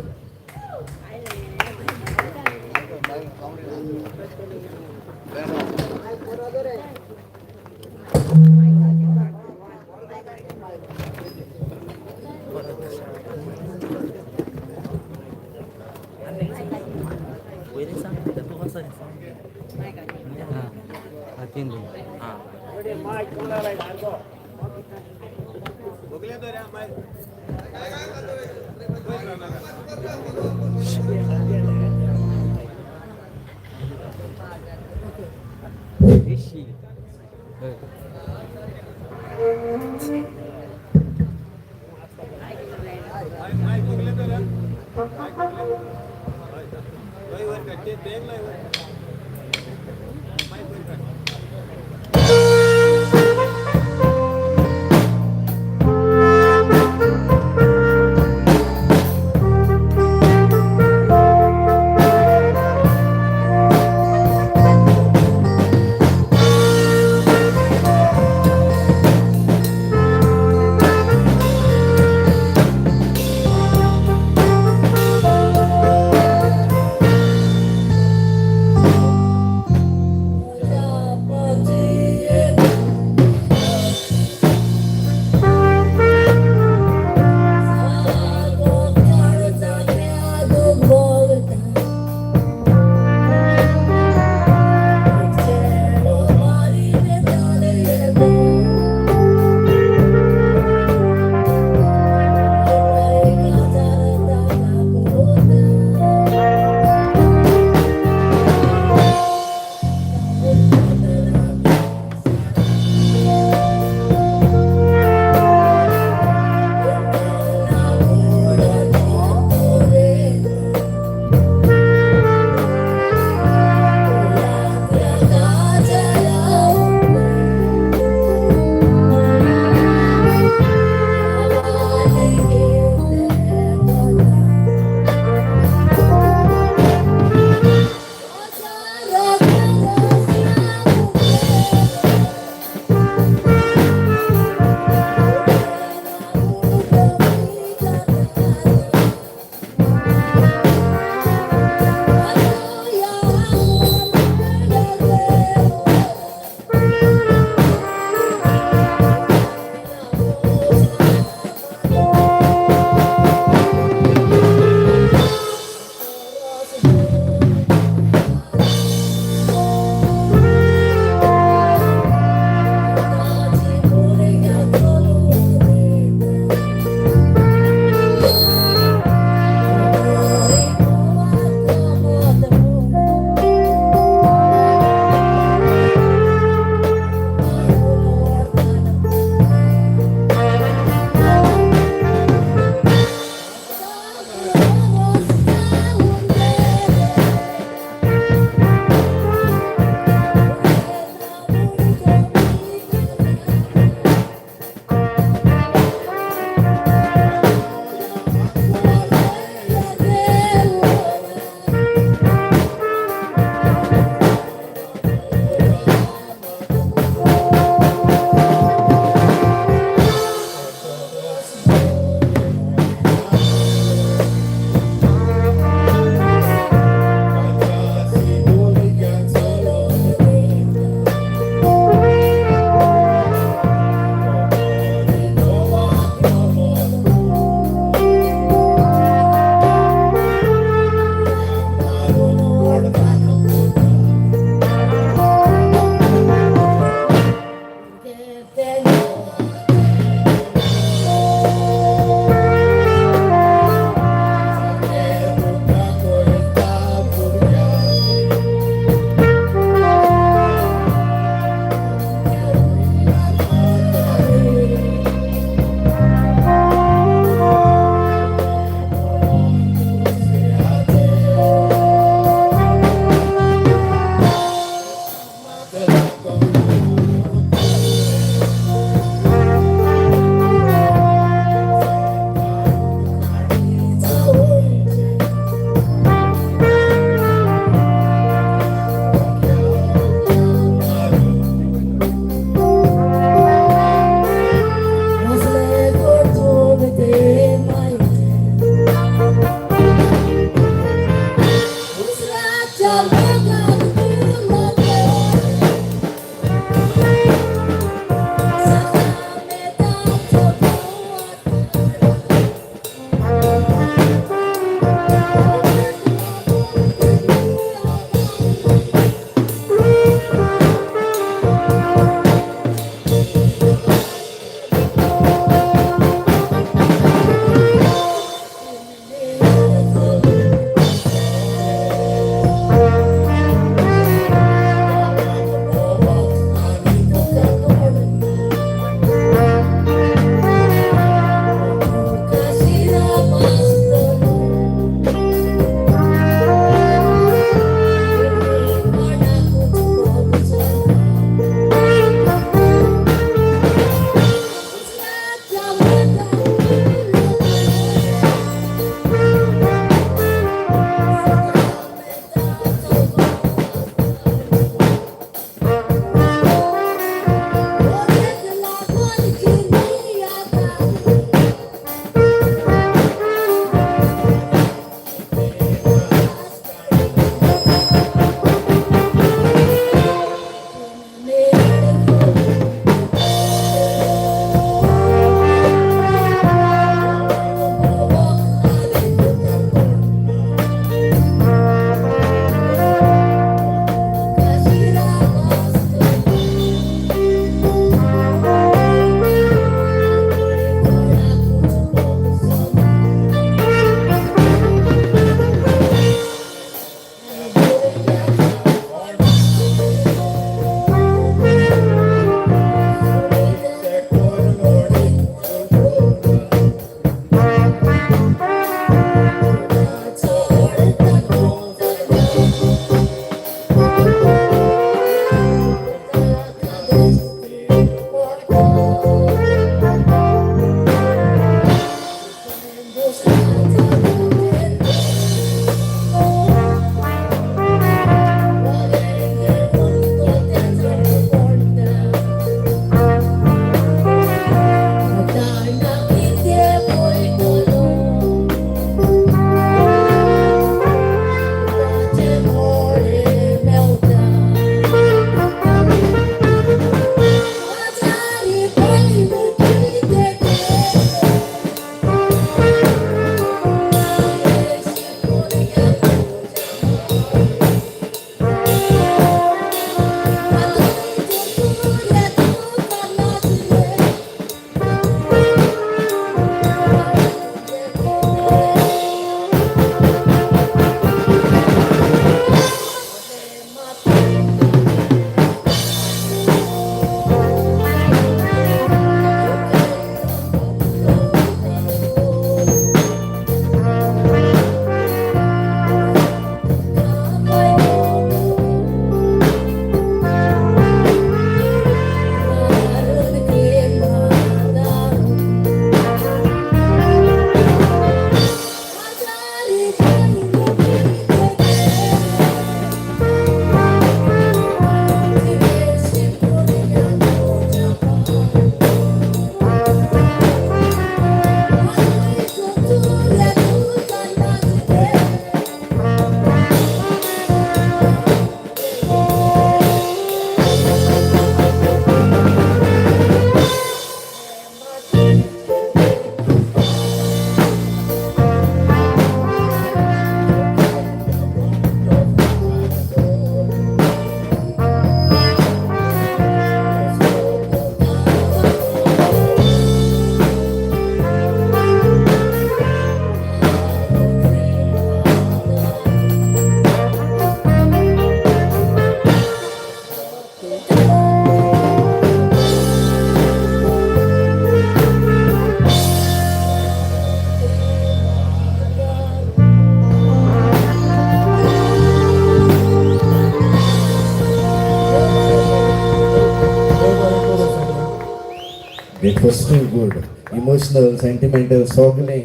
It was too good. Emotional, sentimental सगळें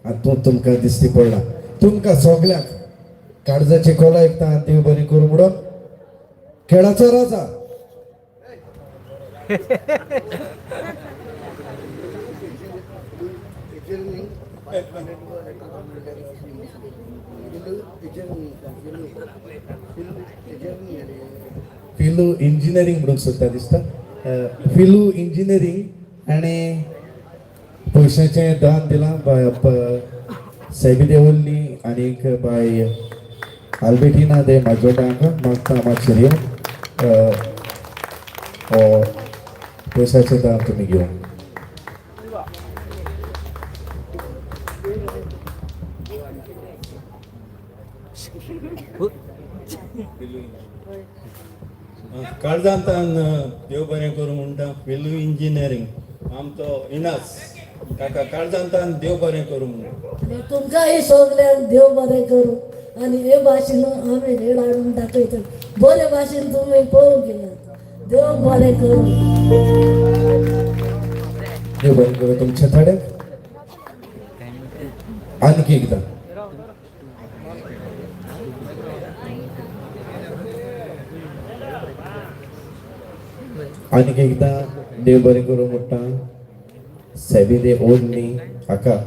हातूंत तुमकां दिश्टी पडलां. तुमकां सगळ्यांक काळजाचे कोला एकता देव बरें करूं म्हणून खेळाचो राजा फिलू इंजिनियरींग म्हणूंक सोदता दिसता. फिलू इंजिनियरींग आनी पयशाचें दान दिलां. सेबी देवल्ली आनीक बाय आल्बेटिना दे माजोड्डा हांकां मागता मातशें येवन हो पयशाचें दान तुमी घेवन. काळजांतान देव बरें करूं म्हणटा फिलू इंजिनियरींग आमचो इनास काका काळजांतान देव बरें करूं म्हणटा. तुमकांय सगल्यांक देव बरें करूं आनी हे भाशेन आमी हेड हाडून दाखयतात बरे भाशेन तुमी पळोवंक घेयात. देव बरें करूं. देव बरें करूं तुमच्या थोड्यांक. आणखी एकदा आणखी एकदा देव बरें करूं म्हणटा सेबी दे ओडणी हाका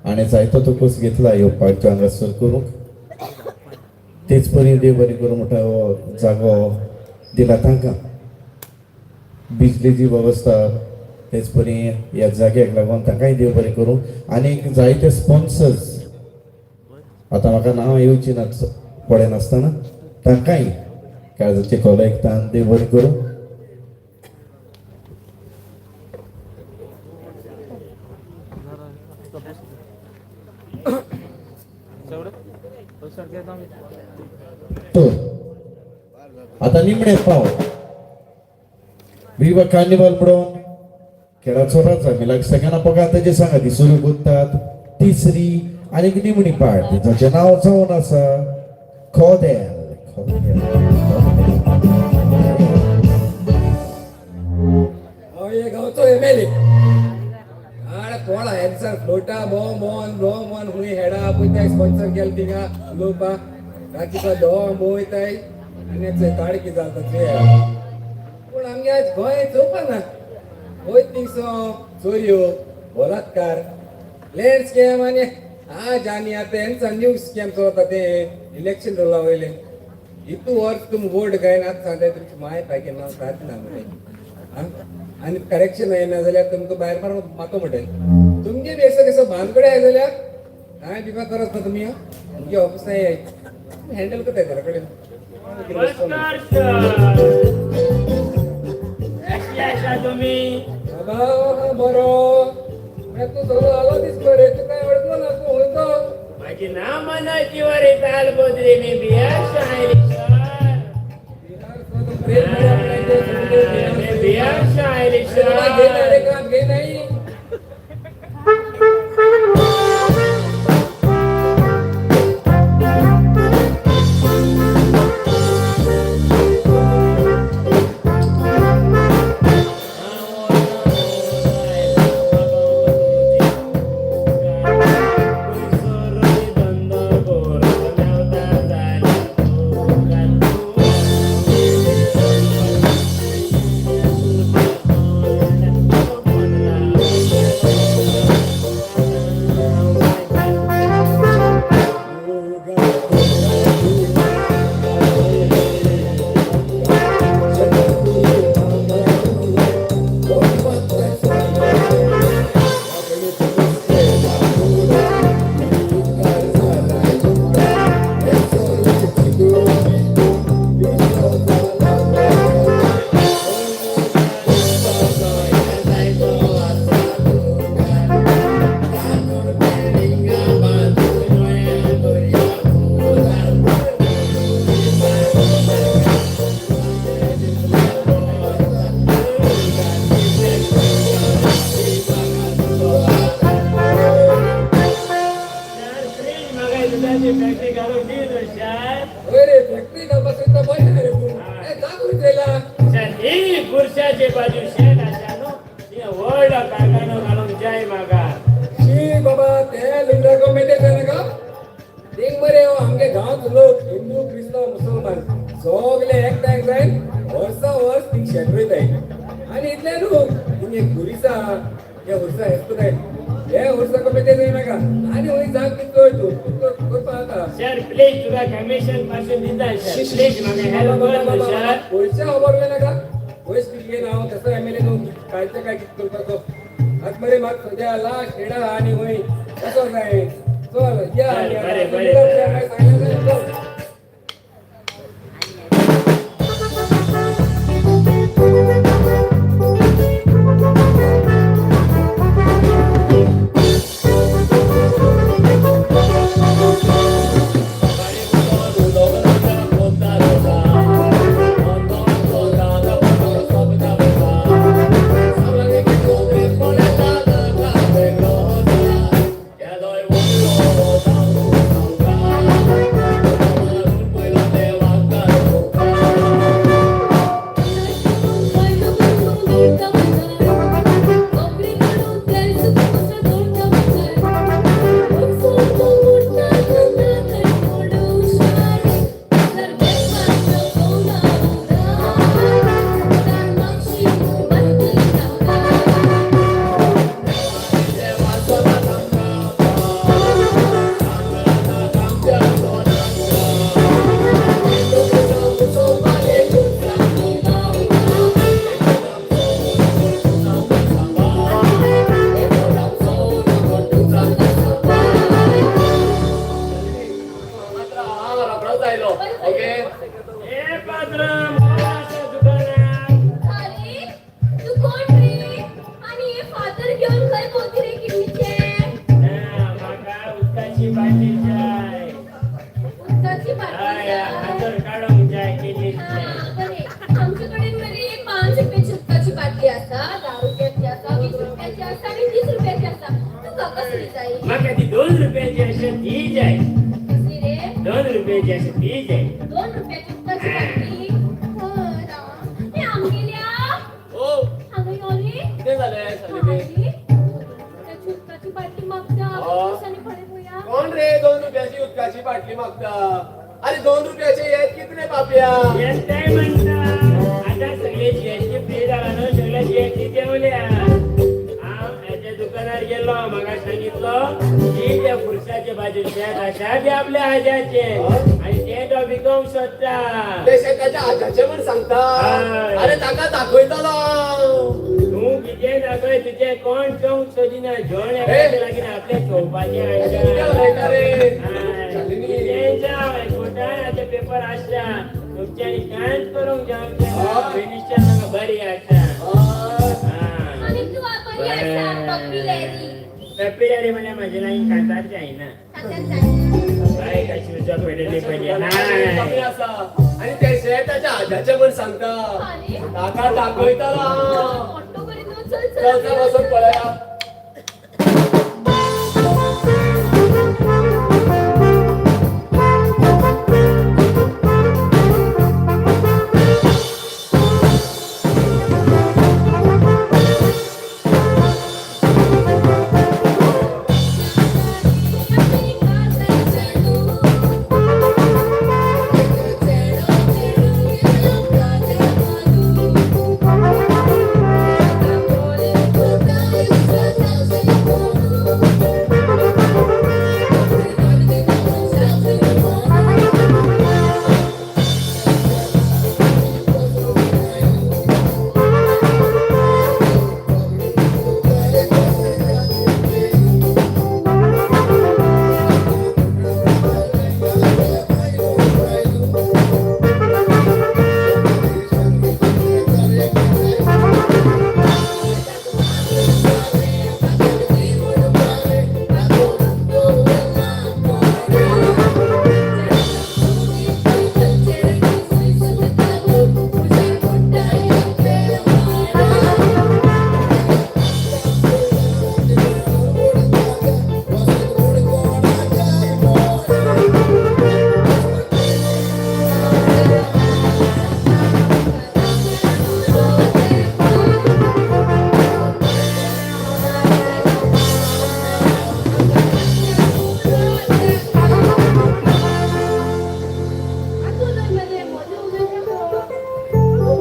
आनी जायतो तुकोस घेतला येवपाक हांगासर करूंक तेच परी देव बरें करूं म्हणटा हो जागो दिला तांकां बिजलीची वेवस्था तेच परी ह्या जाग्याक लागून तांकांय देव बरें करूं. आनीक जायते स्पॉन्सर्स आतां म्हाका नांव येवची ना पळयनासतना तांकांय काळजाचे कोलो एकतान देव बरें करूं. तर आता निमणे पावट विवा कार्निवल म्हणून खेळाचो राजा मिलाक सेकंडा पगार तेजे सांगा ती सुरू गुंतात तिसरी आनी निमणी पार्ट जाचें नांव जावन आसा खोदेल. खोदेल. हांव हे गांवचो एमएलए. आरे कोण हेन्सर फ्लोटा बो मोन रो मोन हुंय हेडा पळयताय स्पॉन्सर केले थिंगा उलोवपाक रातीचो दो मोयताय आनी ताडकी जाता ते. पूण आमगे आज गोंय चोवपा ना वयत थिंगसो चोरयो बलात्कार लँड स्कॅम आनी आज आनी आतां हेंचा न्यू स्कॅम चलता तें इलेक्शन रोला वयलें इतू वर्स तुमी वोट घायन आतां सांगताय तुमची माय पायके नांव सात ना मरे. आनी करेक्शन येना जाल्यार तुमकां भायर मार मातो म्हणटाय तुमगे बी असो कसो भानगडे आसा जाल्यार कांय बिपा करत ना तुमी तुमगे ऑफिसा याय हँडल करताय घरा कडेन. बाबा बरो तूं सगळो आलो दीस मरे तूं काय वळखलो ना तूं वयतो. माझी नाव मना तिवारी ताल बोदरी मी बिहार आयली सर. मी बिहार आयली सर. घे काम घे नाही. चल या. बरें, बरें. सांगलें. रोखडोच आयलो. ओके. ए पात्रा, आसा दुकानात. अरे तू कोण रे आणि हे फादर घेऊन खंय पोती रे किडनीचे? ना, म्हाका उदकाची बाटली जाय. उदकाची बाटली हय, जाय. हातर काडूंक जाय किडनीचे. हा, बरें. आमचे कडेन मरे 5 रुपयाची उदकाची बाटली आसा, 10 रुपयाची आसा, 20 रुपयाची आसा आनी 30 रुपयाची आसा. तुका कसली जाय? म्हाका ती 2 रुपयाची आसा ती जाय. कसली रे? 2 रुपयाची आसा ती जाय. 2 रुपयाची उदकाची बाटली. हय, हे आमगेल्या. ओ. हांगा यो रे. कितें जालें शालिनी? अरे, 2 रुपयाची उदकाची बाटली मागता. दिसांनी पळय पळया. कोण रे 2 रुपयाची उदकाची बाटली मागता? अरे 2 रुपयाचे येत कितले पापया. येताय म्हणटा. आता सगळे जीएसटी फ्री जाला न्हू, सगळे जीएसटी देंवल्या. हांव हेच्या दुकानार गेलो, म्हाका सांगितलो की त्या पुरसाचे बाजू शेत आसा ते आपल्या हाज्याचे आनी ते तो विकोंक सोदता. ते शेताच्या आजाचे म्हण सांगता? हय. अरे ताका दाखयतलो. तूं कितें दाखय, तुजें कोण चोवंक सोदिना. जोण एकाचे लागीं आपलें चोवपाचें. कितें उलयता रे शालिनी? कितें जावं, एकवटान आतां पेपर आसता. तुमच्यांनी कांयच करूंक जावचें ना. मिनिस्टर म्हाका बरी आसा. आनी तूं बरी आसा पप्पी लॅरी? पेपिलारी म्हणल्यार म्हजे लागीं कांतार जायना. खात्यार जायना. बाय कशी उजो पडलेली पयली. कमी आसा आणि ते शेताच्या आजाचे म्हण सांगता. आनी ताका दाखयतलो. मोठो करी न्हू. चल. चल चल, वचून पळया.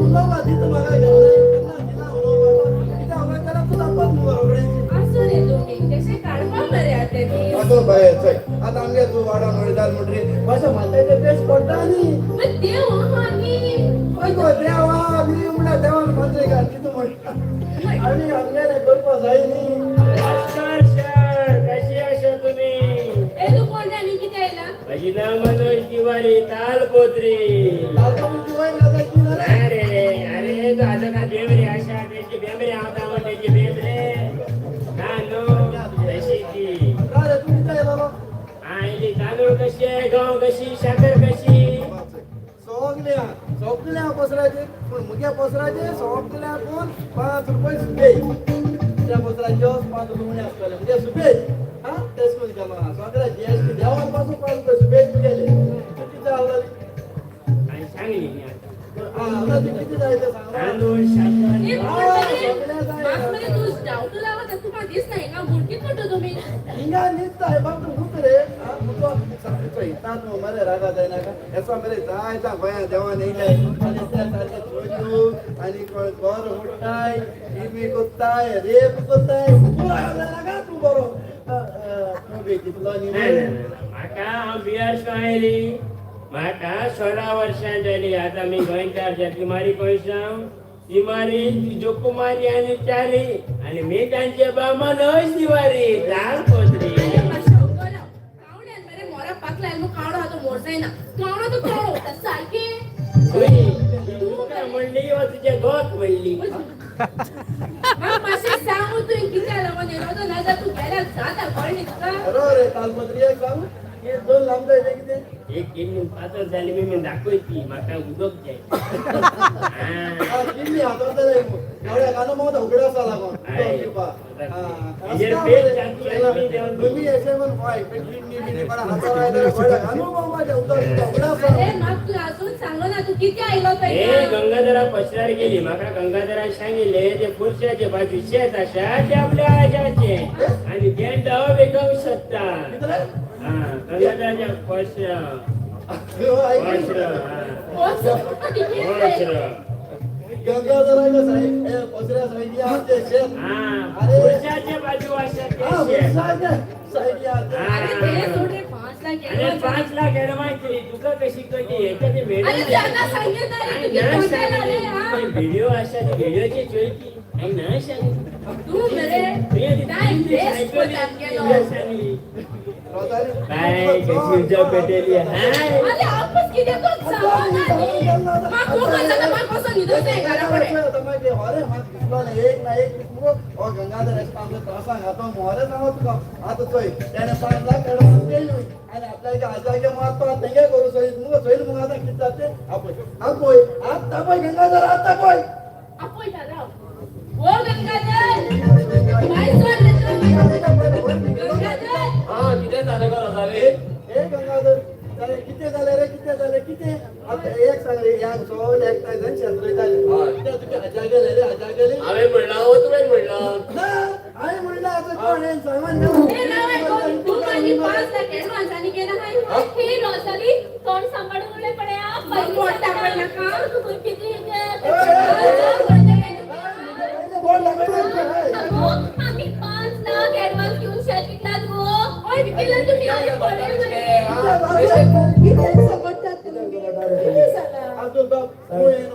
उलोवपा दिता म्हाका. केन्ना उलोवपा कितें उलयतना तूं तापत मुगो रोखडें. आसूं रे दोनी, तशें काडपा मरे आतां दीस. आसूं बाये, चल आतां आमगे तूं वाडोवन वयता म्हणटरी मातशें माथ्याचेर पेश पडटा न्ही. मग देव आहा न्ही. हय गो, देव आहा बी म्हणल्यार देवान मात्रें घाल कितें म्हणटा आनी आमगेलें करपा जाय न्ही. नमस्कार सर, कशी आसा तुम्ही? ए ताजी नाव मनोज तिवारी तालपोत्री. अरे अरे तो आता का बेमरे अशा त्याची बेमरे आता मग त्याची बेमरे ना नो तशी ती. आयली तांदूळ कशी आहे, गंव कशी, साखर कशी? सगळ्या सगळ्या पसराचे पूण मुगे पसराचे सगळ्या कोण 5 रुपये सुबे त्या पसराचे 5 रुपये आसतले मुगे सुबे. हा तेच कोण केलो सगळ्या जीएसटी देवान पासून 5 रुपये सुबे गेले. किती जावं आणि सांगली मी आता आता किती जायचं सांग. तांदूळ साखर हिंगा न्हिदता बाब तूं खूब रे हितात मरे रागा जायना का येसो मरे जायता गोंया देवान येयले आनी ते सारके चोरयो आनी कोण घर उडटाय टिवी कोत्ताय रेप कोत्ताय तूं नाका तूं बरो तूं बी कितलो न्ही. म्हाका हांव बिहार आयली म्हाका 16 वर्सां जाली. आतां मी गोंयकार जातली मारी पयसांव ती मारी जोकुमारी आनी चारी आनी मी तांचे बा मनोज तिवारी तालपोत्री. म्हणली वा तुझे गोक म्हणली. रे तालपत्री एक सांग दोन लांब जायचे कितें एक किल्ली पातळ जाली मी दाखयती म्हाका उदक जाय. किल्ली हातात जाले एवढ्या गाणं मग उघडा आसा लागून तुम्ही अशें म्हण हय किडनी बिडनी कोणा हातार आयल्यार गाणो मग माझ्या उदक उघडा आसा. अजून सांगलो ना तू किती आयलो. हे गंगाधरा पसरार गेली म्हाका गंगाधरान सांगिल्ले ते पुरशाचे बाजू शेत आसा ते आपल्या आजाचे आनी ते दाव विकूंक शकता. गंगाधराच्या पसरा गंगाधराच्या पसऱ्या सायडी आमचे शेत पुरशाचे बाजू आसा ते 5 लाख ऍडव्हान्स दिली तुका कशी कळली एखादी व्हिडिओ आसा व्हिडिओची चोयती आनी ना सांगली. बाय कशी उजा पेटेली. एक ना एक हो गंगाधर त्रासांक आतां मोरे सांगो तुका आतां चोय तेणें 5 लाख ऍडव्हान्स केली आनी आपल्याक आजागे मारता तेंगे करूं सोय मुगो चोयल मुगो आतां कितें जाता तें आपय आपय आतां पळय गंगाधर आतां पळय आपय दादा ओ गंगाधर. हा कितें जालें गो रोजाली? हे गंगाधर कितें जालें रे कितें जालें कितें आतां एक सांग रे ह्या सगळे एकठांय जावन शेत रोयताले कितें तुगे आजा गेले रे आजा गेले. हांवें म्हणलां वो तुवें म्हणलां ना हांवें म्हणलां आतां कोण हें सांगून रोजाली तोंड सांबाळून उलय पळया. आमी 5 लाख ऍडव्हान्स घेऊन शेत विकलात गो. हय विकला तुमी.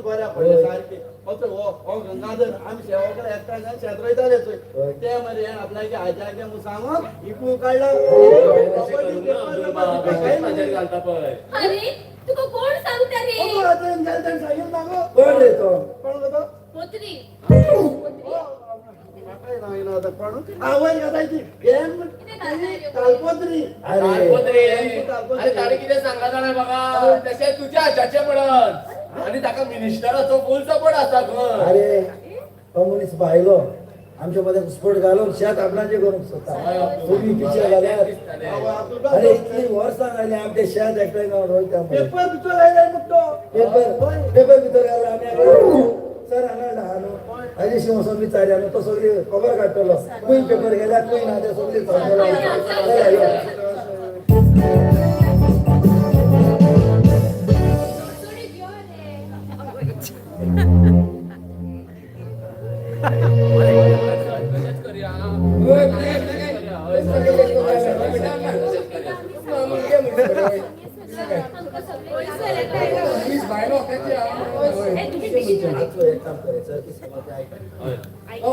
बऱ्या पडले सारखे हो गंगाधर आमी शेवकडे एकठांय जावन शेत रोयताले चोय ते मरे आपल्याक आजाके म्हूण सांगून इकूंक काडला. अरे तुका कोण सांगता रे? सांगील ना गो. कोण रे तो? कोण गो तो? पोत्री. तालपोत्री. तालपोत्री. अरे ताणें कितें सांगलां जाणा म्हाका तशें तुज्या आजाचें पडन आनी ताका मिनिस्टराचो फूल सपोर्ट आसा खंय. अरे तो मनीस भायलो आमच्या मध्ये स्फोट घालून शेत आपणाचे करूंक सोदता. तुमी पिशे घाल्यार. अरे इतली वर्सां जाली आमचे शेत एकठांय जावन रोयता. पेपर भितर घायला मुट्टो पेपर पेपर भितर घालून आमी सर हांगा न्हू ताजेशी वचोन विचारया न्हू तो सगळी खबर काडटलो खंय पेपर गेल्या खंय ना ते सगळी सांगतलो.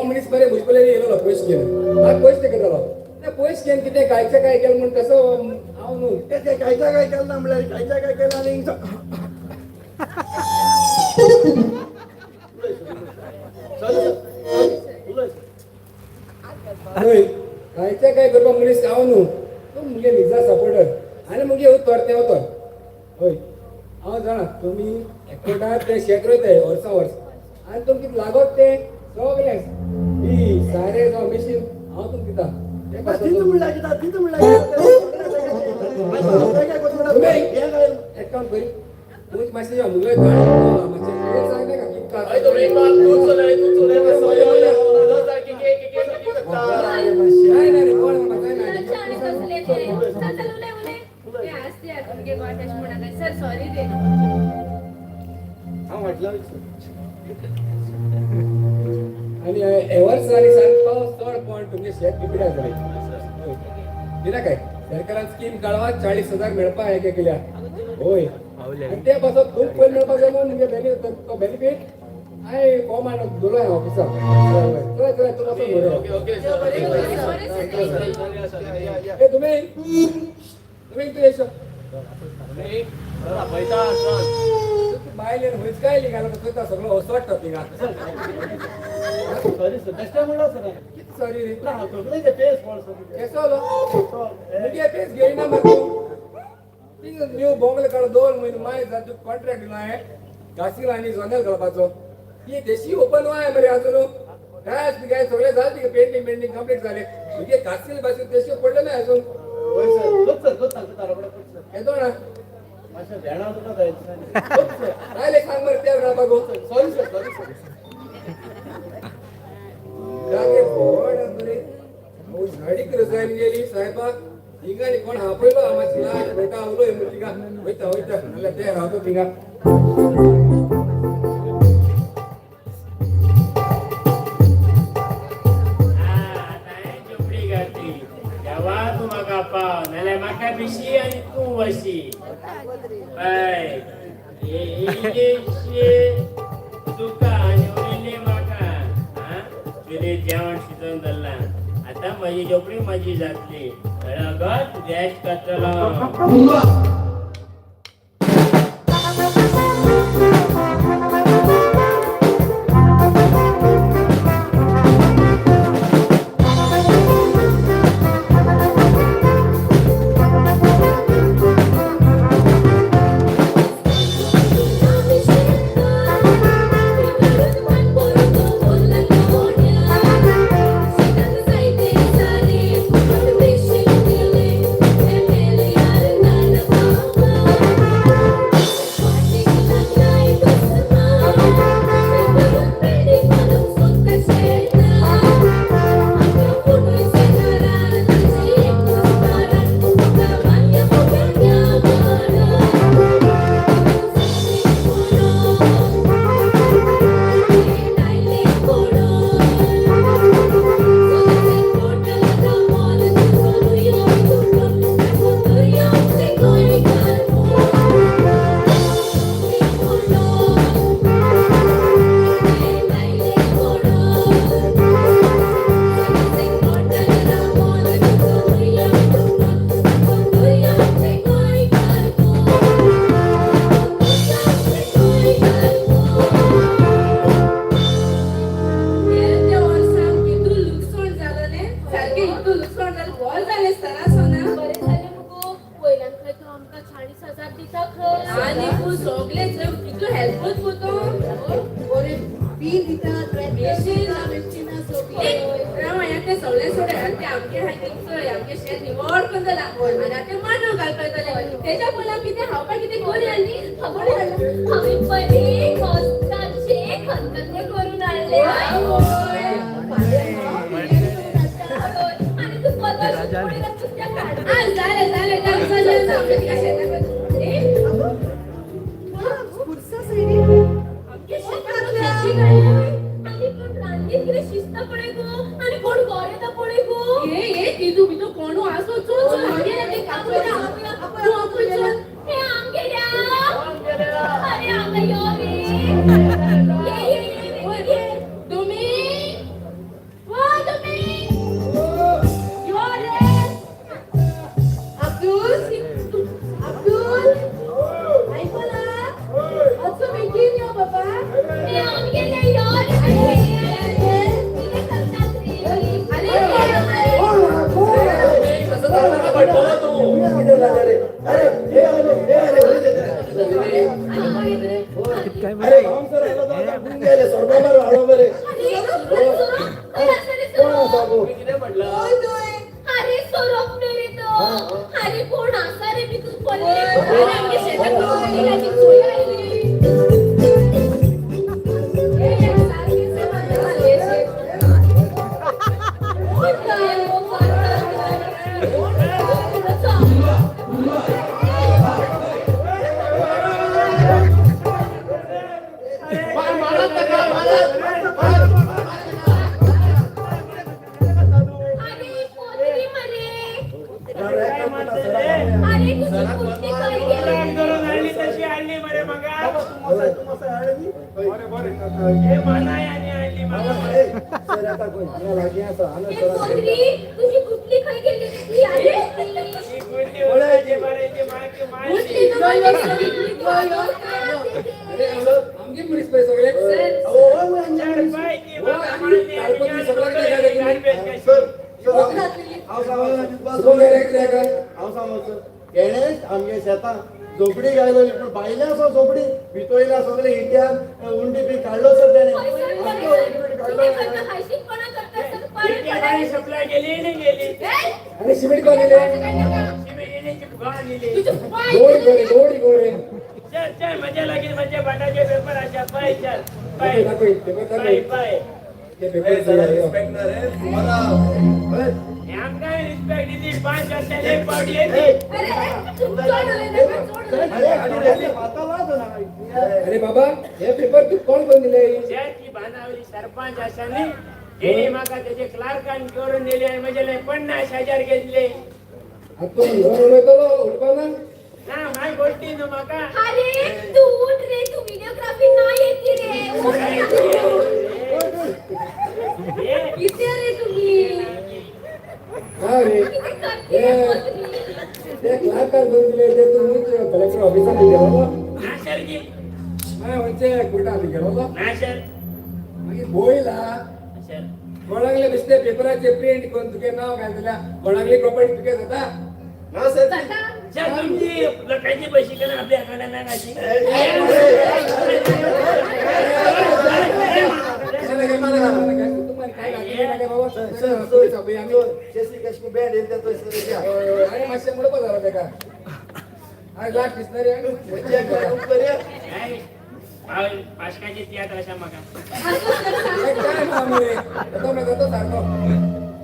मनीस बरे मुश्किलेन येयलो पयशे घेवन. म्हाका पयशे करतालो ते पयस घेवन कितें गायचें काय केलें म्हूण तसो हांव न्हू. ते कायच्या काय केलं ना म्हणल्यार कायच्या काय केलं आनी हय कायच्या काय करपाक मनीस हांव न्हू. तूं मुगे निजा सपोर्टर आनी मुगे उतर तें उतर. हय हांव जाणा तुमी एकवटात तें शेत रोयताय वर्सां वर्स आनी तुमकां कितें लागत तें सगळें बी सारें जावं मिशीन हांव तुमकां दिता. तितू म्हणल्यार कितें तितू म्हणल्यार एक काम करी तूं मातशें यो मुगे मातशें सांगता कितको आसा. जायना रे कोण म्हाका जायना. सर सॉरी रे. हांव म्हटलं आनी हे वर्स आनी सारको पावस चड पडून तुमचें शेत पिड्ड्यार जालें. कित्याक काय सरकारान स्कीम काडवा 40,000 मेळपा एक एकल्या. हय आनी ते पासत खूब पयशे मेळपा जाय म्हणून मुगे तो बेनिफीट हांवें फॉर्म हाडून दवरलो हांवें ऑफिसाक. चल चल तूं वचून बरोय. ए तुमी तुमी तूं येशो बायलेन खंयच काय लिगालो थंय सगळो वचवाडटा थिंगा. सॉरी सर बेश्टें म्हणलो सर. कितें सॉरी रे? सगळें पेस पड सर. केसो जालो मुगे पेस घेयना मरे तूं. न्यू बोंगले काड 2 म्हयने मागीर जाता तुका कॉन्ट्रॅक्ट दिलो हांवें घासील आनी जोनेल घालपाचो. ती देशी ओपन वाय मरे अजून काय काय सगळें जालें तिका पेंटींग पेंटींग कंप्लीट जालें. मुगे घासील भाशेन देशी पडलें ना अजून. हय सर कोत सर कोत सांगता रोकडो कोत सर. येतो ना मातशें भेणां तुका जाय सर. जायले सांग मरे तेल घालपाक. Sorry sir sorry sir. जागे भोड मरे झाडीक रजायन गेली साहेबा. हिंगा नी कोण हापयलो मातशी लाज बेटा उलोय म्हण थिंगा वयता वयता नाल्यार ते रावता थिंगा. झोपडी घातली देवा तूं म्हाका पाव नाल्यार म्हाका बिशी आनी तूं वशी. हय इल्लीशी तुका आनी उरिल्ली म्हाका. तुजें जेवण शिजोवन धरलां आतां म्हजी झोपडी म्हजी जातली. रगत रेस्ट करतलो. तुम्ही वा तुम्ही यो रे. आसा रे भितून पडले. अरे आमगे शेताक पडलेली आनी चोय आयली. ए, सारकें सांगलें शेत. कोण काय हो, कोण काय? कोण काय? अरे पोत्री मरे. अरे तुझी कुठली काय गेली? धरून हाडली तशी हाडली मरे म्हाका. हे मानाय आनी हाडली म्हाका. ए पोत्री, तुझी गुटली खंय गेली ती? अरे ही गुडली उडवायची बरे ती मागे मारली. गुटली तर मला दिसली. अरे आमगे मनीस पळय सगळे. चार पाय ती म्हाका मारली आनी गार्बेज कशी. हांव सांगू हेणेच आमगे शेतां झोपडी घायलोली पूण भायले आसा झोपडी भितोयला सगळे इंडियान उंडी बी काडलो सर तेणे. हायशीकपणा करता सर. ती बाई सप्लाय गेली नी गेली. अरे सिमेंट कोण दिले? शिमे गेली ती फुगावन दिली. गोडी गोरे गोडी गोरे. चल चल मजा लागेल माझ्या बाटाचे पेपर अशा पाय चल पाय दाखव पेपर पाय दाखव. पाय. ते पेपर आमकां रिस्पेक्ट दिली 5 वर्षांनी एक पावटी येते. अरे चोड उलयता, चोड. अरे बाबा हे पेपर तू कोण करून दिले? ती बांदावली सरपंच आसानी तेणी म्हाका तेजे क्लार्कान करून दिले आनी म्हजे 50,000 घेतले. आता तू घर उलयतलो उठपा ना? ना माय गोष्टी न्हू म्हाका. अरे तू उठ रे, तू व्हिडिओग्राफी नाही येते रे. उठ रे. किती रे तुम्ही? हा रे किती करते रे पोत्री? ते क्लार्कान करून दिले ते तू कलेक्टर ऑफिसात गेलो? ना सर की. मागीर खंयचे कोर्टात गेलो? ना सर. मागीर बोयला सर कोणाकले बेश्टे पेपराचे प्रिंट करून तुगे नाव घातल्या कोणाकली प्रॉपर्टी तुगे जाता? ना सर. जाता? सर तुमची लोकांची पैसे करा आपल्या अकाउंटात ना घालची. अरे मातशें म्हणपा जालो तेका आनी लास्ट दिसना रे. पाशकाचे तियात्र आसा म्हाका. काय ना मरे येतो मेळटा सारको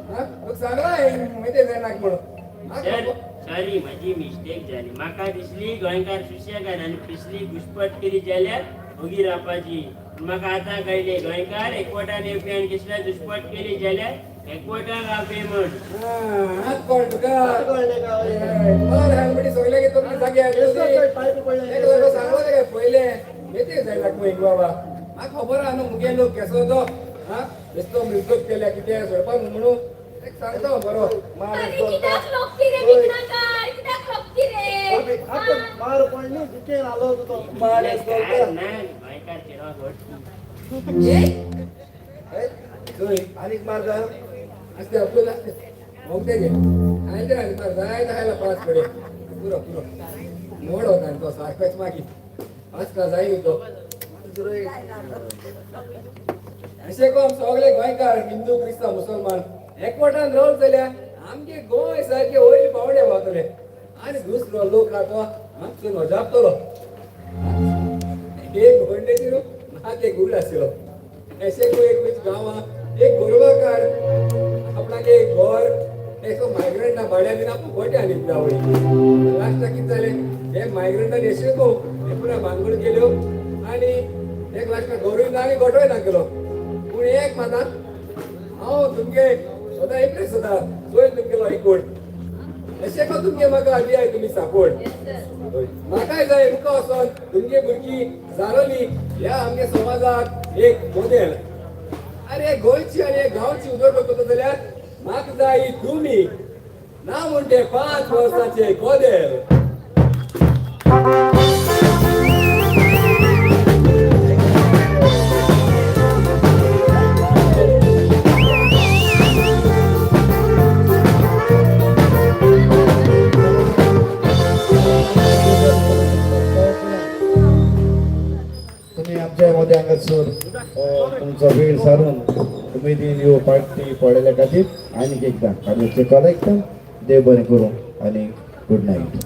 तुका सांगला माहिती जायनाक म्हणून. सर सॉरी म्हजी मिस्टेक जाली. म्हाका दिसली गोंयकार सुशेगाद आनी पिसली घुसपट केली जाल्यार ओगी रावपाची. म्हाका आतां कळ्ळें गोंयकार एकवटान येवपी आनी कसल्याय घुसपट केली जाल्यार एकवटान रावपी म्हूण. हात कळ तुका हर सगळे तुमची जागे सांगलो काय पयले मेते जायनाक मग बाबा. म्हाका खबर आहा न्हू मुगे लोक केसो तो हा बेश्टो मिस्टेक केल्या कितें सोडपाक म्हणून एक सांगता बरो. अरे कित्याक लोकती रे विघ्नकार? कित्याक लोकती रे? मार पडली जिके आलो तो ना गोंयकार चेडवा घट. आनीक मार जाय आसते आपलो मोगते घे आयले आनी मार जाय जायला 5 कडेन पुरो पुरो मोड वता आनी तो सारकोच मागीर आजकाल जाय न्हू तो. अशें करून सगळे गोंयकार हिंदू क्रिस्तांव मुसलमान एकवटान रावले जाल्यार आमगे गोंय सारके वयले पावंडे पावतले आनी दुसरो लोक रावतो आमचो नजापतलो. एक गोंडेची न्हू नाक एक गुड आशिल्लो. अशें करून एक गांवां एक गोरवाकार आपणाक एक घर एक मायग्रंटा भाड्या दिना फुकटे आनी आवडी. लास्टाक कितें जालें हे मायग्रंटान अशें करून हे पुरा भानगड केल्यो आनी एक लास्टाक घरूय ना आनी गोठोय ना केलो. पूण एक माता हांव तुमगे सदां इम्प्रेस जाता चोय तुमगेलो एकवट. अशें करून तुमगे म्हाका दियाय तुमी सपोर्ट. म्हाकाय जाय मुखार वचोन तुमगे भुरगीं जालोली ह्या आमगे समाजाक एक मॉडेल. अरे गोंयची आनी गांवची उदरगत करता जाल्यार म्हाका जाय तुमी ना म्हणटे 5 वर्सांचे कदेल. तुम्ही आमच्या मध्ये हांगासर तुमचो वेळ सारून उमेदीन ह्यो पार्टी पळयल्या खातीर आनीक एकदां काडूचे कॉल एकदां देव बरें करूं आनी Good night.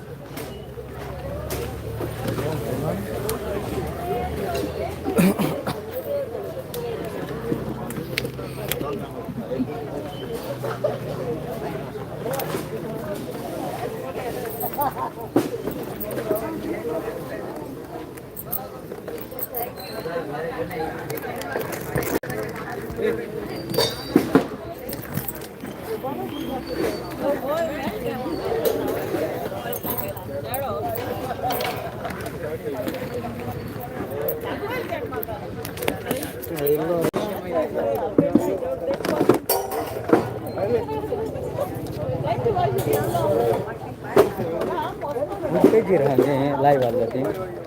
Live आसलो ती.